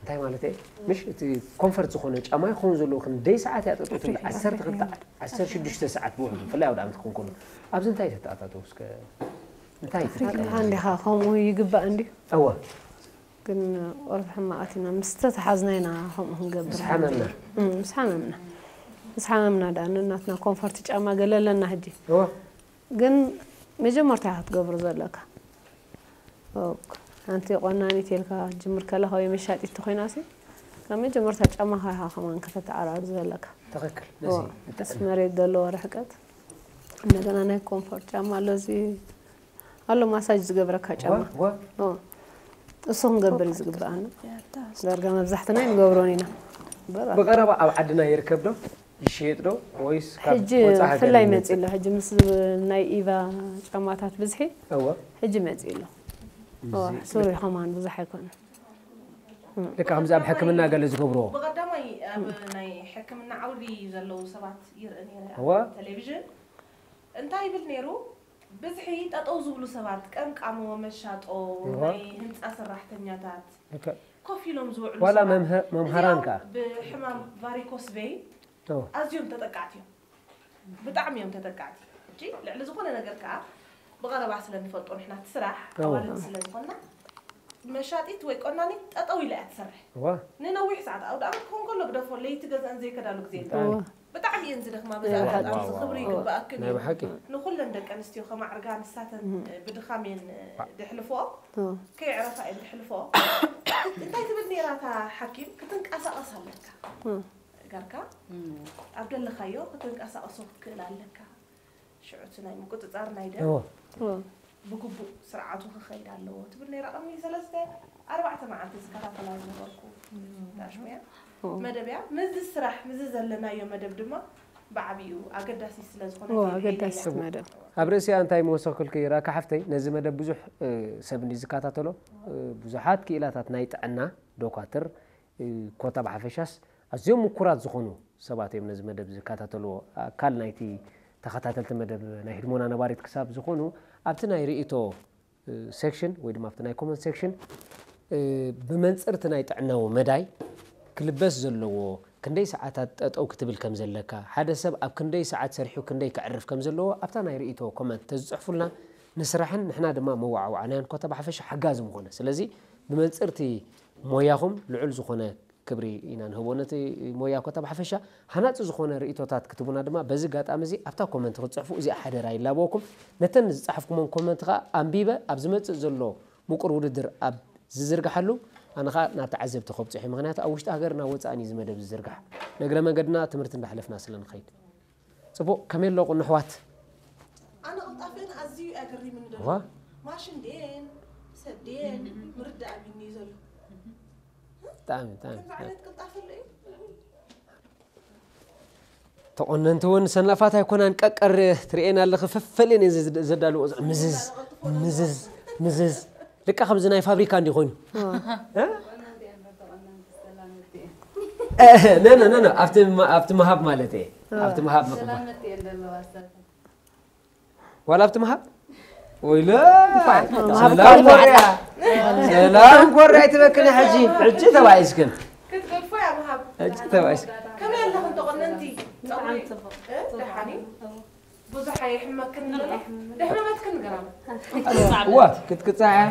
እንታይ ማለት እየ? ምሽ እቲ ኮንፈርት ዝኾነ ጫማ ይኸውን ዘለዎ ክንደይ ሰዓት እያ ጠጠው ትብል? ዓሰርተ ክልተ ዓሰርተ ሽዱሽተ ሰዓት ብውሕዱ፣ ብፍላይ ኣውደ ዓመት ክኸውን ከሎ። ኣብዚ እንታይ ተተኣታተው እስከ? እንታይ ትጥቀም? እንዲኻ ከምኡ ይግባእ እንድዩ። እወ። ግን ቁሩብ ሕማቕ ኣቲና ምስ ተተሓዝና ኢና ከምኡ ክንገብር። ምስ ሓመምና። እም፣ ምስ ሓመምና። ምስ ሓመምና ደኣ ነናትና ኮንፈርት ጫማ ገለ ኣለና ሕጂ። እወ። ግን መጀመርታ ኢኻ ክትገብሮ ዘለካ። ኦክ። ሓንቲ ቆናኒት ኢልካ ጅምር ከለኻ ወይ መሻጢት ተኾይናሲ፣ ካብ መጀመርታ ጫማኻ ኢኻ ከማን ከተተዓራርይ ዘለካ። ትኽክል። እወ። ነዚ ምስ መሬት ዘለዎ ርሕቀት። እንደገና ናይ ኮንፈርት ጫማ ኣሎ፣ እዚ ኣሎ ማሳጅ ዝገብረካ ጫማ። ወ-፣ ወ-፣ እወ። እሱ ክንገብር እዩ ዝግብኣና። ዳርጋ መብዛሕትና ኣይንገብሮን ኢና። እምበር ኣብ ብቐረባ ኣብ ዓድና ይርከብ ዶ? ይሽየጥ ዶ? ወይስ ካብ ሕጂ ወጻኢ ሃገር ብፍላይ ይመጽእ? መጺእ ኣሎ። ሕጂ ምስ ናይ ኢቫ ጫማታት ብዝሒ እወ። ሕጂ መጺእ ኣሎ። እዚ እወ፣ ሱሪ ከማን ብዙሕ ኣይኮነን። ልክ ከምዚ ኣብ ሕክምና ገለ ዝገብርዎ። ብቐዳማይ ኣብ ናይ ሕክምና ዓውዲ ዘለዉ ሰባት ይርኢ ነይረ ኣብ እወ። ቴሌቪዥን። እንታይ ይብል ነይሩ? ብዝሒ ጠጠው ዝብሉ ሰባት፣ ቀምቃሞ፣ መሻጦ፣ እወ። ናይ ህንጻ ሰራሕተኛታት፣ ልክዕ። ኮፍ ኢሎም ዝውዕሉ ዋላ ሰባት፣ መምህር-፣ መምህራን እዚኦም ከኣ። ብሕማም ቫሪኮስ ቬይ እወ። ኣዝዮም ተጠቃዕቲ እዮም። ብጣዕሚ እዮም ተጠቃዕቲ። ሕጂ ልዕሊ ዝኾነ ነገር ከኣ ብቐረባ ስለ ንፈልጦ ንሕና እቲ ስራሕ እወ። ኣዋልድ ስለ ዝኾንና፣ መሻጢት ወይ ቆናኒት ጠጠው ኢላ እያ ትሰርሕ። እወ። ንነዊሕ ሰዓት፣ ኣውደ ዓመት ክኸውን ከሎ ግደፎ፣ ለይቲ ገዝአን ዘይከዳሉ ግዜ የለን። ብጣዕሚ። እወ። ብጣዕሚ እየን ዝደኽማ፣ በዚ እወ፣ ኣጋጣሚ እወ፣ እዚ ክብሪ እወ። ይግብኣክን ናይ እዩ። ብሓቂ። ንኹለን ደቂ ኣንስትዮ ከም ዓርጋ ንሳተን፣ እም። እ፣ ብድኻም እየን፣ እ፣ ኣባ። ድሕልፍኦ። እወ። ከየዕረፋ እየን ድሕልፍኦ። እንታይ ትብል ነይራ እታ ሓኪም? ክትንቀሳቐስ ኣለካ። እወ። ጋርካ እም። ኣብ ደለኻዮ ክትንቀሳቐሶ ክትክእል ኣለካ። ሽዑ እቲ ናይ ምቁጽጻር ናይ ደም እወ። እወ። ብግቡእ ስርዓቱ ክኸይድ ኣለዎ ትብል ነይራ። ቅድሚ ሰለስተ ኣርባዕተ መዓልቲ ዝከታተላ ዝነበርኩ ጋሽ ሙያ እወ። መደብ እያ። ምስዚ ስራሕ፣ ምስዚ ዘለናዮ መደብ ድማ ብዓቢኡ ኣገዳሲ ስለ ዝኾነ እወ፣ ከይድ ኣገዳሲ ሄላ። መደብ። ኣብ ርእሲኣ እንታይ ምወሰኽኩልኪ ራካ ሓፍተይ፣ ነዚ መደብ ብዙሕ፣ እ፣ ሰብ እንድዩ ዝከታተሎ። እ፣ ብዙሓት ክኢላታት ናይ ጥዕና፣ ዶኳትር፣ እ፣ ኮታ ብሓፈሻስ ኣዝዮም ምኩራት ዝኾኑ ሰባት እዮም ነዚ መደብ ዝከታተልዎ። ኣካል ናይቲ ተኸታተልቲ መደብ ናይ ህድሞና ነባሪት ክሳብ ዝኾኑ፣ ኣብቲ ናይ ርእይቶ፣ እ፣ ሴክሽን ወይ ድማ ኣብቲ ናይ ኮመንት ሴክሽን፣ እ፣ ብመንጽር እቲ ናይ ጥዕናዊ መዳይ ክልበስ ዘለዎ፣ ክንደይ ሰዓታት ጠጠው ክትብል ከም ዘለካ፣ ሓደ ሰብ ኣብ ክንደይ ሰዓት ሰሪሑ ክንደይ ከዕርፍ ከም ዘለዎ ኣብታ ናይ ርእይቶ ኮመንት ተዝጽሕፉልና ንስራሕን ንሕና ድማ መወዓውዓናዮን ኮታ ብሓፈሻ ሓጋዚ ምኾነ። ስለዚ ብመንጽርቲ ሞያኹም ልዑል ዝኾነ ክብሪ ኢና ንህቦ ነቲ ሞያ ኮታ ብሓፈሻ። ሃናጺ ዝኾነ ርእይቶታት ክትቡና ድማ በዚ ኣጋጣሚ እዚ ኣብታ ኮመንት ክትጽሕፉ እዚኣ ሓደራ ይላበወኩም። ነተን ዝጸሓፍኩሞን ኮመንት ከኣ ኣንቢበ ኣብ ዝመጽእ ዘሎ ምቁር ውድድር ኣብ ዝዝርግሓሉ ኣነ ኸኣ ናብ ተዓዘብቲ ከብጽሕ እዩ። ምኽንያቱ ኣብ ውሽጢ ሃገርን ኣብ ወጻእን እዩ እዚ መደብ ዝዝርጋሕ። ንእግረ መንገድና ትምህርቲ እንዳሕለፍና ስለ ንኸይድ። ጽቡቕ፣ ከመይ ኣለኹም ኣሕዋት? ኣነ ቅልጣፌን ኣዝዩ ኣገሪምኒ ዘሎ። ዋ። ማሽን ድየን ሰብ ድየን ምርዳእ ኣቢኒ እዩ ዘሎ። ብጣዕሚ፣ ብጣዕሚ፣ ከምዚ ብጣዕሚ። ዓይነት ቅልጣፈ ኣሎ እዩ። ተቆነንቲ እውን ሰናፋት ኣይኮናን፣ ቀቀር ትርእየን ኣለኺ፣ ፈፈልን እየን ዘ-፣ ዘዳልዎ፣ ምዝዝ፣ ምዝዝ፣ ምዝዝ። ልቃ ከምዚ ናይ ፋብሪካ እንዲ ኮይኑ። እ? እ፣ ነ፣ ነ፣ ነ፣ ነ፣ ኣብቲ ማ-፣ ኣብቲ ምሃብ ማለት እየ። ኣብቲ ምሃብ ምቕባል። ዋላ ኣብቲ ምሃብ? ወይለ፣ ምሃብ ሰላም ካብ ኮርያ። ሰላም ኮርያ ኣይትበክኒ ሕጂ። ሕጂ ተባኢስክን። ክትገድፎ እያ ምሃብ። ሕጂ ተባኢስክን። ከመይ ኣለኽን ተቆነንቲ? ጸጉሪ? እ? ደሓን እዩ? ብዙሕ ኣይሕመክን ኣሎ? ደሕመመትክን ግራም? እዋ፣ ክትቅጻዕ እያ።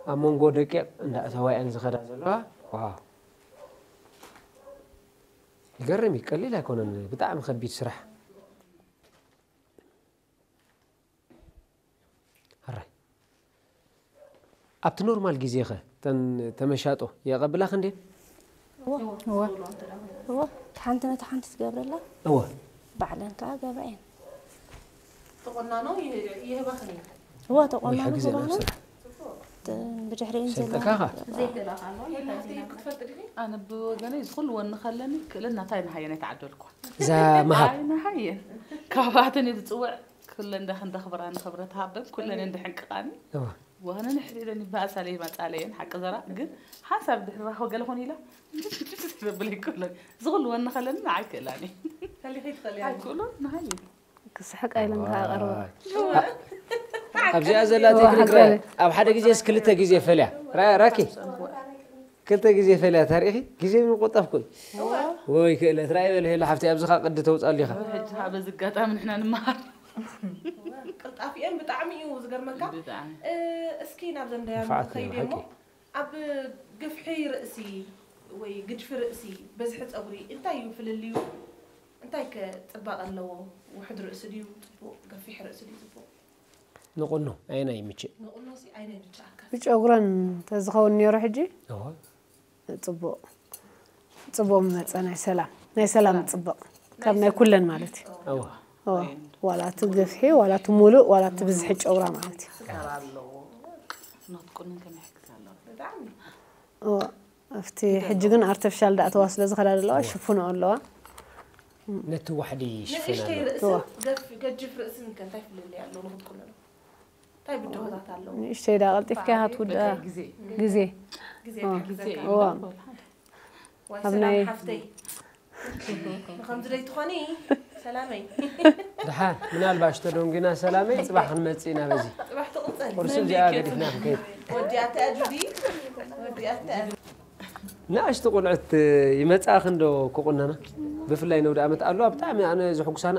ኣብ መንጎ ደቂቕ እንዳ ተባኢአን ዝኸዳ ዘለዋ። ዋው። ይገርም እዩ፣ ቀሊል ኣይኮነን፣ ብጣዕሚ ከቢድ ስራሕ። ሕራይ። ኣብቲ ኖርማል ግዜ ኸ፣ እተን ተመሻጦ የቐብላኽ እንዴ? እወ። እወ። እወ። እታ ሓንቲ ነታ ሓንቲ ትገብረላ? እወ። ባዕለን ከኣ ገብራ እየን። ተቆናኖ ይህ-፣ ይህባኽን እዩ። እወ፣ ተቆናኖ ወይ ሓግዘን ኣብ ይህባኽን። ስራሕ። ት-፣ ብድሕሪኤን ሰልጠካ ዘለዋ ኸ? ይገብራ። ዘይክእላ ከ ኣሎ? የለ፣ ሃፍተይ ክትፈልጢ ዲኺ? ኣነ ብወገነይ፣ እዚ ኩሉ ወኒ ከለኒ፣ ክእለና እንታይ ንሃየን ኣይተዓደልኳ። እዛ ምሃብ። ኣይ፣ ንሃየን። ካብኣተን እየ ዝጽውዕ። ኩለን እንዳ ክንደኽብራ ንኽብረ ተሃበን፣ ኩለን እንድሕንቅቓኒ። እወ። ወህነ ንሕሪለን ይበኣሳለይ መጻለየን፣ ሓቂ ዘራ። ግን ሓንሳብ ድሕሪ ራኸ ገለ ኾን ኢላ፣ ዘብለይ ኩለን። እዚ ኩሉ ወኒ ከለኒ ንዓይ ክእላኒ። ከሊኺ ትኸልያ። ኣይክእሉን፣ ንሃየን። ክስሕቅ ኣይለን ከኣ ቀርባ። ኣብዚኣ ዘላ እወ፣ ቴክኒክ ሓቀለ። ኣብ ሓደ ግዜ ክልተ ግዜ ፈልያ። ራ-፣ ራኪ። ክልተ ግዜ ፈልያ ታሪኺ ግዜ ምቁጣፍ ኮይ። እወ። ወይ ክእለት ራይ በል ሄሎ ሓፍቲ ኣብዚ ኻ ቅዲ ተውጻሉ ኢኻ። ሕጂ ኸኣ በዚ ኣጋጣሚ ንሕና ንመሃር። ቅልጣፊኤን ብጣዕሚ እዩ ዝገርመካ። ብጣዕሚ። እ፣ እስኪ ናብ ዘንዳያ ንፋዓት ከይድ ነይሩ እሞ ሓቂ። ኣብ ግፍሒ ርእሲ ወይ ግድፊ ርእሲ በዝሒ ጸጉሪ እንታይ እዩ ፍልልዩ? እንታይ ከ ጽባቐ ኣለዎ? ውሑድ ርእሲ ድዩ ጽቡቕ? ገፊሕ ርእሲ ድዩ ጽቡቕ? ንቑኖ ኣየናይ ይምችእ? ንቑኖ ሲ ኣየናይ ይምችኣካ? ብጨጉረን ተዝኸውን ነይሩ ሕጂ እዋ። ጽቡቕ፣ ጽቡቕ ምመጸ ናይ ሰላም፣ ናይ ሰላም ጽቡቕ። ካብ ናይ ኩለን ማለት እዩ። እዋ። እዋ። ዋላ እቲ ግፍሒ፣ ዋላ እቲ ሙሉእ፣ ዋላ እቲ ብዝሒ ጨጉራ ማለት እዩ። ስጋር ኣለዎ። ናትቁንን ከመይ ይሕግዝ ኣሎ? ብጣዕሚ። እዋ። ኣብቲ ሕጂ ግን ኣርተፊሻል ዳእተዋ ስለ ዝኸዳ ዘለዋ ሽፉኖ ኣለዋ። ነቲ ዋሕዲ ይሽፍን ንእሽተይ ኣሎ። ርእስን እዋ። ገፍ-፣ ገጅፍ ርእስን ከ እንታይ ፍልልይ ኣለዎ ንኽትቁነኖ? እንታይ ብድሆታት ኣለዎ? ንእሽተይ ዳ ቀልጢፍካ ኢኻ ትውድኣ። በቃ ግዜ። ግዜ። ግዜ እዋ። ይሕግዘካ። እዋ። ዋይ ኣብ ሰላም ናይ ሓፍተይ። ንኸምዚ ደይ ትኾኒ ሰላመይ። ደሓን፣ ምናልባሽ ተደንጒና ሰላመይ፣ ጽባሕ ክንመጽእ ኢና በዚ። ጽባሕ ትቕጸል። ቁርሲ እዚኣ ገዲፍና ክንከይድ። ወዲኣታ ጁዲ። ወዲኣታ። ንኣሽቱ ቆልዑት ይመጻእኽን ዶ ክቑነና? ብፍላይ ነውዲ ዓመት ኣለዋ። ብጣዕሚ ኣነ ዝሕጉሳና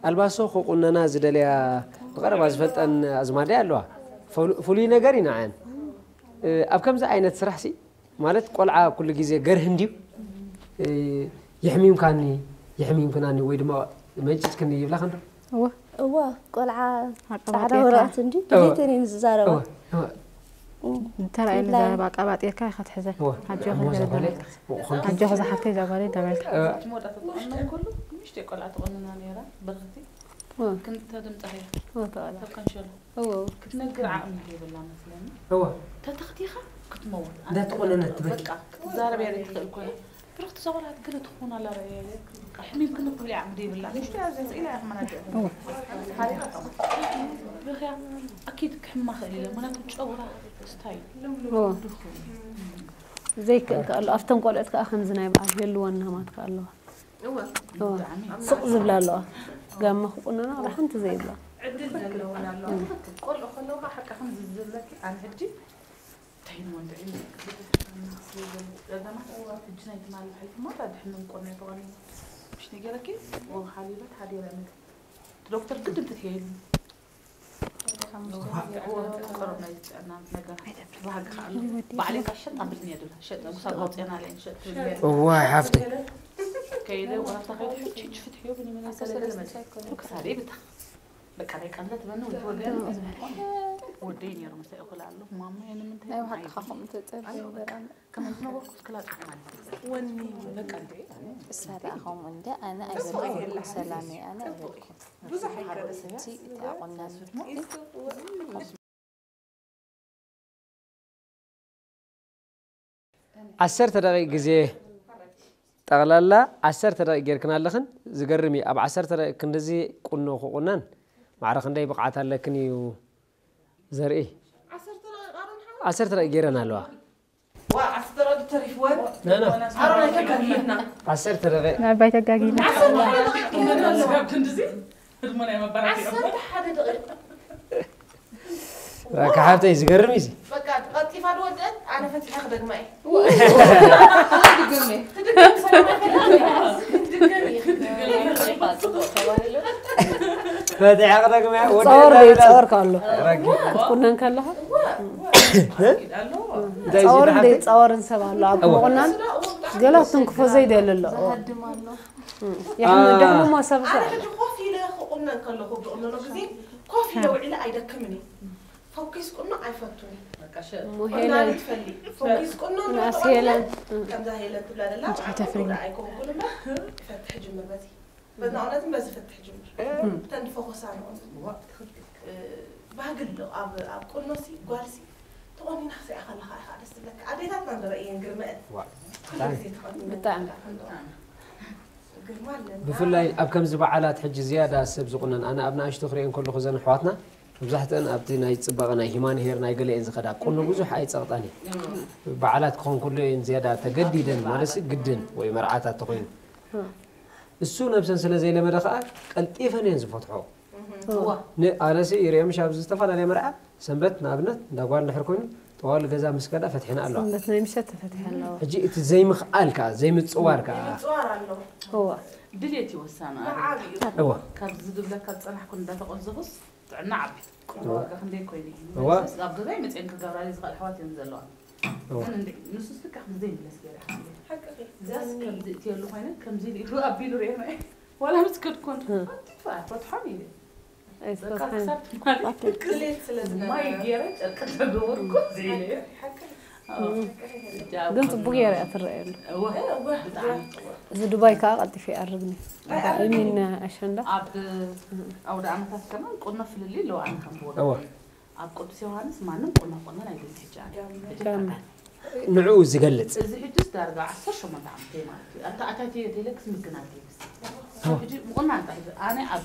ኣልባሶ ክቑነና ዝደልያ ብቐረባ ዝፈልጠን ኣዝማደይ ኣለዋ። ፍሉ-፣ ፍሉይ ነገር እዩ ንዓን። እ፣ ኣብ ከምዚ ዓይነት ስራሕሲ ማለት ቆልዓ ኩሉ ግዜ ገርህ እንድዩ፣ እ፣ የሕሚምካኒ፣ የሕሚምክናኒ ወይ ድማ መንጭትክኒ ይብላኽን ዶ? እወ። እወ፣ ቆልዓ ኣቀባጢርካ። ጻዕዳ ወረቐት እንድዩ፣ እወ። ድሌተን እየን ዝዛረባ። እወ፣ እወ። እም፣ እንተ ረኣየሉ ብፍላይ ዘረባ ኣቀባጢርካ ኢኻ ትሕዘን። እወ። ኣጆኺ እሞ እዛ ጓለይ፣ ገለ እሞ ከምዚ ኣጆኺ ዝሓፍተይ እዛ ጓለይ እንዳበልካ። እወ። እቲ መወዳእታ ትቑነን ከሎ፣ ንእሽተይ ቆልዓ ትቑንና ነይራ፣ ብርኽቲ። እወ። ክንተ ድምጻ እያ። እወ፣ ተቐላ። ሰብ ከንሸሎ። እወ። ክትነግር ዓቕሚ ዘይብላ መስለኒ። እወ። ተተኽቲኻ ክትመውት። እንዳተቆነነት ትበኪ። በቃ፣ ክትዛረብ እያ ዘይትኽእል ኮይና። ብርኽቲ እዛ ቆልዓ ገለ ትኾን ኣላ ርኣያ እያ። በቃ፣ ሕሚምክኒ ክትብል ዓቕሚ ዘይብላ። ንእሽተይ እያ፣ ዘስኢላ እያ ከመናድእ። እወ። ሓሪቓ ጠማ። ብኽያ፣ ኣኪድ ክሕማ ክእል ኢለ። ምኽንያቱ ጨጉራ ስታይ። እወ። ዘይክእል ከኣ ኣሎ። ኣብተን ቆልዑት ከኣ ከምዚ ናይ በዓል ህልወና ማት ከኣ ኣለዋ። እወ። እወ። ብጣዕሚ። ስቕ ዝብላ ኣለዋ። ጋማ ክቁነና ዋላ ሓንቲ ዘይብላ። ዕድል ዘለወን ኣለዋ። ትኽክል። ቆልዑ ከለዉ ሓቂ ከምዚ ዝብለኪ ኣነ ሕጂ እንታይ ኢሉ ወንድዒ? ጸገማት ሕጂ ናይ ትማሊ ሓሊፉ ማታ ድሕን እንቆና ይተቐኒ። ምሽ ነገረኪ? ወብ ሓሊበት ሓዲረ ምግብ። እቲ ዶክተር ግድን ትትየሉ። ቀረብ ናይ ጥዕና ነገር። ባህጊ ከዓ ኣሎ። ባዕለይ ከዓ ሸጥ ኣቢልኒ እየ ድብላ። ሸጥ፣ ምሳል ኣውፅአና ኣለየን ሸጥ ትብል እየ። እዋይ ሓፍተይ። ከይደ ወራታ ከይደ ሕጂ፣ ሕጂ ፍትሕዮ ብኒ መለሰ ለገለ መለሰ። ክሳደይ ብታ። በቃ ናይ ቀለበት በኒ ወዲ ወገን። ወደይ ነይሩ ምሳይ እኹል ኣሎ። ማማ የነ ምንታይ ናይ ብሓቂ ዓይነት? ካኹም ተጸበዩ በራና። ከመይ ዝነበርኩ ክላጥ ማለት እዩ። ወኒ በቃ እንዴ፣ ኣነ እሳ ደኣ ከምኡ እንደ ኣነ ኣይበልኩ። ሰላመይ ኣነ ኣይበልኩ። ብዙሕ ኣይከለሰ። እቲ እታ ቁናን ዓሰርተ ደቂቕ ግዜ፣ ጠቕላላ ዓሰርተ ደቂቕ ጌርክና ኣለኽን። ዝገርም እዩ። ኣብ ዓሰርተ ደቂቕ ክንድዚ ቁኖ ክቑነን ማዕረ ክንደይ ብቕዓት ኣለክን እዩ ዘርኢ። ዓሰርተ ደቂቕ ጌረን ኣለዋ። ዋ ዓሰርተ ደቂቕ ተሪፍወን። ና፣ ና። ኣሮናይ ተጋጊና። ዓሰርተ ደቂቕ። ንዓባይ ተጋጊና። ዓሰርተ ደቂቕ ክንድዚ ህድሞ ናይ መባራቲ እዮም። ዓሰርተ ሓደ ደቂቕ። ራካ ሓብተይ ዝገርም እዩ። በቃ ቀልጢፋ ዝወደአት ኣነ ፈቲሐ ክደግማ እየ። ፈቲሐ ክደግማ እየ። ወዲ ጸወር እንዳበላ ጸወር ካሎ ረጊ- ክትቁነን ከለኻ እንታይ እዩ ጸወር ዝሓፍተይ? እንደ ጸወርን ሰብ ኣሎ ኣብ ምቑናን ገላ ትንክፎ ዘይደሊ ኣሎ። ይሕም ደሕሞ ሰብ ኣነ ሕጂ ኮፍ ኢለ ክቑነን ከለኹ ብቑነኖ ግዜ ኮፍ ኢለ ውዒለ ኣይደክምን እዩ። ፈኪስ ቁኖ ኣይፈቱን እዩ። ቁናን ይትፈሊ። ፈኪስ ቁኖ ናስ ንኽቐንየን ሄለን። ከምዛ ሄለን ትብላ ደላ እንጂ ኣይተፍርኝ። ኣይኮንኩን እምበር ይፈትሕ ጅምር በዚ በዝና እውነትን በዚ ፈትሕ ጅምር ተን ፈኾሳ ንቑ ባህግሎ ኣብ ኣብ ቁኖሲ ጓልሲ ተቆኒና ክስያ ከለኻ ኢኻ ደስ ትብለካ። ኣዴታትና ንረእየን ግርመአን ዋ፣ ኩሉ ግዜ ተቆኒና ብጣዕሚ። ግርማ ኣለና። ብፍላይ ኣብ ከምዚ በዓላት ሕጂ ዝያዳ ሰብ ዝቑነን ኣነ ኣብ ንኣሽቱ ክሪኤን ከለኹ ዘን ኣሕዋትና መብዛሕትአን ኣብቲ ናይ ፅባቐ ናይ ሂማን ሄር ናይ ገለኤን ዝኸዳ ቁኖ ብዙሕ ኣይፀቕጣን እዩ። በዓላት ክኾን ከሎ እየን ዝያዳ ተገዲደን ማለት ግድን ወይ መርዓታት ተኮይኑ እሱ ነብሰን ስለ ዘይለመደ ከዓ ቀልጢፈን እየን ዝፈትሖ። ኣነሲ ይሪኦ ምሽ ኣብዚ ዝተፈላለየ መርዓ ሰንበት ንኣብነት እንዳ ጓል እንድሕር ኮይኑ ጠዋል ገዛ ምስ ከዳ ፈትሒና ኣለዋ። ሰንበት ናይ ምሸት ተፈቲሐ ኣለዋ። ሕጂ እቲ ዘይምኽኣል ከዓ ዘይምፅዋር ከዓ ምፅዋር ኣሎ እዋ ድልየት ይወሳና። ብዓብዩ እዋ ካብዚ ዝብለካ ዝፀናሕኩ እንዳተቆዘኹስ ጥዕና ዓቢ ዋጋ ክንደይ ኮይኑ እዩ። እዋ። መቸስ ኣብ ገዛይ መፅአን ክገብራለይ ዝኽእል ኣሕዋት እዮም ዘለዋ። እዋ ግን እንደ ንሱስ ልካ ከምዚ ዘይምለስ ገይረ ሓፍተይ። ሓቅኺ እዚያስ ከምዚ እትየሉ ኮይነ ከምዚ ኢሉ ኢሉ ኣቢሉ ርኤ ማይ ዋላ ምስ ከድኮን ፈትሖም ኢለ በቃ ክሳብ ትማሊ ድሌት ስለ ማይ ዝነበረ ገይረ ጨርቂ ተገበርኩ ኢለ ሓቂ ግን ፅቡቅ ገይራ እያ ትረኣየሉ። እወ ብጣዕሚ እዚ ዱባይ ከዓ ቀልጢፉ ይኣርግኒ። ሚን ኣሸንዳ ኣብ ኣውደ ዓመታት ከማን ቁኖ ፍልልይ ኣለዋ ኣነ ከም ብወገን እዋ ኣብ ቅዱስ ዮሃንስ ማንም ቁኖ ቁነን ኣይደሊ ሕጂ ኣነ ጋመ ንዕኡ ዝገልፅ እዚ ሕጅስ ዳርጋ ዓሰርተ ሸሞንተ ዓመተይ ማለት እዩ ኣብታ ኣታትዮ ቴሌክስ ምግናት ይብስ ሕጂ ምቁናን ጣ ኣነ ኣብ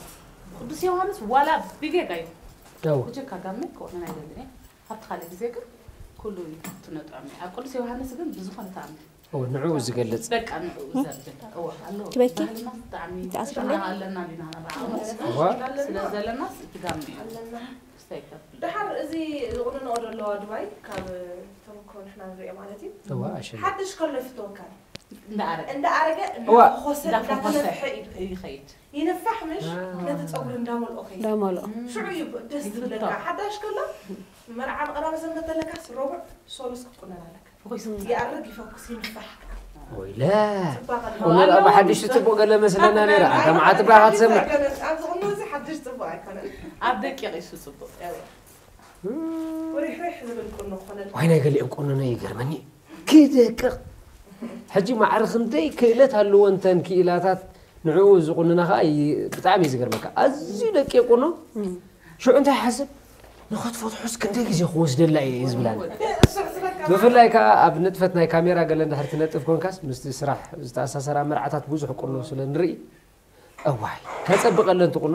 ቅዱስ ዮሃንስ ዋላ ብጌጋ እዩ እዋ ብጀካ ጋመ ክቁነን ኣይደልን እየ ኣብቲ ካልእ ግዜ ግን ኩሉ ትነጥዖም እየ ኣብ ቅዱስ ዮሃንስ ግን ብዝኾነ ተኣምር እዋ ንዕኡ ዝገልፅ በቃ ንዕኡ ዘብል እዋ ኣሎ ትበኪ? ባህልና ብጣዕሚ ትዓስቢ? ጥዕና ኣለና ዲና ንዓና ዓመት እዋ ስለ ዘለና እቲ ጋመ እዩ ክስታይ ከብል ድሓር እዚ ዝቑንንኦ ዘለዋ ድባይ ካብ ተመክሮ ንሕና ንሪኦ ማለት እዩ እዋ ኣሸንዳ ሓድሽ ከሎ ይፍተወካ እንዳኣረገ እንዳኣረገ እዋ። እንዳፈኾሰ እንዳፈኾሰ እንዳተነፍሐ እዩ ይኸይድ ይነፋሕ ምሽ አ። ነቲ ፀጉሪ እንዳመልኦ ከይድ እንዳመልኦ ሽዑ እዩ ደስ ዝብለካ ሓዳሽ ከሎ መርዓ ቀዳመ ሰንበት ተለካ ሮቡዕ ሶሉስ ክትቁነን ኣለካ ፈኾይሱ ይኣርግ ይፈኩስ ይንፋሕ ወይለ ፅባቐ ቁኖ ደኣ ብሓድሽ ትፅቡቅ ገለ መስለና ነይራ ኣንታ መዓት እባ ክትሰምዕ ኣብዚ ቁኖ እዚ ሓድሽ ፅቡቅ ኣይኮነን ኣብ ደቂቕ ኢሱ ፅቡቅ ሪሕሪሕ ዝብል ቁኖ ክኾነልካ ዋይ ናይ ገሊኦም ቁኖ ናይ ይገርመኒ ክደቅቕ ሕጂ ማዕረ ክንደይ ክእለት ኣለዎ እንተን ክኢላታት ንዕኡ ዝቁንና ከዓ ይ- ብጣዕሚ እዩ ዝገርመካ ኣዝዩ ደቂቕ ቁኖ ሽዑ እንታይ ሓስብ ንኸትፈትሖስ ክንደይ ግዜ ክወስደላ እየ እዩ ዝብላኒ ብፍላይ ከዓ ኣብ ንጥፈት ናይ ካሜራ ገለ እንድሕር ትነጥፍ ኮንካስ ምስቲ ስራሕ ዝተኣሳሰራ መርዓታት ብዙሕ ቁኖ ስለ ንርኢ እዋይ ተፀብቐለን ትቁኖ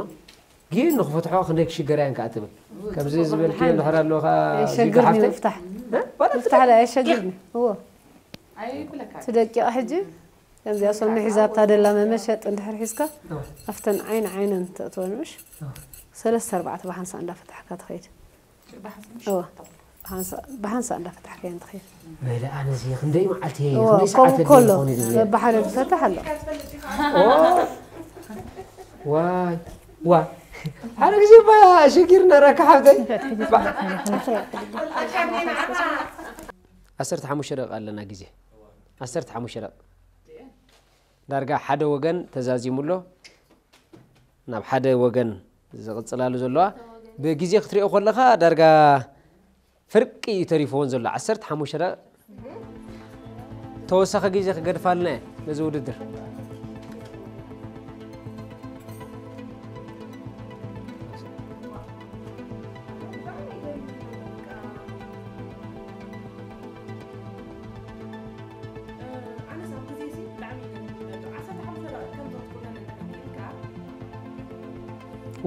ግን ንክፈትሖ ክንደይ ክሽገር እየን ከዓ ትብል ከምዚ ዝበልክዮ እንድሕር ኣለዎ ከዓ ዚጋ የሸግርኒ ሓፍተይ ምፍታሕ እ? ዋላ ምፍታሕ ላ የሸግርኒ እዎ ኣይብለካ ትደቂቕ ሕጂ ከምዚኣ ሰኑ ሒዛታ ደላ መመሸጥ እንድሕር ሒዝካ ኣብተን ዓይን ዓይነን ተእትወን ምሽ ሰለስተ ኣርባዕተ ብሓንሳ እንዳፈታሕካ ትኸይድ እዎ ብሓንሳእ እንዳፈታሕካዮ እንትኸይድ በለ ኣነ እዚ ክንደይ መዓልቲ እየ እዎ፣ ክንደይ ከምኡ ሰዓት ከሎ እየ ኾነ ዝብል በብሓደ ዝፈትሕ ኣሎ። ዋይ ዋ ሓደ ግዜ ባ ሽጊር ነረካ ሓብተይ ዓሰርተ ሓሙሽተ ደቂቃ ኣለና ግዜ ዓሰርተ ሓሙሽተ ደቂቃ ዳርጋ ሓደ ወገን ተዛዚሙ ኣሎ ናብ ሓደ ወገን ዝቕፅላሉ ዘለዋ ብግዜ ክትሪኦ ከለኻ ዳርጋ ፍርቂ እዩ ተሪፍዎን ዘሎ ዓሰርተ ሓሙሽተ ደቂቕ ተወሳኺ ግዜ ክገድፋልና እየ ነዚ ውድድር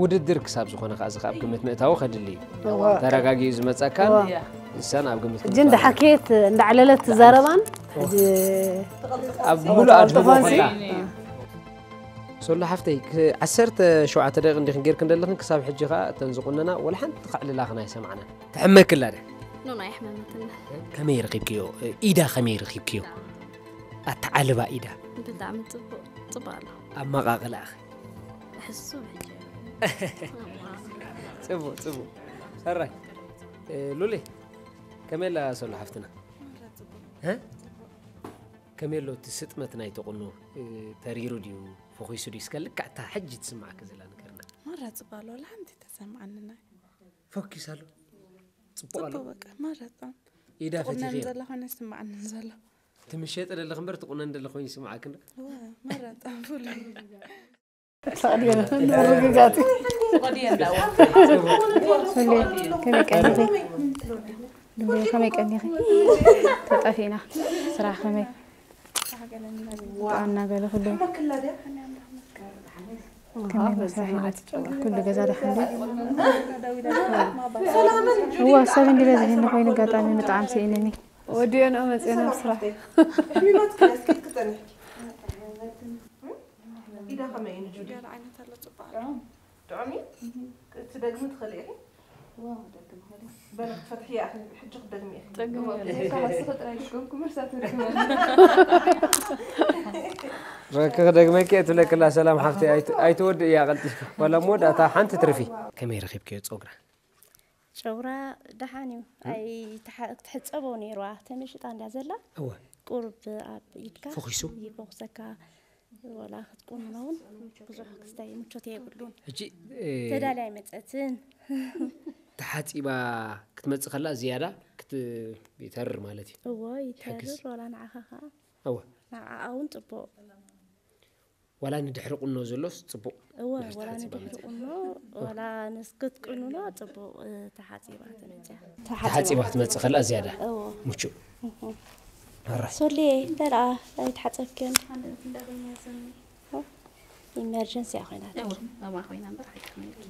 ውድድር ክሳብ ዝኾነ ከዓ እዚ ካብ ግምት ምእታዊ ከድሊ እዩ ተረጋጊኡ ዝመፀካን ንሳን ኣብ ግምት ሕጂ እንዳ ሓኬት እንዳዕለለት ትዛረባን ሕጂ ኣብ ሙሉእ ኣድልቦ ጥፋንሲ ከላ ሶሎ ሓፍተይ ዓሰርተ ሸውዓተ ደቂቕ እንዲኽን ጌርክን ዘለኽን ክሳብ ሕጂ ከዓ እተን ዝቑነና ወላ ሓንቲ ከዕልላኽን ኣይሰማዕናን ትሕመክላ ደ ኖኖ ኣይሕመመትና ከመይ ረኺብክዮ ኢዳ ከመይ ረኺብክዮ ኣተዓልባ ኢዳ ብጣዕሚ ፅቡቅ ፅቡቅ ኣሎ ኣመቃቅላእኺ ሕሱ ሕጂ ፅቡቅ ፅቡቅ ሰራይ ሉሌ ከመይ ኣላ ሶሎ ሓፍትና ከመይ ኣሎ እቲ ስጥመት ናይ ተቁኖ ተሪሩ ድዩ ፈኺሱ ድዩ እስከ ልክዕ እታ ሕጂ ትስማዓካ ዘላ ንገርና ማራ ፅቡቅ ኣሎ ወላ ሓንቲ ተሰምዓንና ፈኪስ ኣሎ ፅቡቅ ኣሎ ፅቡቅ በቃ ማራ ጣም ኢዳ ቁነን ፈቲኺ ዘላ ኮይነ ይስምዓኒ ዘሎ ትምሸጥ ደለኽ እምበር ትቁነን ደለ ኮይኑ ይስምዓክን ዋ ማራ ጣም ፍሉይ ተቐዲረ ምርግጋፅ ተቐዲየ እንዳዋ ሶሌ ከመይ ቀኒኺ ሉሌ ከመይ ቀኒኺ ተጠፊእና ስራሕ ከመይ ጥዕና ገለ ኩሉ ከመይ መሳርሒ ማለት ኩሉ ገዛ ደሓን ዶ እዋ ሰብ እንዲ በዝሕኒ ኮይኑ ኣጋጣሚ ብጣዕሚ ስኢንኒ ወዲኦንኦ መፅኦ ናብ ስራሕ ኢዳ ከመይ እዩ ንጁዲ ገለ ዓይነት ኣሎ ፅቡቅ ጥዑም እዩ ክትደግሚ ትኽእሊ ኢኺ በለ ክትፈትሕያ ኢኺ ሕጂ ክትደግሚ ኢኺ ክደግመኪ እትብለክላ ሰላም ሓፍቲ ኣይትወድእ እያ ቀልጢፍካ ዋላ መወዳእታ ሓንቲ ትርፊ ከመይ ረኺብክዮ ፀጉራ ጨጉራ ደሓን እዩ ኣይትሓ- ክትሕፀቦ ነይርዋ ተመሽጣ እንዳ ዘላ እወ ቁርብ ኣብ ኢድካ ፈኺሱ? ይፈኹሰካ ወላ ክትቁንኖ እውን ብዙሕ ክስታይ ምቾት የብሉን ሕጂ ተዳልያ ኣይመፀትን ተሓፂባ ክትመፅእ ከላ ዝያዳ ክትተርር ማለት እዩ እዎ ይሕግዝ። ይተርር ወላ ንዓኻ ከዓ እወ ንዓኣ እውን ፅቡቅ ዋላ ንድሕሪ ቁኖ ዘሎስ ፅቡቅ እወ ድሕሪ ወላ ተሓፂባ ንድሕሪ መፅእ ቁኖ ወላ ንስክትቁንኖ ፅቡቅ እ፣ ተሓፂባ ትመፅያ ተሓፂባ ክትመፅእ ከላ ዝያዳ እዎ ምቹእ ኣራይ ሶሌ እንተ ደኣ ኣይተሓፀብክን ኢመርጀንሲ እያ ኮይናት እዋ እማ ኮይና እምበር ኣይትኽመልኪ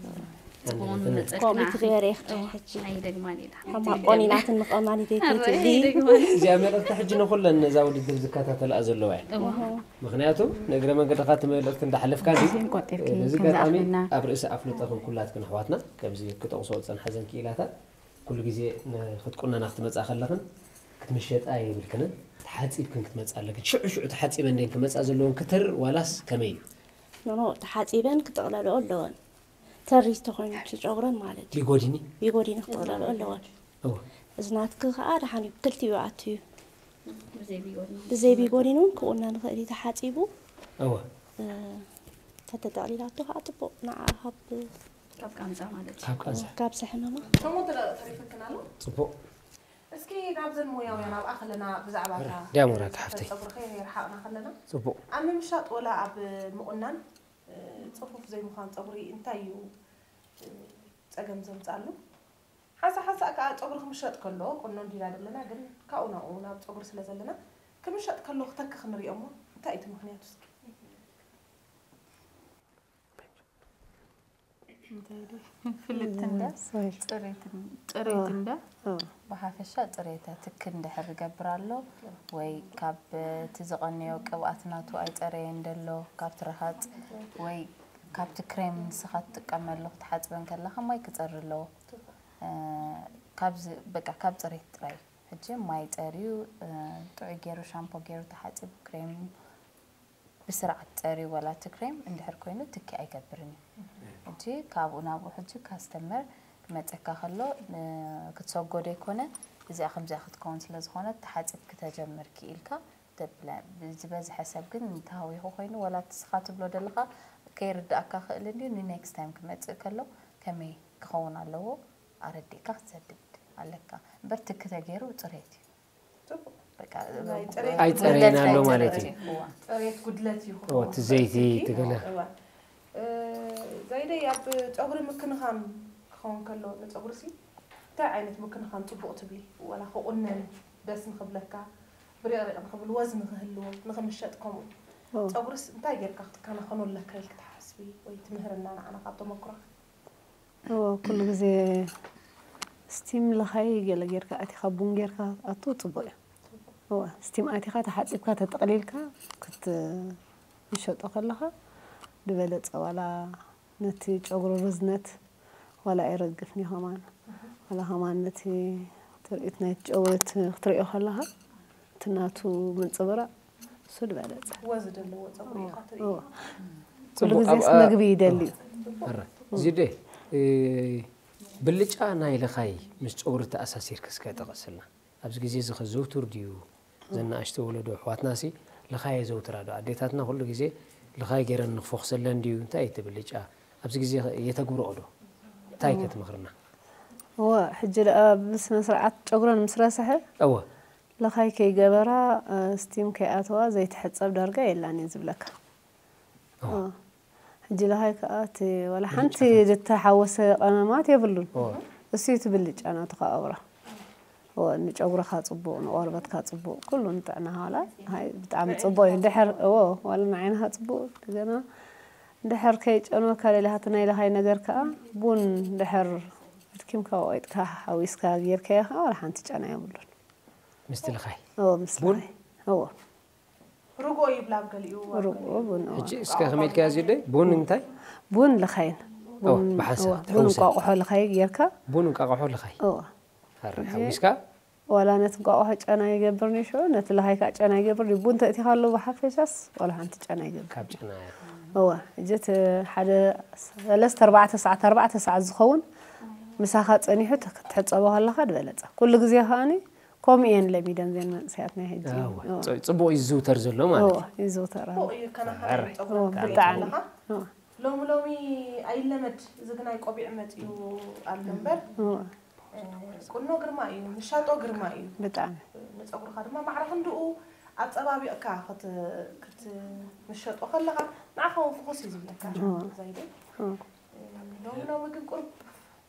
ጽቡቕ ከምኡ ንመጸኪ ትግበረ እዋ ሕጂ ኣይደግማን ኢላ ሕማቅ ቆኒናትን ንቀማኒተይ ኣረ ትብሊ ኣይደግማን እዚኣ መልእኽቲ ሕጂ ንኩለን ነዛ ውድድር ዝከታተላ ዘለዋ እያ እዎ ምክንያቱ ነግረ መንገድኻ እቲ መልእኽቲ እንዳሓለፍካ እንዲ ጊዜን ቆጢብኪ በዚ ከምዚ ኣጋጣሚ ኣፍልና ኣብ ርእሲ ኣፍልጠኽን ኩላትክን ኣሕዋትና ከምዚ ክጠቕሶ ዝፀንሓ ዘን ክኢላታት ኩሉ ግዜ ክትቁነና ክትመፃ ከለኽን ክትምሸጣ የብልክንን ተሓፂብክን ክትመፃ ኣለክን ሽዑ ሽዑ ተሓፂበን ደን ክመፃ ዘለዎን ክትር ዋላስ ከመይ እዩ ኖኖ ተሓፂበን ክጥቕለልኦ ኣለወን ተሪዝ ተኮይኑ እቲ ጨጉረን ማለት እዩ ቢጎዲኒ ቢጎዲኒ ክጥቕለልኦ ኣለወን እወ እዚ ናትኪ ከዓ ደሓን እዩ ክልቲኡ ኣቱ እዩ ብዘይ ቢጎኒ ብዘይ ቢጎዲን እውን ክቁነን ይኽእል እዩ ተሓፂቡ እወ እ፣ ተተጠቕሊላቶ ከዓ ፅቡቅ ንዓ ካብ ካብ ቃንዛ ማለት እዩ ካብ ቃንዛ ካብ ዝሕመማ ሸሞንተ ደቂቕ ተሪፍክን ኣሎ ፅቡቅ እስኪ ናብዘን ሞያውያን ኣብኣ ከለና ብዛዕባ እታ ዲያሞራ ክሓፍተይ ፀጉሪ ከይርሓቕና ከለና ፅቡቅ ኣብ ምምሻጥ ወላ ኣብ ምቑናን እ፣ ፅፉፍ ዘይምዃን ፀጉሪ እንታይ እዩ እ፣ ፀገም ዘምፅኣሉ ሓንሳ ሓንሳ ከዓ ፀጉሪ ክምሸጥ ከሎ ቁኖ እንዲና ዘለና ግን ካብኡ ናብኡ ናብ ፀጉሪ ስለ ዘለና ክምሸጥ ከሎ ክተክ ክንሪኦ እሞ እንታይ እዩ እቲ ምክንያቱ እስኪ ፍልጥ እንደ ፅሬት እንደ ብሓፈሻ ፅሬተ ትክ እንድሕር ይገብር ኣሎ ወይ ካብ እቲ ዝቐነዮ ቅብኣት ናቱ ኣይፀረየን ደሎ ካብቲ ረሃፅ ወይ ካብቲ ክሬም ንስኻ ትጥቀመሉ ክትሓፅበን ከለኻ ማይ ክፀሪ ኣለዎ ካብዚ በቃ ካብ ጽሬት ጥራይ። ሕጂ ማይ ጸርዩ፣ እ፣ ጥዑይ ገይሩ፣ ሻምፖ ገይሩ ተሓጺቡ፣ ክሬም ብስርዓት ጸርዩ፣ ወላ እቲ ክሬም እንድሕር ኮይኑ ትኪ ኣይገብርን እዩ። ሕጂ ካብኡ ናብኡ ሕጂ ካስተመር ክመጸካ ከሎ፣ ን-፣ ክትሰጎ ዘይኮነ፣ እዚኣ ከምዚኣ ክትከውን ስለ ዝኾነት ተሓጺብኪ ተጀምርኪ ኢልካ ተብለ። ዝበዝሐ ሰብ ግን እንተሃዊኹ ኮይኑ፣ ወላ እቲ ስኻ ትብሎ ደለኻ ከይርድኣካ ክእል እንድዩ፣ ንኔክስት ታይም ክመጽእ ከሎ ከመይ ክኸውን ኣለዎ ኣረዲእካ ክትሰድድ ኣለካ። እምበር ትኪ ተገይሩ ጽሬት እዩ። ጽቡቅ። በቃ፣ ናይ ጽሬት ኣይጸረየን ጉድለት ኣሎ ናይ ማለት ጽሬት እዩ። እዩ። እዋ። ጽሬት ጉድለት እዩ ኦ፣ ክኸውን እቲ ዘይቲ ይኽእል። ትገለ። እዋ። እ፣ ዘይደይ ኣብ ጸጉሪ ምክንኻን ክኸውን ከሎ ንጸጉሪ ሲ እንታይ ዓይነት ምክንኻን ጽቡቕ ትብሊ? ወላ ክቑነን ደስ ንኽብለካ፣ ብሪቕሪቕ ንኽብል፣ ወዝ ንኽህልዎ፣ ንኽምሸጥ ከምኡ። ኦ። ጸጉርስ እንታይ ጌርካ ክትከናኸኖ ኣለካ ኢልክ ትሓስቢ ወይ ትምህርና ንዓና ካብ ተመክሮኻ? እዎ፣ ኩሉ ግዜ ስቲም ለኻይ ገለ ጌርካ ኣቲኻ ቡን ጌርካ ኣቱ ጽቡቕ እዩ። እዎ፣ ስቲም ኣቲኻ ተሓጺብካ ተጠቕሊልካ ክትምሸጦ ከለኻ ዝበለጸ ዋላ ነቲ ጨጉሪ ርዝነት ዋላ ኣይረግፍን እዩ ከማን። ዋላ ከማን ነቲ ትርኢት ናይቲ ጨጉሪ እቲ ክትርእዮ ከለኻ እቲ ናቱ ምንጽብራቕ እሱ ዝበለጸ። ወዝ ዘለዎ ጸጉሪ ኢኻ ትርኢ። እዎ። ኩሉ ጽቡቕ፣ ግዜስ ኣብ፣ ኣ-፣ መግቢ ይደሊ እዩ። ኣረ፣ እዚ ደ፣ እ፣ ብልጫ ናይ ለኻይ ምስ ጨጉሪ ተኣሳሲርኪ እስከ ጠቐስልና። ኣብዚ ግዜ እዚ ከዘውትር ድዩ? ዘናእሽቱ ወለዶ ኣሕዋትናሲ ለኻይ የዘውትራ ዶ? ኣዴታትና ኩሉ ግዜ ለኻይ ገይረን ንፎኽሰለን ድዩ? እንታይ እቲ ብልጫ? ኣብዚ ግዜ ኸ የተግብርኦ ዶ? እንታይ ከ ትመኽርና? እወ፣ ሕጂ ደኣ ብስነ ስርዓት ጨጉረን ምስ ረስሐ፣ እወ። ለኻይ ከይገበራ፣ እ፣ ስቲም ከይኣተዋ ዘይትሕጸብ ዳርጋ የላን እየ ዝብለካ። እወ። እወ። ሕጂ ለኻይ ከኣ እቲ ዋላ ሓንቲ ዝተሓወሰ ቀመማት የብሉን። እወ። እሱ እዩ እቲ ብልጫ ናቱ ከኣ እብራ። እወ፣ ንጨጉርኻ ጽቡቕ፣ ንቆርበትካ ጽቡቕ፣ ኩሉ ንጥዕናኻ ዋላ፣ ሃይ፣ ብጣዕሚ ጽቡቕ እዩ። ድሕር፣ እወ፣ ዋላ ንዓይንኻ ጽቡቕ፣ እንደገና ድሕር ከይጨንወካ ደሊኻ እቲ ናይ ለኻይ ነገር ከኣ ቡን ድሕር ኣድኪምካ ወቒጥካ ሓዊስካ ጌርካዮ ከኣ ዋላ ሓንቲ ጨና የብሉን። ምስቲ ለኻይ? እወ፣ ምስ ቡን? ለኻይ። እወ። ርግኦ ይብላ ኣብ ገሊኡ፣ ኣብ ርግኦ ገሊኡ። ቡን፣ እወ። ሕጂ እስከ ከመይ ኢልካዮ ዝደይ? ቡን እንታይ? ቡን ለኻይን። እወ፣ ቡን፣ ብሓንሳብ እወ፣ ቡን ተሐውሰ። እንቋቑሖ ለኻይ ጌርካ። ቡን እንቋቑሖ ለኻይ። እወ። ኣረ፣ ሕጂ ሓዊስካ? ዋላ ነቲ እንቋቑሖ ጨና ይገብር ንሽዑ፣ ነቲ ለኻይ ከኣ ጨና ይገብር። ቡን ተእቲኻሉ ብሓፈሻስ ዋላ ሓንቲ ጨና ይገብር። ካብ ጨና እያ። እወ፣ ሕጂ እቲ ሓደ ሰለስተ ኣርባዕተ ሰዓት፣ ኣርባዕተ ሰዓት ዝኸውን ምሳኻ ጸኒሑ ት-፣ ክትሕጸቦ ከለኻ ዝበለጸ። ኩሉ ግዜ ከኣኒ ከምኡ እየን ለሚደን ዘን መንእሰያት ናይ ሕጂ። እወ፣ እወ። ጽ-፣ ጽቡቕ ይዝውተር ዘሎ ማለት እወ፣ እዩ። ይዝውተር ኣሎ። ጽቡቕ እዩ፣ ከናኸናይ ኣረ። ጸጉርካ እወ፣ ብጣዕሚ። ከለኻ። እወ። ሎሚ ሎሚ ኣይለመድ፣ እዚ ግናይ ቆቢዕ መጺኡ ኣሎ እምበር፣ እወ። እ፣ ቁኖ ግርማ እዩ፣ ምሻጦ ግርማ እዩ። ብጣዕሚ። ንጸጉርኻ ድማ ማዕረ ክንድኡ ኣጸባቢቕካ ክት-፣ ክትምሸጦ ከለኻ ንዓኻ እውን ፍኹስ እዩ ዝብለካ። እወ። ዛይደይ። እወ። እ፣ ሎሚ ሎሚ ግን ቁሩብ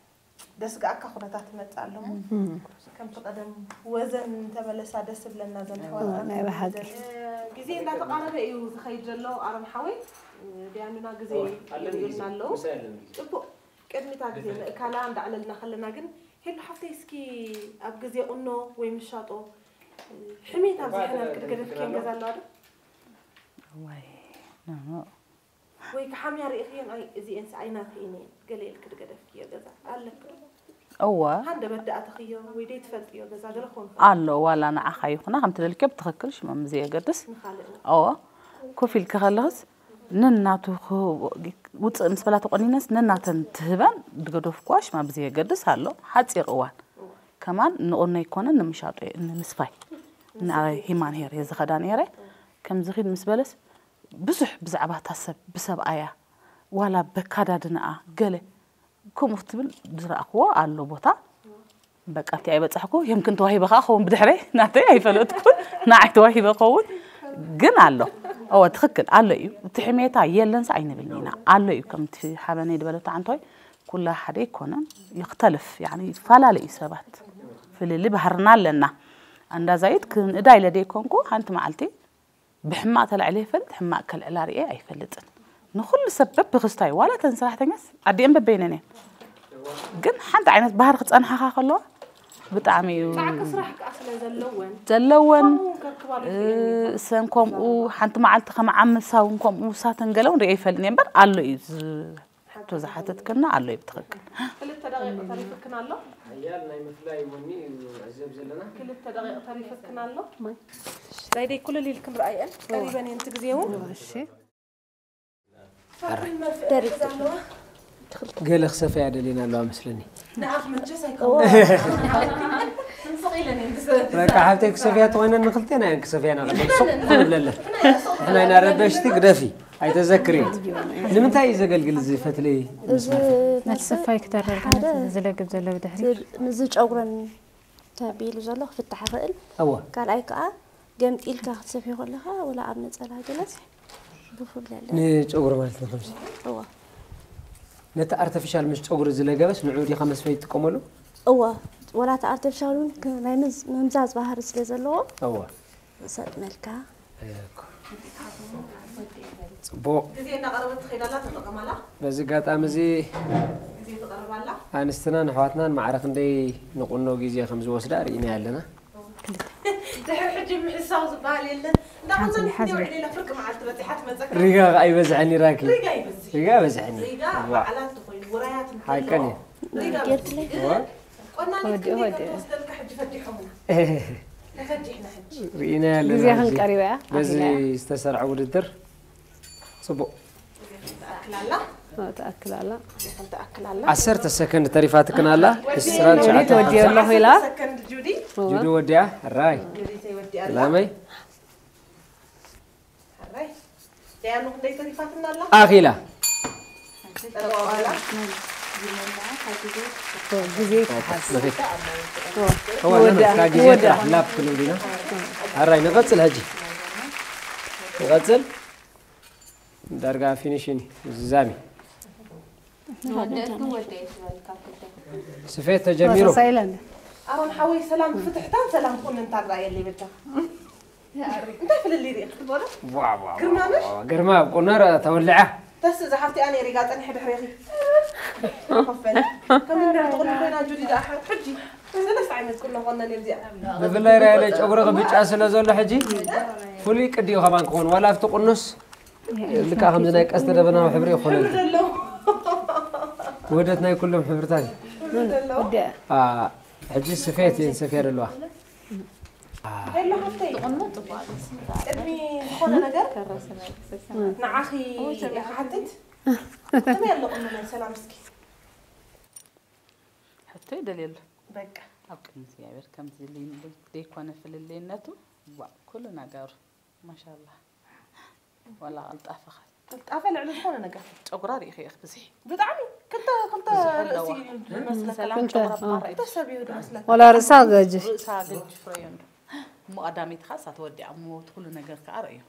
ደስግኣካ ኩነታት ይመጽእ ኣሎ እሞ፣ እም። ከምቲ ቀደም ወዘን እንተመለሳ ደስ ዝብለና ዘን ኣሕዋትና እወ፣ ናይ ብሓቂ። ዘን፣ እ፣ ግዜ እንዳተቓረበ እዩ ዝኸይድ ዘሎ። ኣሮን ሓወይ፣ እ፣ ዲያኑና ግዜ ኣለኒ ግዜ። ይርእዩና ኣለዉ። ምሳይ ኣለኒ ግዜ። ጽቡቕ፣ ቅድሚታ ግዜ ምእካላ እንዳዕለልና ከለና ግን፣ ሄሉ ሓፍተይ፣ እስኪ ኣብ ግዜ ቁኖ ወይ ምሻጦ፣ እ፣ ሕሜት ኣብዚ ሕነር ክትገደፍክየን ገዛ ኣለዋ ዶ? እዋይ፣ ኖ፣ ኖ። ወይ ክሓምያ ርኢኽየን፣ ኣይ፣ እዚኤንስ ኣይናተይን እየን፣ ገለ ኢልኪ ድገደፍክዮ ገዛ ኣለኪ ዶ? እወ። ሃንደበት ደኣ ተኽዮ ወይ ደይትፈልጥዮ ገዛ ገለ ክኾን ይኽእል። ኣሎ፣ ዋላ ንዓኻ ይኹና፣ ከምቲ ደልክዮ ብትኽክል ሽሞም ብዘየገድስ። ንኻልእ እውን። እወ። ኮፍ ኢልኪ ከለኽስ፣ ነናቱ ክ-፣ ውፅእ ምስ በላ ተቆኒነስ፣ ነናተን ትህበን ድገደፍክዋ ሽማ ብዘየገድስ ኣሎ፣ ሓፂር እዋን። ከማን ንቑኖ ኣይኮነን፣ ንምሻጦ እየ፣ ንምስፋይ። ንስፋይ። ንኣይ ሂማን ሄር እየ ዝኸዳ ነይረ። ከምዚ ኺድ ምስ በለስ፣ ብዙሕ ብዛዕባ እታ ሰብ፣ ብሰብኣያ፣ ዋላ በካዳድንኣ፣ ገለ ከምኡ ክትብል ዝረኣኽዎ ኣሎ ቦታ። በቃ፣ ኣብቲ ኣይበጻሕኩ፣ የምክን ተዋሂበ ኸኣ ኸውን ብድሕረይ፣ ናተይ ኣይፈለጥኩን፣ ንዓይ ተዋሂበ ኸውን፣ ግን ኣሎ። እወ፣ ትኽክል፣ ኣሎ እዩ። እቲ ሕሜታ የለንስ ኣይንብልን ኢና። ኣሎ እዩ፣ ከምቲ ሓበነይ ዝበለቶ ዓንቶይ፣ ኩላ ሓደ ኣይኮነን፣ ይኽተልፍ፣ ያዕኒ፣ ይፈላለ እዩ ሰባት። ፍልሊ ባህርና ኣለና። ኣንዳ ዛይድ ክንእዳ ኢለ ደይኮንኩ፣ ሓንቲ መዓልቲ ብሕማቕ ተላዒለ ይፈልጥ፣ ሕማቕ ከልዕላ ርእየ ኣይፈልጥን። ንኹሉ ሰብ በብኽስታይ፣ ዋላ እተን ሰራሕተኛስ ኣዲአን በበይነን እየን። ግን ሓንቲ ዓይነት ባህሪ ክጸንሓኻ ከለዋ ብጣዕሚ እዩ ጻዕቂ ስራሕ ከኣ ስለ ዘለወን፣ ዘለወን፣ ከምኡ እውን ከርክባሉ እ፣ ይኽእል እዩ። እሰን ከምኡ፣ ሓንቲ መዓልቲ ከም ዓምሳ እውን ከምኡ፣ እሳተን ገለ እውን ርእየ ይፈልጥን እየ እምበር፣ ኣሎ እዩ ዝ-፣ ሕቶ ዝሓተትክና ኣሎ እዩ ብትኽክል። ክልተ ደቂቕ ተሪፍክን ኣሎ። ሓያል ናይ ምፍላይ ወኒ እዩ ንዕዘብ ዘለና። ክልተ ደቂቕ ተሪፍክን ኣሎ። ዛይደይ ኩልል ኢልክን ረኣየን። ቀሪበን እየን እቲ ግዜ እውን። እሺ ፋክል መርፍእ ሒዛ ኣለዋ። ገለ ክሰፈያ ደሊና ኣለዋ መስለኒ። ንዓኽ መቸስ ኣይከውን። ስቕ ኢለን እየን ዝሰ- በቃ ሓብተይ ክሰፍያ ተኾይነን ንክልቴና እየን ክሰፍያና ኣለዋ። ስቕ ንብለለን። ንሕና ኢና ረበሽቲ ግደፊ። ኣይተዘክሪ። ንምንታይ እዩ ዘገልግል እዚ ፈትሊ? እዚ ነቲ ስፋይ ክተረር ዝለግብ ዘሎ ብድሕሪ እዚ ጨጉረን ተቢሉ ዘሎ ክፍታሕ ይኽእል። እወ ካልኣይ ከዓ ገምጢልካ ክትሰፍዮ ከለኻ ወላ ኣብ ነፀላ ገለስ ብፉል ለለ ንጨጉሪ ማለት ነው ከምዚ እዋ ነቲ ኣርቲፊሻል ምስ ጨጉሪ ዝለገበስ ንዑ ዲኻ መስፈይ ትጥቀመሉ? እዋ ወላ እቲ ኣርቲፊሻል እውን ክ- ናይ ምዝ- ምምዛዝ ባህሪ ስለ ዘለዎ እወ ሰጥ መልካ እኮ። ጽቡቕ። ግዜ እናቐረበት ትኸይድ ኣላ፣ ተጠቐማላ። በዚ ኣጋጣሚ እዚ ግዜ ትቐርብ ኣላ። ኣንስትናን ኣሕዋትናን ማዕረ ክንደይ ንቁኖ ግዜ ከም ዝወስዳ ርኢና ኣለና። ድሕሪ ሕጂ ምሕሳው ዝበሃል የለን። እንዳ ሓንሳብ ንሓዝበ። ፍርቂ መዓልቲ በፂሓ ትመፀካ። ሪጋ ከኣ ይበዝሐኒ ራኪ። ሪጋ ይበዝሕ። ሪጋ በዝሐኒ። ሪጋ ዋ። በዓላት ትኾይኑ ውራያት ሓቀን እዩ። ሪጋ በዝሕ። ቆናኒት ወዲ- ክንደይ ወዲ- ከም ትወስደልካ ሕጂ ፈቲሖምና። ተፈቲሕና ሕጂ። ርኢና ኣለና ግዜኽን ሕጂ። ቀሪባ እያ። በዚ ኣኺላ እያ። ዝተሰርዐ ውድድር ጽቡቕ። ትኣክል ኣላ። ትኣክል ኣላ። ትኣክል ኣላ። ዓሰርተ ሰከንድ ተሪፋትክን ኣላ። ወዲ- ዕስራን ትሽዓተን ወዲ ኣለኹ ኢላ። ሰከንድ ጁዲ። ጁዲ ወዲያ ራይ ጁዲ ተይወዲኣ ኣላ። ላመይ ሓራይ። ደያኑ ክንደይ ተሪፋትና ኣላ? ኣኺላ ጠረቋላ። ግዜ ይተሓዝ። ነኺድ ወዳ- እዋና ግዜ ወዳ- ጥራሕ ላብ ክንብል ኢና። ኣራይ ንቐጽል ሕጂ ንቐጽል። ዳርጋ ፊኒሽን ዝዛሚ ንወደት ንወደት ዝበልካ ክልተ ስፌት ተጀሚሩ። ሳይለን ኣሮን ሓወይ ሰላም ፍትሕታን ሰላም ኩን እንታን ራእየለይ በጃ። እንታይ ፍልልይ ርኢኽ ትበሎ? ዋው፣ ዋው፣ ግርማ ዋው፣ ነሽ? ዋው፣ ግርማ ቁኖ ረ- ተወልዐ። ተስ እዛ ሓፍቲ ኣነ ሪጋ ጸኒሐ ድሕሬኺ። ኮፈል ከም እንደ ትቕሉ ኮይና ጁዲ ደኣ ሓ- ሕጂ ሰለስተ ዓይነት ቁኖ ኾና ነዚኣ። ብፍላይ ራእየለ ጨጉሪ ብጫ ስለ ዘሎ ሕጂ ፍሉይ ቅዲ እዩ ከማን ክኾን ዋላ ኣብቲ ቁኖስ ልካ ከምዚ ናይ ቀስተ ደበናዊ ሕብሪ ይኾነ ሕብሪ ዘለዎ ውህደት ናይ ኩሎም ሕብርታት እዩ። ሕብሪ ዘለዎ። አ፣ ሕጂ ስፌት እየን ሰፍያ ዘለዋ። ሄሎ ሓፍተይ፣ ቅድሚ ዝኾነ ነገር ንዓኺ እየ ክሓትት። ከመይ ኣሎ ቁኖ ናይ ሰላም እስኪ? ሕቶ ይደልየሉ በቃ ኣብ ቅድሚ እግዚኣብሔር ከምዚ ዘይኮነ ፍልልይነቱ ዋ ኩሉ ነገሩ ማሻላ ዋላ ቀልጣፈኻ ቅልጣፈ ልዕሊ ዝኾነ ነገር ጨጉራ ርኢኸ ኢኽ ብዝሒ ብጣዕሚ ክልተ ክልተ ብዙሕ ርእሲ ኣለዋ። ዝመስለካ ሰላም ክልተ፣ ጨጉራ አ። ትማራ እዩ ክልተ ሰብ እዩ ዝመስለካ ወላ ርእሳ ገጅፍ ርእሳ ገጅፍ ረዮ እንዶ እሞ ቀዳመይቲ ኻስ ኣትወዲኣ እሞ እቲ ኩሉ ነገር ከዓ ረእዮ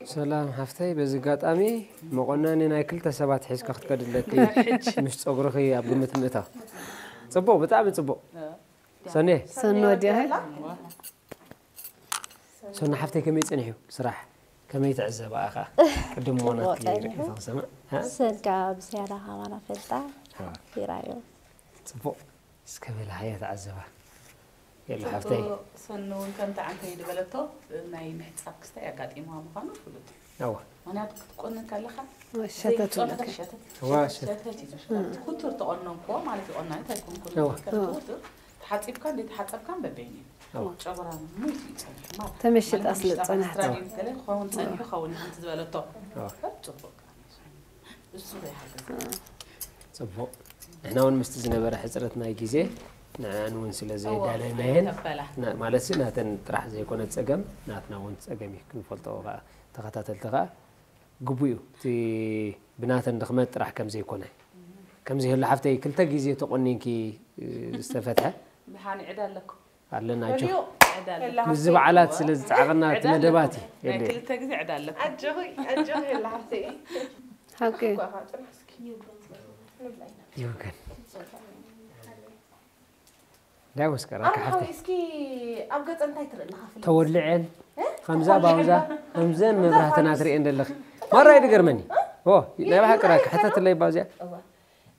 ሰላም ሓፍተይ፣ በዚ ኣጋጣሚ መቆነኒ ናይ ክልተ ሰባት ሒዝካ ክትከድ ኣለኪ። ምስ ጸጉርኺ ኣብ ግምት ምእታ። ጽቡቕ፣ ብጣዕሚ ጽቡቕ። ሰኔ፣ ሰኖ ወዲያ ሰኖ ሓፍተይ ከመይ ጸኒሑ ስራሕ? ከመይ ትዕዘባ ኢኻ? ቅድም ሞናት ጽቡቕ ጸኒሑ። ርኢኻ ክሰምዕ። ሃ? ሰንካ ብስያዳ ካባና ፈልጣ ሃ። ፊራዮ ጽቡቕ። እስከ በላ ሃየ ተዓዘባ። የለ ሓፍተይ። ሰኑ እውን ከምቲ ዓንተይ ዝበለቶ ናይ ምሕጻብ ክስታይ ኣጋጢምዋ ምዃኑ ፍሉጥ እዩ። ኣዋ። ምክንያቱ ክትቆንን ከለኻ ሸተት ዘይጾነ ሸተት እዋ፣ ሸተት። ሸተት እዩ ዝሸ- እቲ ኩቱር ተቆኖ እኮ ማለት ይቆናኒት ኣይኮንኩን እዋ። ከቲ ኩቱር ተሓጺብካ እንዴ ተሓጸብካ በበይን እዩ እዋ። ጨጉራ ሙት እዩ ጸኒሑ ማለት ተመሽጣ ማለት ስለ ምሽጣ ጸናሕቲ። ስትራቢን ገለ ክኸውን ጸኒሑ ኸውን እዩ ከምቲ ዝበለቶ እዋ። ጽቡቅ እሱ ዘይሓገዘ ጽቡቕ። ንሕና እውን ምስቲ ዝነበረ ሕፅረት ናይ ግዜ ንዕን እውን ስለ ዘየዳለናየን ከበላ ና- ማለት ሲ ናተን ጥራሕ ዘይኮነ ፀገም ናትና እውን ፀገም እዩ ክንፈልጦ ከዓ ተኸታተልቲ ከዓ ግቡ እዩ እቲ ብናተን ድኽመት ጥራሕ ከም ዘይኮነ ከምዚ ህሉ ሓፍተይ ክልተ ግዜ ተቆኒንኪ ዝተፈትሐ ብሓኒ ዕዳ ኣለኩም ኣለና ወዲኡ ጆ ዕዳ ኣለኩም ምስዚ በዓላት ስለ ዝፀዓቐና እቲ መደባት እዩ ናይ የለ ክልተ ግዜ ዕዳ ኣለኩም ኣጆኺ ኣጆኺ የላ ሓፍተይ ሓቂ እዩ። ኳ ጽናሕ እስኪ ንብላ ኢና ይወገን እንታይ ወስከራ ኣነ ሓፍተይ ሓወይ እስኪ ኣብ ገፀ እንታይ ትርኢ ኣለኻ ፍልጥ ተወልዐን እ? ከምዛ ተወልዐን ባውዛ ባ- ከምዘን ከምዛ መብራህትና ፋኑስ። ትርእየን ዘለኺ ማራ ይድገርመኒ ኦ ናይ ብሓቂ ራኪ ሕተትለይ ባውዚያ እዋ።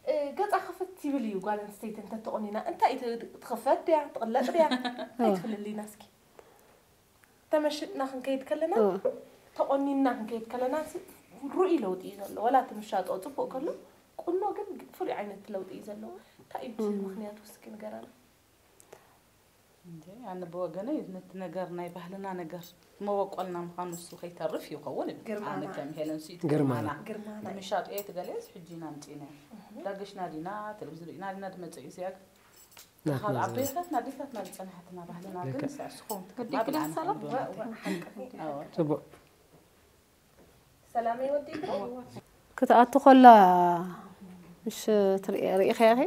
እ፣ ገፃ ክፍት ይብል እዩ ጓል ኣንስተይቲ እንተተቆኒና እንታይ እዩ ት- ትኽፈት ድያ ትቕለጥ ድያ እንታይ ትፍልልይና እስኪ ተመሽጥና ክንከይድ ከለና እዋ። ተቆኒንና ክንከይድ ከለና ሲ- ርኡይ ለውጢ እዩ ዘሎ ወላ እቲ ምሻጦ ፅቡቅ ከሎ ቁኖ ግን ፍሉይ ዓይነት ለውጢ እዩ ዘለዎ እንታይ እዩ እቲ ምኽንያት ውስኪ ንገረና? እንዴ ኣነ ብወገነይ ነቲ ነገር ናይ ባህልና ነገር መበቆልና ምዃኑ እሱ ከይተርፍ ይኸውን። ኣነ ከም ሄለን ስዊት ግርማና ግርማና ምሻጡ እየ ትገለስ ሕጂ ኢና ምፂና ዳገሽና ዲና ቴሌቪዝን ርኢና ዲና ድመፅእ እዩ እዚኣ ግን ካብ ኣቦታትና ኣዴታትና ዝፀናሕትና ባህልና ግን ስዕስኹም ጽቡቅ ክትኣቱ ከላ ምሽ ርኢኻያ ኢኺ?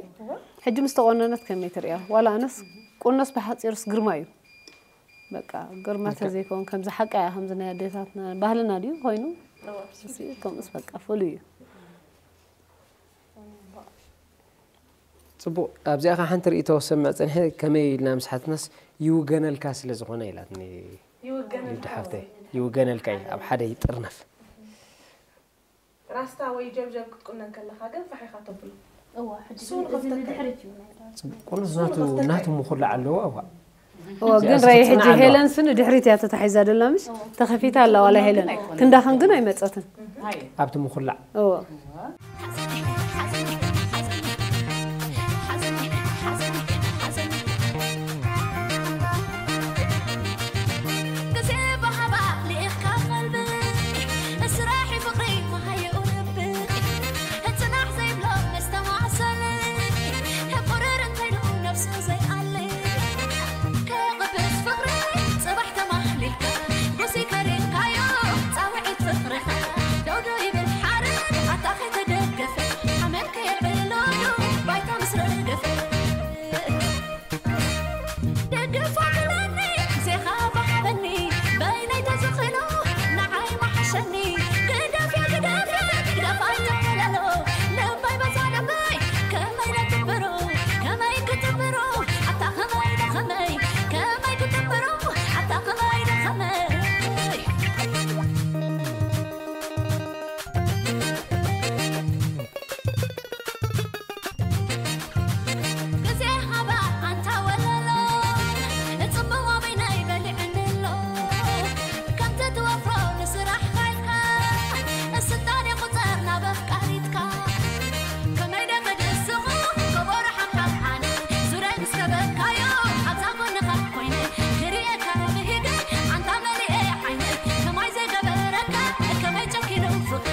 ሕጂ ምስ ተቆነነት ከመይ ትርእያ? ዋላ ኣነስ ቁኖስ ብሓጺሩስ ግርማ እዩ። በቃ ግርማ ተዘይከውን ከምዚ ሓቃ እያ ከምዚ ናይ ኣዴታትና ባህልና ድዩ ኮይኑ? እሲ ከምኡስ በቃ ፍሉይ እዩ። ጽቡቕ ኣብዚኣ ኸ ሓንቲ ርእይቶ ክሰምዕ ጸኒሐ ከመይ ኢልና ምስ ሓትናስ ይውገነልካ ስለ ዝኾነ ኢላትኒ ሊዱ ሓፍተይ ይውገነልካ እዩ ኣብ ሓደ ይጥርነፍ ራስታ ወይ ጀብጀብ ክትቁነን ከለኻ ግን ፋሕ ኢኻ ተብሎ። እዋ ሕጂ እሱ ንኸፍተካ። እዚ ንድሕሪት እዩ ናይ ዳርጋ። ቁኑስ ናቱ ናቱ ምኹላዕ ኣለዎ እዋ እዋ ግን ራይ ሕጂ ሄለንስ ንድሕሪት እያ ተታሒዛ ደላ ምሽ ተኸፊታ ኣላ ዋላ ሄለን ክንዳኽን ግን ኣይመፀትን ኣብቲ ምኹላዕ እዋ ግዜ ብሃባ ልኢኽካ ቐልቢ እስራሒ ፍቕሪ መሃይኡ ልቢ ጽናሕ ዘይብሎ መስተማሰል ቁርር እንተይሉ ነብሱ ዘይኣሊ ከቕብስ ፍቕሪ ጽባሕ ተማህሊልካ ጉሲ ከሪርካዮ ጻውዒት ፍቕርኻ ደውዶ ይብል ሓረግ ኣታ ከይተደገፈ ሓመድ ከየልዕሎ ባይታ ምስ ረገፈ ደገፍ ኣብለኒ ግዜኻ ብሃበኒ በይነይ ተዝኽእሎ ንዓይ ምሓሸኒ ግደፍያ ግደፍያ ግደፍ ኣይትዕለሎ ልበይ በዛ ልበይ ከመይ ለትብሮ ከመይ ክትብሮ ኣታ ከመይ ዶ ከመይ ከመይ ክትብሮ ኣታ ከመይ ዶ ከመይ ግዜ ሃባ ኣንታ ወለሎ ንጽምዋ በይነይ በሊዕኒ ኣሎ ከምቲ ትወፍሮ ንስራሕ ካይልካ ስልጣን ይቑጸር ናብ ኣፍቃሪትካ ከመይ ደ ክድስቑ ከበሮ ሓምሓም ዓነ ዙረይ ምስ ከበብካዮ ኣብዛ ጎንኻ ኮይነ ክርእየካ ብሂገ ኣንታ መሊኤ ዓይነ ከማይ ዘይገበረካ ከመይ ጨኪኑ ፍቕሪ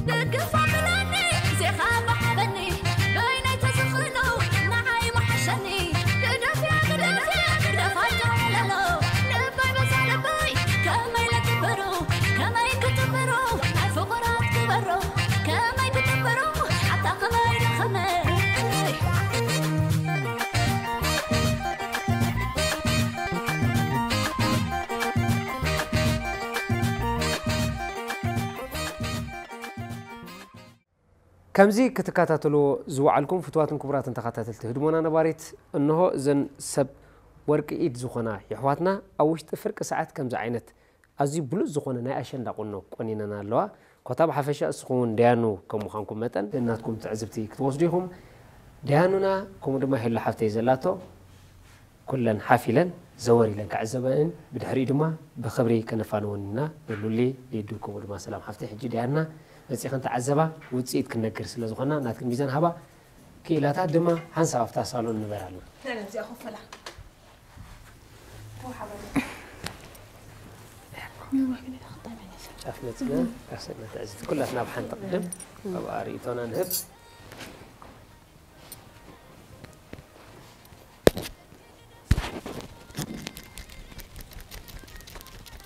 ደገፍ ኣብለኒ ግዜኻ ብሃበኒ በይነይ ተዝኽእሎ ንዓይ ምሓሸኒ ግደፍያ ግደፍያ ግደፍ ኣይትዕለሎ ልበይ በዛ ልበይ ከመይ ለትበሮ ከመይ ክትበሮ ናይ ፍቑራት ክበሮ ከመይ ክትበሮ ኣታ ከመይ ዶ ከመይ ከምዚ ክትከታተልዎ ዝወዓልኩም ፍትዋትን ክቡራትን ተኸታተልቲ ህድሞና ነባሪት እንሆ እዘን ሰብ ወርቂ ኢድ ዝኾና የሕዋትና ኣብ ውሽጢ ፍርቂ ሰዓት ከምዚ ዓይነት ኣዝዩ ብሉጽ ዝኾነ ናይ ኣሸንዳ ቁኖ ቆኒነን ኣለዋ። ኮታ ብሓፈሻ እስኹም እውን ደያኑ ከም ምዃንኩም መጠን ናትኩም ትዕዝብቲ ክትወስዱ ኢኹም። ደያኑና ከምኡ ድማ ሄሉ ሓፍተይ ዘላቶ ኩለን ሓፍ ኢለን ዘወር ኢለን ክዕዘበን ብድሕሪኡ ድማ ብኽብሪ ከነፋንወን ኢና። ሉሊ ሊዱ ከምኡ ድማ ሰላም ሓፍተይ ሕጂ ደያና መጺኽን ተዓዘባ ውጽኢት ክንነግር ስለ ዝኾና ናትክን ሚዛን ሃባ ክኢላታት ድማ ሓንሳብ ኣብታ ሳሎን ንበር ኣለና። ናይ ነዚኣ ኮፈላ ጫፍ መፅና ራስና ትዕዝቲ ኩላትና ኣብ ሓንቲ ቅድም ኣብኣ ርእቶና ንህብ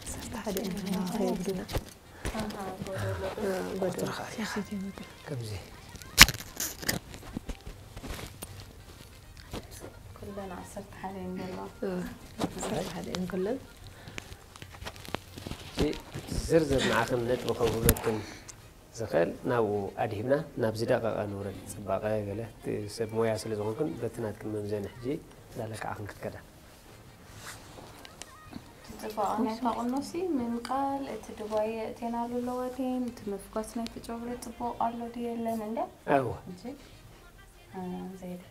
ዓሰርተ ሓደ እዮም ከየብዱና ቁፅርኻ ከምዚ ኩለን ዓሰርተ ሓደ እዮም ዘለዋ ዓሰርተ ሓደ እዮም ኩለን ዝርዝር ንዓኽን ነጥቢ ከውህበክን ዝኽእል ናብኡ ኣድሂብና ናብ ዝደቐቐ ንውረድ። ጽባቐ ገለ እቲ ሰብ ሞያ ስለ ዝኾንክን በቲ ናትክን መምዘኒ ሕጂ እንዳለክዓኽን ክትከዳ። ጽባቐ ናይታ ቁኖሲ ምምቃል እቲ ድባይ የእቴናሉ ኣለወ ድየን እቲ ምፍኳስ ናይቲ ጨጉሪ ጽቡቕ ኣሎ ድዩ የለን እንድያ እወ እንጂ ዘይደ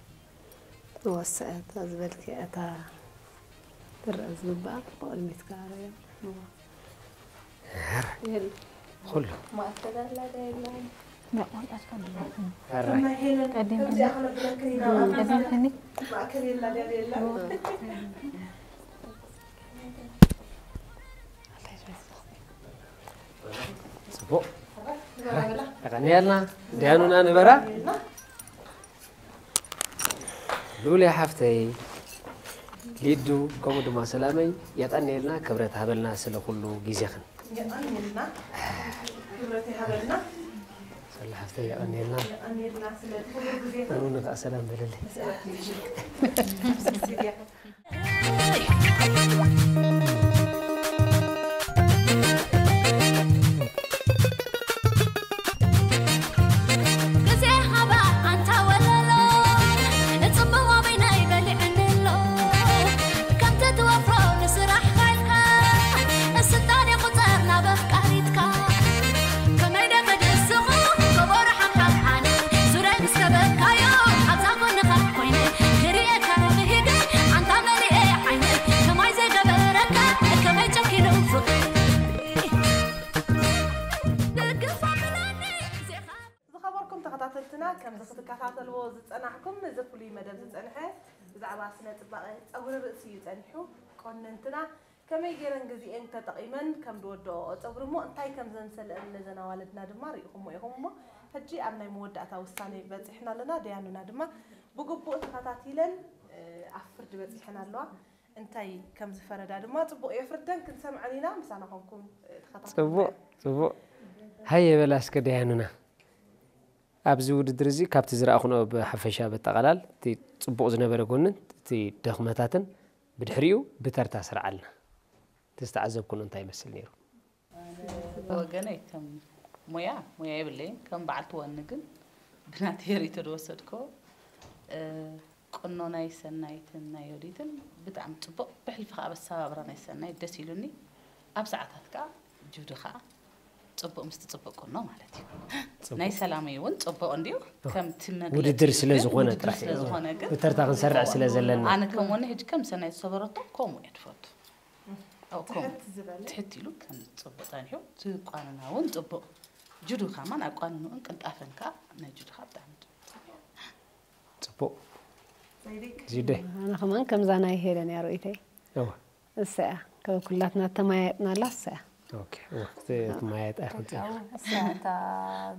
ትወስአ እታ ዝበልኪ እታ ትረአ ዝግባኣ ብቕድሚት ከኣረዮ ኩሉ ማእከል ኣላ ዶ የለን ሕራይ። ቀዲም ከምዚኣ ከነብለክን ኢና። ቀዲም ከኒ? ማእከል የላ ድያ የላ? ጽቡቕ። የቐንየልና። ደያኑና ንበራ። ሉልያ ሓፍተይ፣ ሊዱ፣ ከምኡ ድማ ሰላመይ፣ የቐንየልና፣ ክብረት ሃበልና ስለ ኩሉ ግዜኽን። የቐንየልና፣ ክብረት ይሃበልና። ሰላ ሓፍተይ፣ የቐንየልና። የቐንየልና ስለ ኩሉ ግዜኽን። ንውን ከዓ ሰላም በለለይ። ግዜ ሃባ ኣንታ ወለሎ፣ ንጽምዋ በይነይ በሊዕኒ ኣሎ። ከምቲ ትወፍሮ ንስራሕ ካይልካ፣ ስልጣን ይቑጸር ናብ ኣፍቃሪትካ። ከመይ ደ ክድስኹ ከበሮ ሓምሓም ሓነ፣ ዙረይ ምስ ከበብካዮ ኣብዛ ጎንኻ ኮይነ፣ ክርእየካ ብሂደ ኣንታ መሊኤ ዓይነ፣ ከማይ ዘይገበረካ ከመይ ጨኪኑ ፍቕሪ። ደገፍ ኣብለኒ ዜኻ። ዝኸበርኩም ተኸታተልትና፣ ከምዚ ክትከታተልዎ ዝጸናሕኩም፣ እዚ ፍሉይ መደብ ዝጸንሐ ብዛዕባ ስነ ጽባቐ ጸጉሪ ርእሲ እዩ ጸኒሑ። ቆነንትና ከመይ ገይረን ግዜኤን ተጠቒመን ከም ዝወድኦ ጸጉሪ እሞ እንታይ ከም ዘምሰለአን ነዘን ኣዋልድና ድማ ርኢኹሞ ኢኹም እሞ፣ ሕጂ ኣብ ናይ መወዳእታ ውሳኔ በጺሕና ኣለና። ደያኑና ድማ ብግቡእ ተኸታቲለን፣ እ፣ ኣብ ፍርዲ በጺሐን ኣለዋ። እንታይ ከም ዝፈረዳ ድማ ጽቡቕ የፍርደን ክንሰምዐን ኢና። ምሳና ኮንኩም፣ እ፣ ተኸታተሉ። ጽቡቕ፣ ጽቡቕ። ሃየ በላ እስከ ደያኑና። ኣብዚ ውድድር እዚ ካብቲ ዝረኣኹንኦ ብሓፈሻ በጠቓላል እቲ ጽቡቕ ዝነበረ ጎንን እቲ ድኽመታትን ብድሕሪኡ ብተርታ ስርዓልና። እቲ ዝተዓዘብኩንኦ እንታይ ይመስል ነይሩ? ብወገነይ ከም ሞያ፣ ሞያ የብለይን። ከም በዓልቲ ወኒ ግን ብናተይ ርእይቶ ዝወሰድክዎ፣ እ፣ ቁኖ ናይ ሰናይትን ናይ ዮዲትን ብጣዕሚ ጽቡቕ። ብሕልፊ ከኣ ኣበሳባብራ ናይ ሰናይት ደስ ኢሉኒ። ኣብ ሰዓታት ከኣ ጁዲ ከኣ ጽቡቕ ምስቲ ጽቡቕ ቁኖ ማለት እዩ። ጽቡቕ። ናይ ሰላመይ እውን ጽቡቕ እንድዩ። እ፣ ከምቲ መግለጺ ውድድር እዩ ስለ ግን፣ ዝኾነ ውድድር ጥራሕ ስለ እዩ። ዝኾነ ግን ብተርታ ክንሰርዕ ስለ ዘለና። ኣነ ከም ወኒ ሕጂ ከም ሰናይት ዝሰበረቶ ከምኡ እየ ትፈቱ። ኣብ ከምኡ ትሕት ዝበለ። ትሕት ኢሉ ከም ጽቡቕ ጸኒሑ፣ እቲ ቋንና እውን ጽቡቕ። ጁዱ ከማን ኣቋንንኡን ቅልጣፈን ከኣ ናይ ጁዱ ከኣ ብጣዕሚ ጽቡቕ። ጽቡቕ። ዘይደክ። ዚደ። ኣነ ከማን ከምዛ ናይ ሄለን እያ ርእይተይ። እዋ። እሳ እያ። ካብ ኩላትና ተመያየጥናላ እሳ እያ። ኦኬ። እዋ። እቲ፣ እቲ ማየጥ ኣይኮን ደቂ ኣው እሳ እታ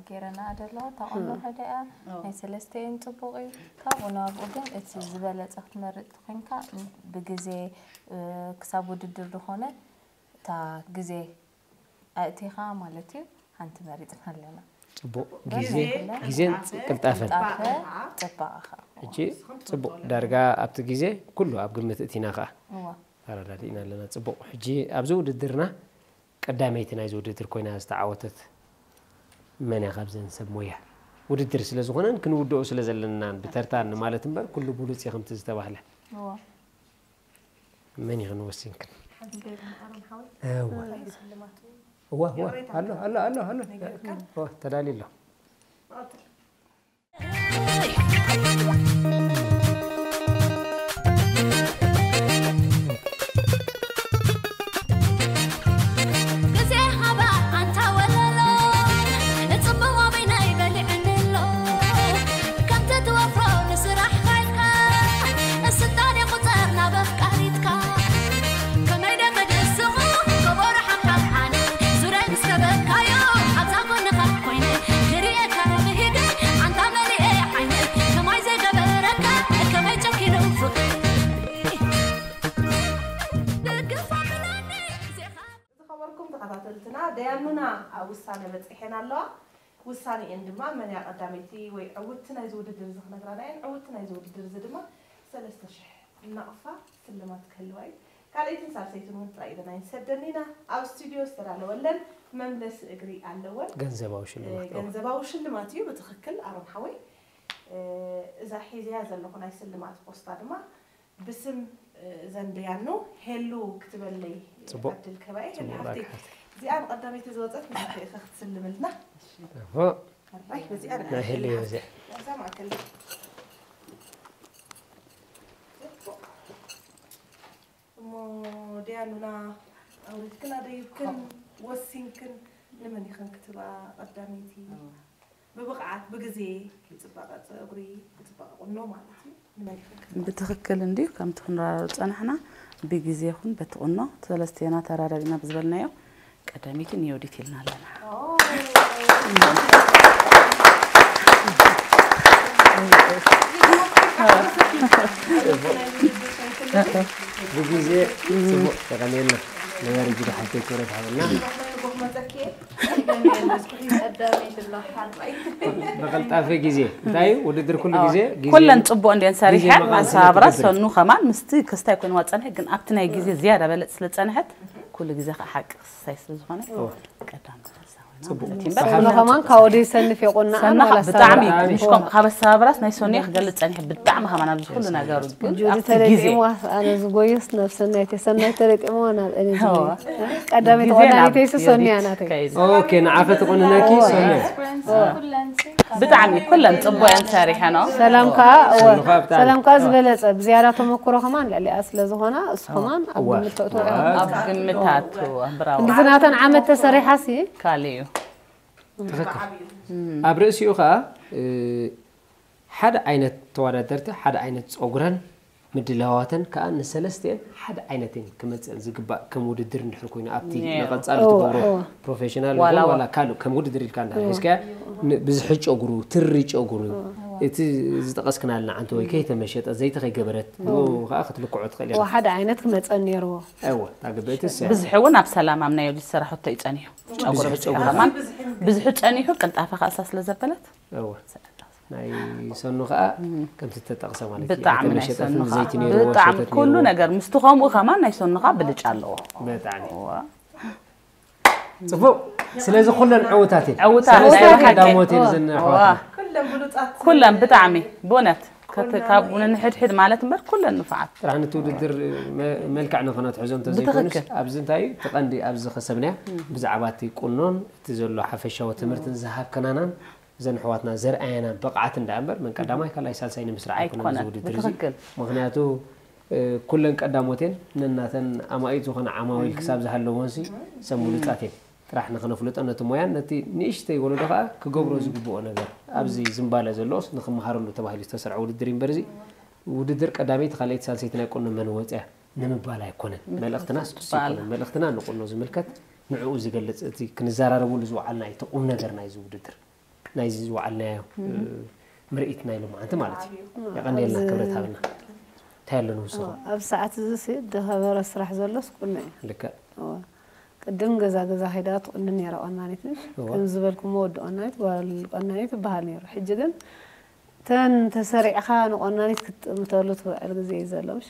ጌረና ደለዋ፣ እታ ቁኖ እም። ሓደ እያ። እዋ። ናይ ሰለስተየን ጽቡቕ እዩ። ካብኡ ናብኡ ግን እቲ ዝበለጸ ክትመርጥ ተኾይንካ ብግዜ፣ እ፣ ክሳብ ውድድር ዝኾነ እታ ግዜ ኣእቲኻ ማለት እዩ። ሓንቲ መሪጽና ኣለና። ጽቡቕ። በል ግዜ፣ ናይ ኩለን ግዜን ቅልጣፈ። ቅልጣፈን። ቅልጣፈ፣ ጽባቐ ኸኣ። ሕጂ ጽቡቕ ዳርጋ ኣብቲ ግዜ ኩሉ ኣብ ግምት እቲና ኸኣ እዋ። ኣረዳዲእና ኣለና። ጽቡቕ። ሕጂ ኣብዚ ውድድርና ቀዳመይቲ ናይዚ ውድድር ኮይና ዝተዓወተት መን እያ ካብዘን ሰብ ሞያ? ውድድር ስለ ዝኾነን ክንውድኦ ስለ ዘለናን ብተርታ ንማለት እምበር ኩሉ ብሉጽ እዩ ከምቲ ዝተባህለ። እዋ። መን እዩ ክንወስንክን? ሓንቲ ገይርና ኣሮን ሓወይ። እዋ። እንታይ ስልማቱ? እዋ፣ እዋ። ይቕሬታ። ኣሎ፣ ኣሎ፣ ኣሎ፣ ኣሎ። ነገርካ? እዋ፣ ተዳልዩ ኣሎ። መቐጽል። ግዜ ሃባ ኣንታ ወለሎ፣ ንጽምዋ በይነይ በሊዕኒ ኣሎ። ከምቲ ትወፍሮ ንስራሕ ካይልካ፣ ስልጣን ይቑጸር ናብ ኣፍቃሪትካ። ከመይ ደ ክድስኹ ከበሮ ሓምሓም ሓነ፣ ዙረይ ምስ ከበብካዮ፣ ኣብዛ ጎንኻ ኮይነ፣ ክርእየካ ብሂገ፣ ኣንታ መሊኤ ዓይነ፣ ከማይ ዘይገበረካ፣ ከመይ ጨኪኑ ፍቕሪ። ደገፍ ኣብለኒ ዜኻ። ዝኸበርኩም ተኸታተልትና፣ ደያኑና ኣብ ውሳነ በጺሐን ኣለዋ። ውሳኔኤን ድማ መን እያ ቀዳመይቲ ወይ ዕውትቲ ናይዚ ውድድር እዚ ክነግራና እየን። ዕውትቲ ናይዚ ውድድር እዚ ድማ ሰለስተ ሽሕ ናቕፋ ስልማት ክህልዋ እዩ። ካልኣይትን ሳልሰይትን እውን ጥራይ ኢለን ኣይንሰደን ኢና። ኣብ ስቱድዮ ዝተዳለወለን መምለሲ እግሪ ኣለወን። ገንዘባዊ ሽልማት፣ እ፣ ኦ። ገንዘባዊ ሽልማት እዩ። ብትኽክል ኣሮን ሓወይ። እ፣ እዛ ሒዘያ ዘለኹ ናይ ስልማት ፖስታ ድማ ብስም፣ እ፣ እዘን ደያኑ ሄሉ ክትበለይ ጽቡቕ። ዕድል ክህባ እየ። ሄሉ ጽቡቕ ሓፍተይ፣ ላክ ሓፍተይ። እዚኣ ንቐዳመይቲ ዝወጸት ንስኺ ኢኺ ክትስልምልና። ጽቡቕ። ኣራይ፣ በዚኣ ናይ ሄሉ እያ እዚኣ። እዛ ማእከል። ጽቡቕ። እሞ ደያኑና ኣውሪድክን ኣደይብክን ወሲንክን ንመን ኢኽን ክትህባ ቀዳመይቲ? እዋ። ብብቕዓት ብግዜ ብፅባቐ ፀጉሪ ብፅባቐ ቁኖ ማለት እዩ። ንመን ይፈክር? ብትኽክል እንድዩ ከምቲ ክንራረብ ዝፀናሕና ብግዜ ይኹን በቲ ቁኖ ሰለስቴና ተራዳዲና ብዝበልናዮ ቀዳመይቲ ንዮዲት ኢልና ኣለና። ብግዜ ጽቡቕ ተቐኒልና ነበሪ ጅዳ ሓተይ ክብረት ሃበና። ብቐልጣፈ ግዜ እንታይ እዩ ውድድር ኩሉ ግዜ ግዜ ኩለን ጽቡቕ እንድየን ሰሪሐን ግዜ መቐን ኣሰባብራ ስለ ትገብር። ሰኑ ከማን ምስቲ ክስታይ ኮይንዋ ጸንሐ ግን ኣብቲ ናይ ግዜ ዝያዳ በለጥ ስለ ጸንሐት ኩሉ ግዜ ከዓ ሓቂ ክስታይ ስለ ዝኾነ ቀዳም ጽቡቕ። ማለት እዩ። ሰኑ ከማን ካብ ወዲ ሰንፍ የቆና ሰና ኣና ብጣዕሚ ብጣዕሚ። ምሽ ከም ካብ ኣሰባብራስ ናይ ሶኒ ክገልጽ ጸኒሐ ብጣዕሚ ከማን ኣብዚ ኩሉ ነገሩ ግን ጁዲ ኣብቲ ግዜ ተለጢምዋ ኣነ ዝጎየስ ናብ ሰናይተ ሰናይ ተለጢምዋ ናብ እኔ እዋ። ቀዳመይቲ ግዜ ቆናኒተይ ናብ ሶኒያ ዮዲት ናተይ ከይዱ። ኦኬ ንዓኸ ትቆንናኪ ሶኒ ብጣዕሚ ኩለን ጽቡቅ እየን ሰሪሐን። ሰላም ከዓ እወ፣ ሰላም ከዓ ብጣዕሚ። ሰላም ከዓ ዝበለጸ ብዝያዳ ተመክሮ ከማን ልዕሊኣ ስለ ዝኾና እሱ ከማን ኣብ እወ። ግምት ተእትዎ እወ። ኣብ ግምት ኣትዎ ብራው እንድዚ ናተን ዓመት ተሰሪሓ ሲ ካልእ እዩ። ትኽክል ኣብ ርእሲኡ ከዓ እ፣ ሓደ ዓይነት ተወዳደርቲ ሓደ ዓይነት ፀጉረን ምድላዋተን ከዓ ንሰለስቲአን ሓደ ዓይነት እየን ክመፅአን ዝግባእ ከም ውድድር እንድሕር ኮይኑ ኣብቲ ነይሩ። ንቐፃሊ እወ፣ ትገብሮ እወ። ፕሮፌሽናል ዋላ ይኹን ዋ- ዋላ ካልእ ከም ውድድር ኢልካ እንድሕር ሒዝካያ ን- ብዝሒ ጨጉሩ ትሪ ጨጉሩ እቲ ዝጠቐስክናልና ዓንተ ወይ ከይተመሸጠ ዘይቲ ከይገበረት ብኡ ከዓ ክትልክዖ ትኽእል እያ ሓደ ዓይነት ክመፀን ነይርዎ እወ ታገብእቲ እሰ ብዝሒ እውን ኣብ ሰላም ኣብ ናይ ዝሰራሕቶ እዩ ጸኒሑ ጨጉሪ ብዝሒ ብዝሒ ጨጉሪ። ከማን ብዝሒ ጸኒሑ ቅልጣፈ ከኣሳ ስለ ዘበለት እወ ናይ ሰኑ ከዓ ከምቲ ተጠቕሰ ማለት እዩ ብጣዕሚ ናይ ኣይተመሸጠትን ሰኑ ከዓ ዘይቲ ነይርዎ ብጣዕሚ ሸተት ኩሉ ነይርዎ ነገር ምስቲ ከምኡ ከማን ናይ ሰኑ ከዓ ብልጫ ኣለዎ ብጣዕሚ እዋ። ጽቡቕ ስለዚ ኩለን ዕውታት እየን ዕውታት ሰለስተ እየን። ቀዳሞት እየን እዘን እዋ። ኣሕዋትና ኩለን ብሉጻት ኩለን ብጣዕሚ ብእውነት ቁኖ ካብ እየን። ንሕድሕድ ማለት እምበር ኩለን ንፉዓት ጥራሕ ነቲ ውድድር መ- መልክዕ ንኸነትሕዞ እንተዘይኮኑስ ብትኽክል። ኣብዚ እንታይ እዩ እቲ ቀንዲ ኣብዚ ከሰብናያ ብዛዕባ እቲ ቁኖን እቲ ዘሎ ሓፈሻዊ ትምህርትን ዝሃብከናናን እዘን ኣሕዋትና ዘርኣየና ብቕዓት እንዳ እምበር መን ቀዳማይ ካልኣይ ሳልሳይ ንምስራሕ ኣይኮነን እዚ ኣይኮነን ውድድር እዚ ብትኽክል ምክንያቱ እ፣ ኩለን ቀዳሞት እየን ነናተን ኣማኢት ዝኾነ ዓማዊል ክሳብ ዝሃለዎንሲ ሰብ ምሉጻት እየን ጥራሕ ንኽነፍልጦ ነቲ ሞያን ነቲ ንእሽተይ ወለዶ ከዓ ክገብሮ ዝግብኦ ነገር ኣብዚ ዝምባለ ዘሎስ ንክመሃረሉ ተባሂሉ ዝተሰርዐ ውድድር እዩ እምበር እዚ ውድድር ቀዳመይቲ ካልኣይቲ ሳልሰይቲ ናይ ቁኖ መን ወፅያ ንምባል ኣይኮነን መልእኽትናስ እሱ ኣይኮነን መልእኽትና ንቁኖ ዝምልከት ንዕኡ ዝገልፅ እቲ ክንዘራረበሉ ዝወዓልና እቲ ቁም ነገር ናይዚ ውድድር ናይዚ ዝወዓልናዮ እ፣ ምርኢት ናይ ሎማዓንቲ ማለት እዩ የቐንየልና ክብረት ሃብና እንታይ ኣሎ ንውስኹም ኣብ ሰዓት እዚ ሲ ዝኸበረ ስራሕ ዘሎስ ቁኖ እዩ ልክዕ እወ። ቅድም ገዛ ገዛ ከይዳ ትቁኒ ነይራ ቆናኒት ምሽ እወ። ከም ዝበልኩሞ ወዲ ቆናኒት ጓል ቆናኒት ይበሃል ነይሩ ሕጂ ግን ተን ተሰሪዕኻ ንቆናኒት ክትጥምተሉ ትውዕል ግዜ እዩ ዘሎ ምሽ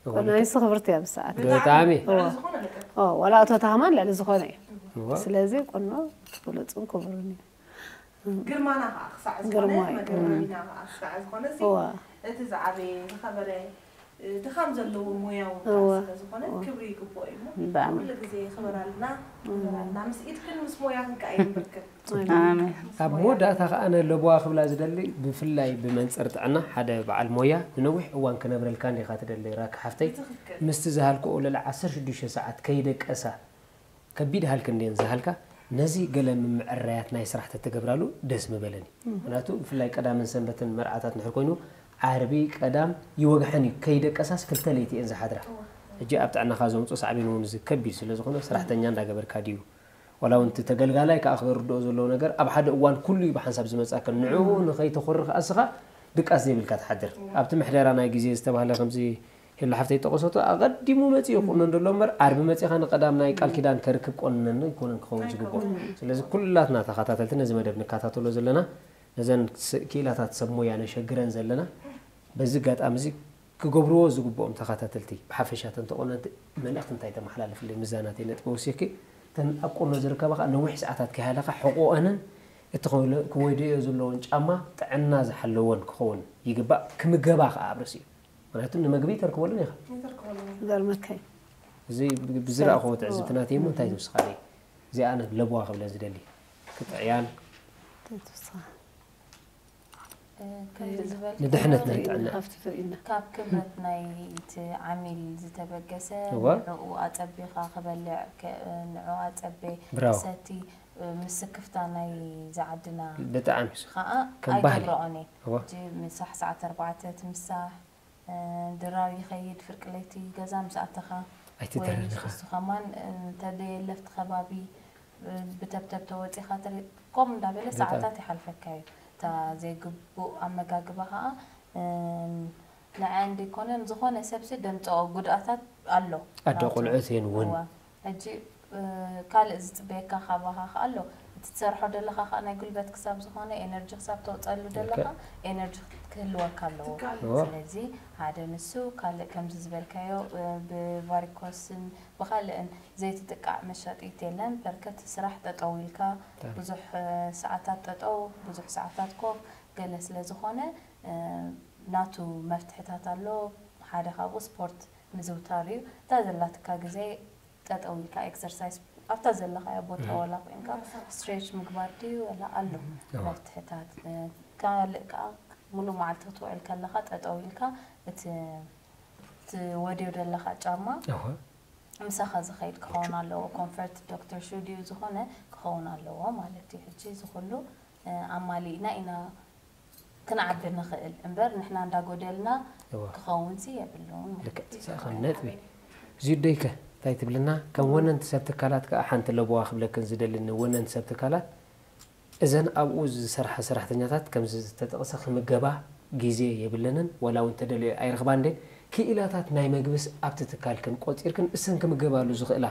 እወ፣ ቆናኒት ሲ ክብርቲ እያ ብሰዓት ብጣዕሚ እወ። ዝኾነ ነገር እወ፣ ዋላ እቶታ ከማን ልዕሊ ዝኾነ እዩ እወ። ስለዚ ቁኖ ብሉፅን ክቡርን እዩ ግርማና ከዓ ክሳዕ ዝኾነ ግርማ እዩ። መገረሚና ከዓ ክሳዕ ዝኾነ እዚ እወ። እቲ ዝዓበየ ዝኸበረ እ፣ ድኻም ዘለዎ ሞያ እውን ከዓ እወ። ስለ ዝኾነ ክብሪ ይግብኦ እዩ እሞ ብጣዕሚ። ኩሉ ግዜ ክበራልና ክበራልና ምስ ኢድክን ምስ ሞያኽን ከዓ ይንበርክን ኣሜን። ኣብ መወዳእታ ከዓ ነለብዋ ክብላ ዝደሊ ብፍላይ ብመንፅር ጥዕና ሓደ በዓል ሞያ ንነዊሕ እዋን ክነብረልካ እንዲኻ ትደሊ ራኪ ሓፍተይ ምስቲ ዝሃልክኦ ልዕሊ ዓሰርተ ሽዱሽተ ሰዓት ከይደቀሳ ከቢድ ሃልክ እንድየን ዝሃልካ ነዚ ገለ ምምዕራያት ናይ ስራሕ ተተገብራሉ ደስ ምበለኒ ምክንያቱ ብፍላይ ቀዳምን ሰንበትን መርዓታት እንድሕር ኮይኑ ዓርቢ ቀዳም ይወግሐን እዩ ከይደቀሳስ ክልተ ለይቲ እየን ዝሓድራ ሕጂ ኣብ ጥዕናኻ ዘምፅኦ ሳዕቤን እውን እዚ ከቢድ ስለ ዝኾነ ሰራሕተኛ እንዳገበርካ ድዩ ዋላ እውን እቲ ተገልጋላይ ከዓ ክርድኦ ዘለዎ ነገር ኣብ ሓደ እዋን ኩሉ እዩ ብሓንሳብ ዝመፅኣካ ንዕኡ ንኸይተኾሪ ከዓ እስኻ ድቃስ ዘይብልካ ትሓድር ኣብቲ ምሕደራ ናይ ግዜ ዝተባህለ ከምዚ ሄሉ ሓፍተይ ጠቐሰቶ ኣቐዲሙ መፂኡ ቁኖ እንደሎ እምበር ዓርቢ መፂኻ ንቀዳም ናይ ቃል ኪዳን ከርክብ ቆንነን ኣይኮነን ክኸውን ዝግብኦ ስለዚ ኩላትና ተኸታተልቲ ነዚ መደብ ንከታተሎ ዘለና ነዘን ስ- ክኢላታት ሰብ ሞያ ነሸግረን ዘለና በዚ ኣጋጣሚ እዚ ክገብርዎ ዝግብኦም ተኸታተልቲ ብሓፈሻ ተን ተቆነንቲ መልእኽቲ እንታይ ተመሓላልፍለይ ምዛ ናተይ ነጥቢ ወሲኽኪ ተን ኣብ ቁኖ ዝርከባ ከዓ ነዊሕ ሰዓታት ከይሃለኻ ሕቑኦንን እቲ ክወለ- ክወይደዮ ዘለዎን ጫማ ጥዕና ዝሓለዎን ክኸውን ይግባእ ክምገባ ከዓ ኣብ ርእሲኡ ምክንያቱ ንመግቢ ተርክበሉን ኢኻ ገርመካይ እዚ ብ- ብዝረእኽዎ ትዕዝብትናት እሞ እንታይ ትውስኻለይ እዚኣ ለብዋ ክብለ ዝደሊ ክጥዕያን ተትውስኻ ከምቲ ዝበልክዮ ንድሕነት ናይ ጥዕና። ሃፍቲ ትርእና። ካብ ክብረት ናይ እቲ ዓሚል ዝተበገሰ እወ። ንዕኡ ኣጸቢኻ ክበልዕ ከ- ንዕኡ ኣጸቤ ብራቮ። ሰቲ ምስ ስክፍታ ናይ ዝዓድና ብጣዕሚ ከዓ ከም ባህሊ። ኣይገብረኦን እየ። እወ። ሕጂ ምሳሕ ሰዓት ኣርባዕተ እቲ ምሳሕ እ፣ ድራር ይኸይድ፣ ፍርቂ ለይቲ ገዛ ምስ ኣተኻ ወይ ኣይትደረን ኢኻ። ንሱ ከማን እንተደየለ ኣብቲ ከባቢ እ፣ ብተብተብ ተወፂኻ ትርኢ፣ ኮም እንዳበለ በጣም። ሰዓታት ይሓልፈካ እዩ። እታ ዘይግቡእ ኣመጋግባ ከዓ እ፣ ንዐ እንዲኮነን ዝኾነ ሰብሲ ደምፀኦ ጉድኣታት ኣሎ ኣደ ናቱ። ቆልዑት እየን እውን። እዋ። ሕጂ እ፣ ካልእ ዝፅበየካ ካባኻ ከዓ ኣሎ። እቲ ትሰርሖ ደለኻ ከዓ ናይ ጉልበት ክሳብ ዝኾነ ኤነርጂ ክሳብ ተውፀሉ ደለኻ ልክዕ። ኤነርጂ ክህልወካ ኣለዎ። እዎ። ስለዚ ሓደ ንሱ ካልእ ከምዚ ዝበልካዮ እ፣ ብቫሪኮስን ብኻልእን ዘይትጥቃዕ መሻጢት የለን። በርከት ስራሕ ጠጠው ኢልካ ታዲያ። ብዙሕ እ፣ ሰዓታት ጠጠው ብዙሕ ሰዓታት ኮፍ ገለ ስለ ዝኾነ እ፣ ናቱ መፍትሕታት ኣሎ። ሓደ ካብኡ ስፖርት ምዝውታር እዩ። እታ ዘላትካ ግዜ ጠጠው ኢልካ ኤክሰርሳይዝ ኣብታ ዘለኻዮ ቦታ እም። ዋላ ኮይንካ ስትሬች ምግባር ድዩ ወላ ኣሎ እዋ። መፍትሕታት እ፣ ካልእ ከዓ ሙሉእ መዓልቲ ክትውዕል ከለኻ ጠጠው ኢልካ እቲ ትወድዮ ዘለኻ ጫማ እወ። ምሳኻ ዝኸይድ ክኸውን ኣለዎ። ኮንፈርት ዶክተር ሹ ድዩ ዝኾነ ክኸውን ኣለዎ ማለት እዩ። ሕጂ እዚ ኩሉ እ፣ ኣማሊእና ኢና ክንዓቢ ንኽእል እምበር ንሕና እንዳጎደልና እዋ። ክኸውን ሲ የብሉን ማለት ልክዕ እዩ። እዚኣ ከም ነጥቢ እዚ ደይከ እንታይ ትብልና ከም ወነንቲ ሰብ ትካላት ከዓ ሓንቲ ለበዋ ክብለክን ዝደልኒ ወነንቲ ሰብ ትካላት እዘን ኣብኡ ዝሰርሓ ሰራሕተኛታት ከምዚ ዝተጠቕሰ ክምገባ ግዜ የብለንን ወላ እውን ተደልዮ ኣይረኽባ እንደ ክኢላታት ናይ መግብስ ኣብቲ ትካልክን ቆፂርክን እሰን ክምገባሉ ዝኽእላ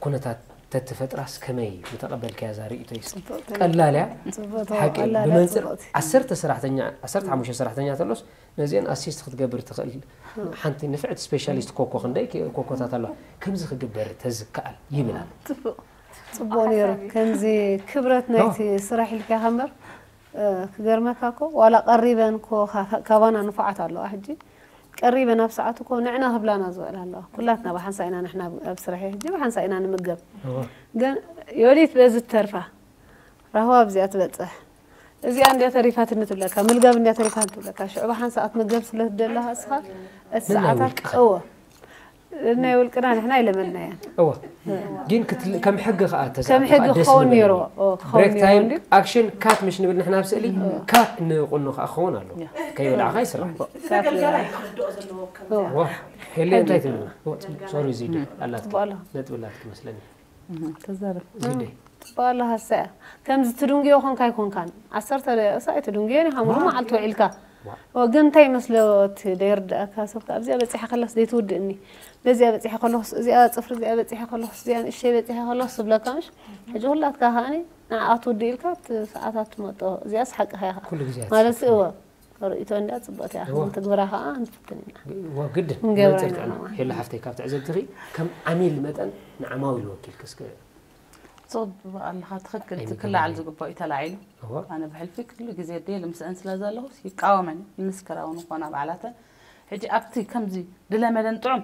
ኩነታት ተትፈጥራስ ከመይ ምተቐበልካያ እዛ ርእይቶይስ ጽቡቕ ተለ- ቀላል እያ ጽቡቕ ሓቂ ቀላል ብመንፅር ጽቡቕቲ። ዓሰርተ ሰራሕተኛ ዓሰርተ ሓሙሽተ ሰራሕተኛ ተሎስ ነዚአን ኣሲስት ክትገብር ትኽእል ሓንቲ ንፍዕቲ ስፔሻሊስት ኮኮ ክንደይ ኮኮታት ኣለዋ ከምዚ ክግበር ተዝከኣል ይብል ኣሎ ጽቡቕ ጽቡቕ ነይሩ። ከምዚ ክብረት ናይቲ ስራሕ ኢልካ ኢኻ እምበር እ፣ ክገርመካ እኮ ዋላ ቀሪበን እኮ ካ- ካባና ንፉዓት ኣለዋ ሕጂ ቀሪበን ኣብ ሰዓቱ እኮ ንዕና ክብላና ዝውዕላ ኣለዋ። ኩላትና ብሓንሳ ኢና ንሕና ኣብ ስራሕ ሕጂ ብሓንሳ ኢና ንምገብ። ግን ዮዲት በዚ ትተርፋ ራህዋ ኣብዚኣ ትበጽሕ። እዚኣ እንድያ ተሪፋትኒ ትብለካ፣ ምልጋብ እንድያ ተሪፋትኒ ትብለካ። ሽዑ ብሓንሳ ክትምገብ ስለ ትደለኻ እስኻ እቲ ነናይ ሰዓታት ውልቅኻ። እወ ናይ ውልቅና ንሕና ኣይለመድናያን። እወ ግን ክትል- ከም ሕጊ ከዓ ከም ተዛዕባ ሕጊ ደስ ክኸውን ዝብል ነይርዎ። እዩ። ኦ፣ ክኸውን ብሬክ ነይርዎ ታይም እንድዩ። ኣክሽን ካት ምሽ ንብል ንሕና ኣብ ስእሊ ካት ንቑኖ ከዓ ክኸውን ኣለዎ ከይበላዕካ ይስራሕ ካት ተገልጋላይ ክርድኦ ዘለዎ ከም ኦ። ዋ ሄለ እንታይ ትብልና ሶሪ እዚ ኣላትካ ጽቡቕ ኣሎ። ነጥቢ ኣላትክ መስለኒ እህ፣ ተዛረብ። ዚደ ጽቡቕ ኣሎ ሃሳ እያ። ከምዚ ትድንግዮ ኾንካ ኣይኮንካን። ዓሰርተ ደቂቕ ሳይ ትድንግዮ ኒ ሓሙሩ መዓልቲ ውዒልካ። ዋ። ኦ፣ ግን እንታይ ይመስሎ እቲ ደይርድኣካ ሰብ ኣብዚኣ በጺሐ ከላስ ዘይትውድእኒ። በዚኣ በጺሐ ከለኹስ እዚኣ ጽፍሪ እዚኣ በጺሐ ከለኹስ እዚኣ ንእሸይ በጺሐ ከለኹስ ዝብለካ ምሽ። ሕጂ ኩላትካ ከኣኒ ንዓኣ ትውድእ ኢልካ እቲ ሰዓታት ትመጦ። እዚኣስ ሓቅኻ ኢኻ። ኩሉ ግዜ ማለት እወ ርእይቶ እንዳ ጽቡቕቲ እያ። ክትግብራ ከኣ ንፍትን ኢና። ዋ ግድን ንገብራ መንፅር ኢና ጥዕና ማለት። ሄሎ ሓፍተይ ካብ ትዕዘብትኺ ከም ዓሚል መጠን ንዓማዊል ወኪልክ እስከ ጽቡቕ ኣለኻ ትኽክል ኣይምገባን ትክላዓል እዩ። ዝግባኦ እዩ ተላዒሉ እዋ ኣነ ብሕልፊ ክሉ ግዜ ደየ ልምስአን ስለ ዘለኹ ይቃወመን ይምስክራ እውን ኾና ባዕላተን ሕጂ ኣብቲ ከምዚ ድለመደን ጥዑም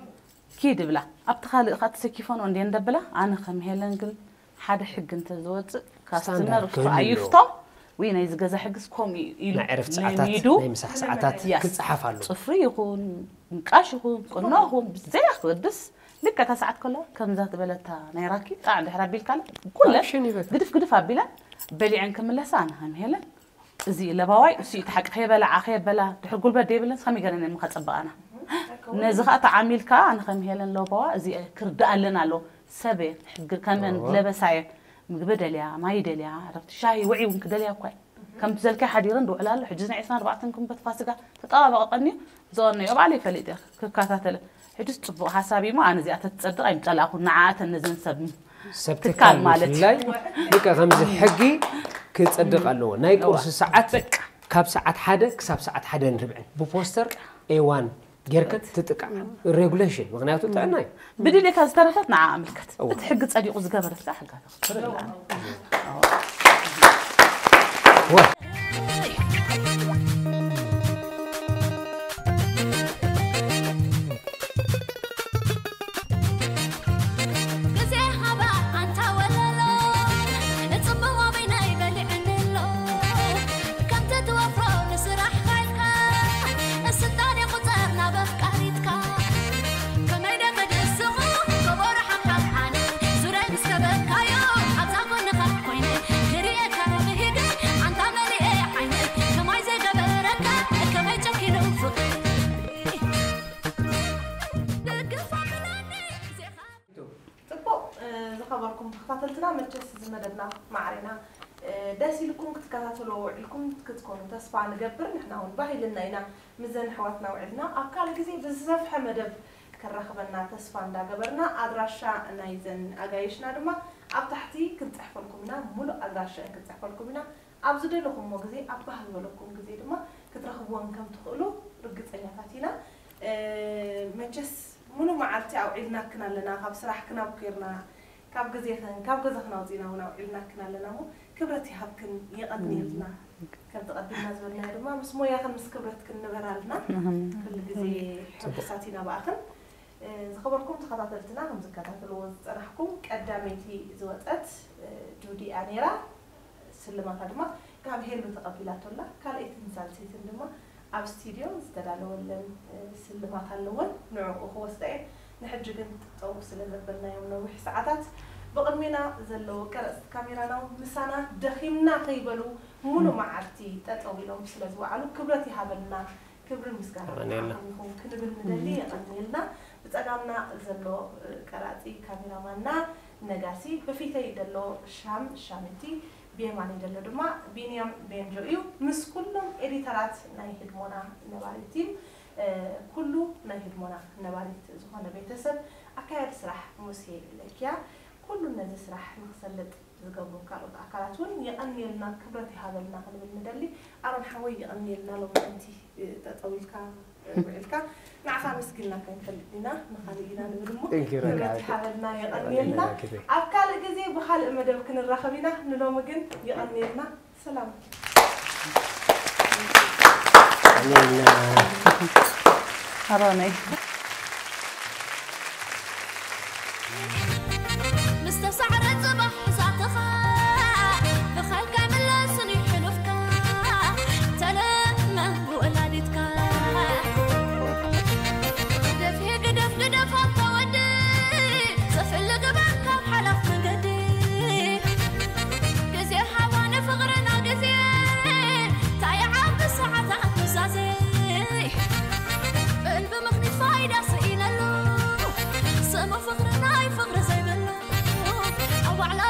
ኪድ ብላ ኣብቲ ካልእ ካ ተሰኪፈንኦ እንድየን ደብላ ኣነ ከም ሄለን ግን ሓደ ሕጊ እንተዝወፅእ ስታንዳርድ ካስትመር ክህሉ ኣለዎ። ኣይፍቶም ወይ ናይዚ ገዛ ሕግስ ከምኡ እዩ ኢሉ ናይ ዕረፍቲ ሰዓታት ለሚዱ ናይ ምሳሕ ሰዓታት ያስ። ክፀሓፍ ኣለዎ ፅፍሪ ይኹን ምንቃሽ ይኹን ቁኖ ይኹን ብዘይ ኣኽብድስ ልክዕ እታ ሰዓት ከሎ ከምዛ ትበለታ ናይ ራኪ ጣዕ ድሕር ኣቢልካ ኩለን ኣክሽን ይበል ግድፍ ግድፍ ኣቢለን በሊዐን ክምለሳ ኣነ ከም ሄለን እዚ ለባዋይ እሱ እዩ ተሓቂ ከየበላዓ ከየበላ ድሕር ጉልበት ደይብለን ከመይ ገረን እሞ ከፀበቃና ነዚ ከዓ ተዓሚልካ ኣነ ከም ሄለን ለባዋ እዚ ክርዳኣለን ኣለዎ ሰብ እየን ሕጊ ከምአን እዎ። ለበሳ እየን ምግቢ ደልያ ማይ ደልያ ረፍቲ ሻሂ ውዒ እውን ክደልያ እኳ እዩ ከምቲ ዘልካይ ሓዲረን ድውዕላ ኣሎ ሕጂ ናይ ዕስራን ኣርባዕተን ግንቦት ፋሲጋ ተጠባበቀቀኒ እዩ ዝቀነዮ ባዕለይ ፈሊጠ ክከታተለ ሕጂስ ፅቡቅ ሓሳብ እዩ እሞ ኣነ እዚኣ ተትፀድቅ ኣይምፀላእኩን ንዓኣተን ነዘን ሰብ ሰብ ትካል ትካል ማለት ብፍላይ ልክዕ ከምዚ ሕጊ ክፀድቅ ኣለዎ ናይ ቁርሲ ሰዓት በቃ ካብ ሰዓት ሓደ ክሳብ ሰዓት ሓደን ርብዕን ብፖስተር ኤዋን ጌርከ ትጥቃዕ ሬጉሌሽን ምክንያቱ ጥዕና እዩ ብድሌታ ዝተረፈት ንዓ ኣምልከት እዋ። እቲ ሕጊ ፀዲቁ ዝገበረት ከዓ ሕጋ ተኽብር ዋ ግዜ ሃባ ኣንታ ወለሎ ንጽምዋ በይናይ በሊዕኒ ኣሎ ከምቲ ትወፍሮ ንስራሕኻ ተኸታተልትና መቸስ እዚ መደብና ማዕሬና ደስ ኢልኩም ክትከታተልዎ ውዒልኩም ክትኮኑ ተስፋ ንገብር። ንሕና እውን ባህ ኢልና ኢና ምዘን ኣሕዋትና ውዒልና። ኣብ ካልእ ግዜ ብዝሰፍሐ መደብ ከራኽበና ተስፋ እንዳገበርና ኣድራሻ ናይዘን ኣጋይሽና ድማ ኣብ ታሕቲ ክንፅሕፈልኩም ኢና። ሙሉእ ኣድራሻ ክንፅሕፈልኩም ኢና። ኣብ ዝደለኹምዎ ግዜ ኣብ ባህል በለኩም ግዜ ድማ ክትረኽብወን ከም ትኽእሉ ርግፀኛታት ኢና። መቸስ ሙሉ መዓልቲ ኣውዒልናክን ኣለና። ካብ ስራሕ ክናብ ኬርና ካብ ግዜኽን ካብ ገዛኽን ኣውፂና እውን ኣውዒልናክን ኣለና። እሞ ክብረት ይሃብክን የቐንየልና። ከምቲ ቀዲምና ዝበልናዮ ድማ ምስ ሞያኽን ምስ ክብረትክን ንበር ኣለና። ኩሉ ግዜ ሕጉሳት ኢና ብኣኽን። ዝኸበርኩም ተኸታተልትና ከም ዝከታተልዎ ዝፀናሕኩም ቀዳመይቲ ዝወፀት ጁዲ እያ ነይራ። ስልማታ ድማ ካብ ሄሉ ተቐቢላቶ ኣላ። ካልኣይትን ሳልሰይትን ድማ ኣብ ስቱድዮ ዝተዳለወለን ስልማት ኣለወን። ንዕኡ ክወስዳ እየን። ንሕጂ ግን ጠጠው ስለ ዘበልናዮም ነዊሕ ሰዓታት ብቕድሜና ዘለዉ ቀረፅቲ ካሜራና ምሳና ደኺምና ከይበሉ ሙሉ መዓልቲ ጠጠው ኢሎም ስለ ዝወዓሉ ክብረት ይሃበልና። ክብርን ምስጋና ንዓኹም ይኹን ክንብል ንደሊ። የቐንየልና። ብፀጋምና ዘሎ ቀራፂ ካሜራማንና ነጋሲ፣ ብፊተይ ዘሎ ሻም ሻምቲ፣ ብየማነይ ዘሎ ድማ ቢንያም ቤንጆ እዩ። ምስ ኩሎም ኤዲተራት ናይ ህድሞና ነባሪት ቲም፣ ኩሉ ናይ ህድሞና ነባሪት ዝኾነ ቤተሰብ፣ ኣካያዲ ስራሕ ሙሴ ለኪያ፣ ኩሉ ነዚ ስራሕ ንክሰልጥ ዝገብሩ ካልኦት ኣካላት እውን የቐንየልና፣ ክብረት ይሃበልና ክንብል ንደሊ። ኣሮን ሓወይ የቐንየልና ሎሚ ከምቲ ጠጠው ኢልካ ውዒልካ ንዓኻ ኣመስጊንና ከይንፈልጥ ኢና ንኻልእ ኢና ንብል እሞ ክብረት ይሃበልና፣ የቐንየልና። ኣብ ካልእ ግዜ ብኻልእ መደብ ክንራኸብ ኢና። ንሎሚ ግን የቐንየልና። ሰላም። ኣሮነይ። ምስ ተሳዕረ ጽባሕ ሕሳትኻ ብኻልካ ይምለስን እዩ ሕሉፍካ ተለመ ብወላዲትካ ግደፍ ግደፍ ግደፍ ኣታ ወዲ ጽፍሊ ግበር ካብ ሓላፍ መንገዲ ግዜ ሃባ ንፍቕርና ግዜ ታይዓብ ብሰዓታት ኑዛዜ በል ብምኽኒት ፋይዳ ስኢነሉ ስሙ ፍቕሪ ናይ ፍቕሪ ዘይብሉ ኣብ ዋዕላ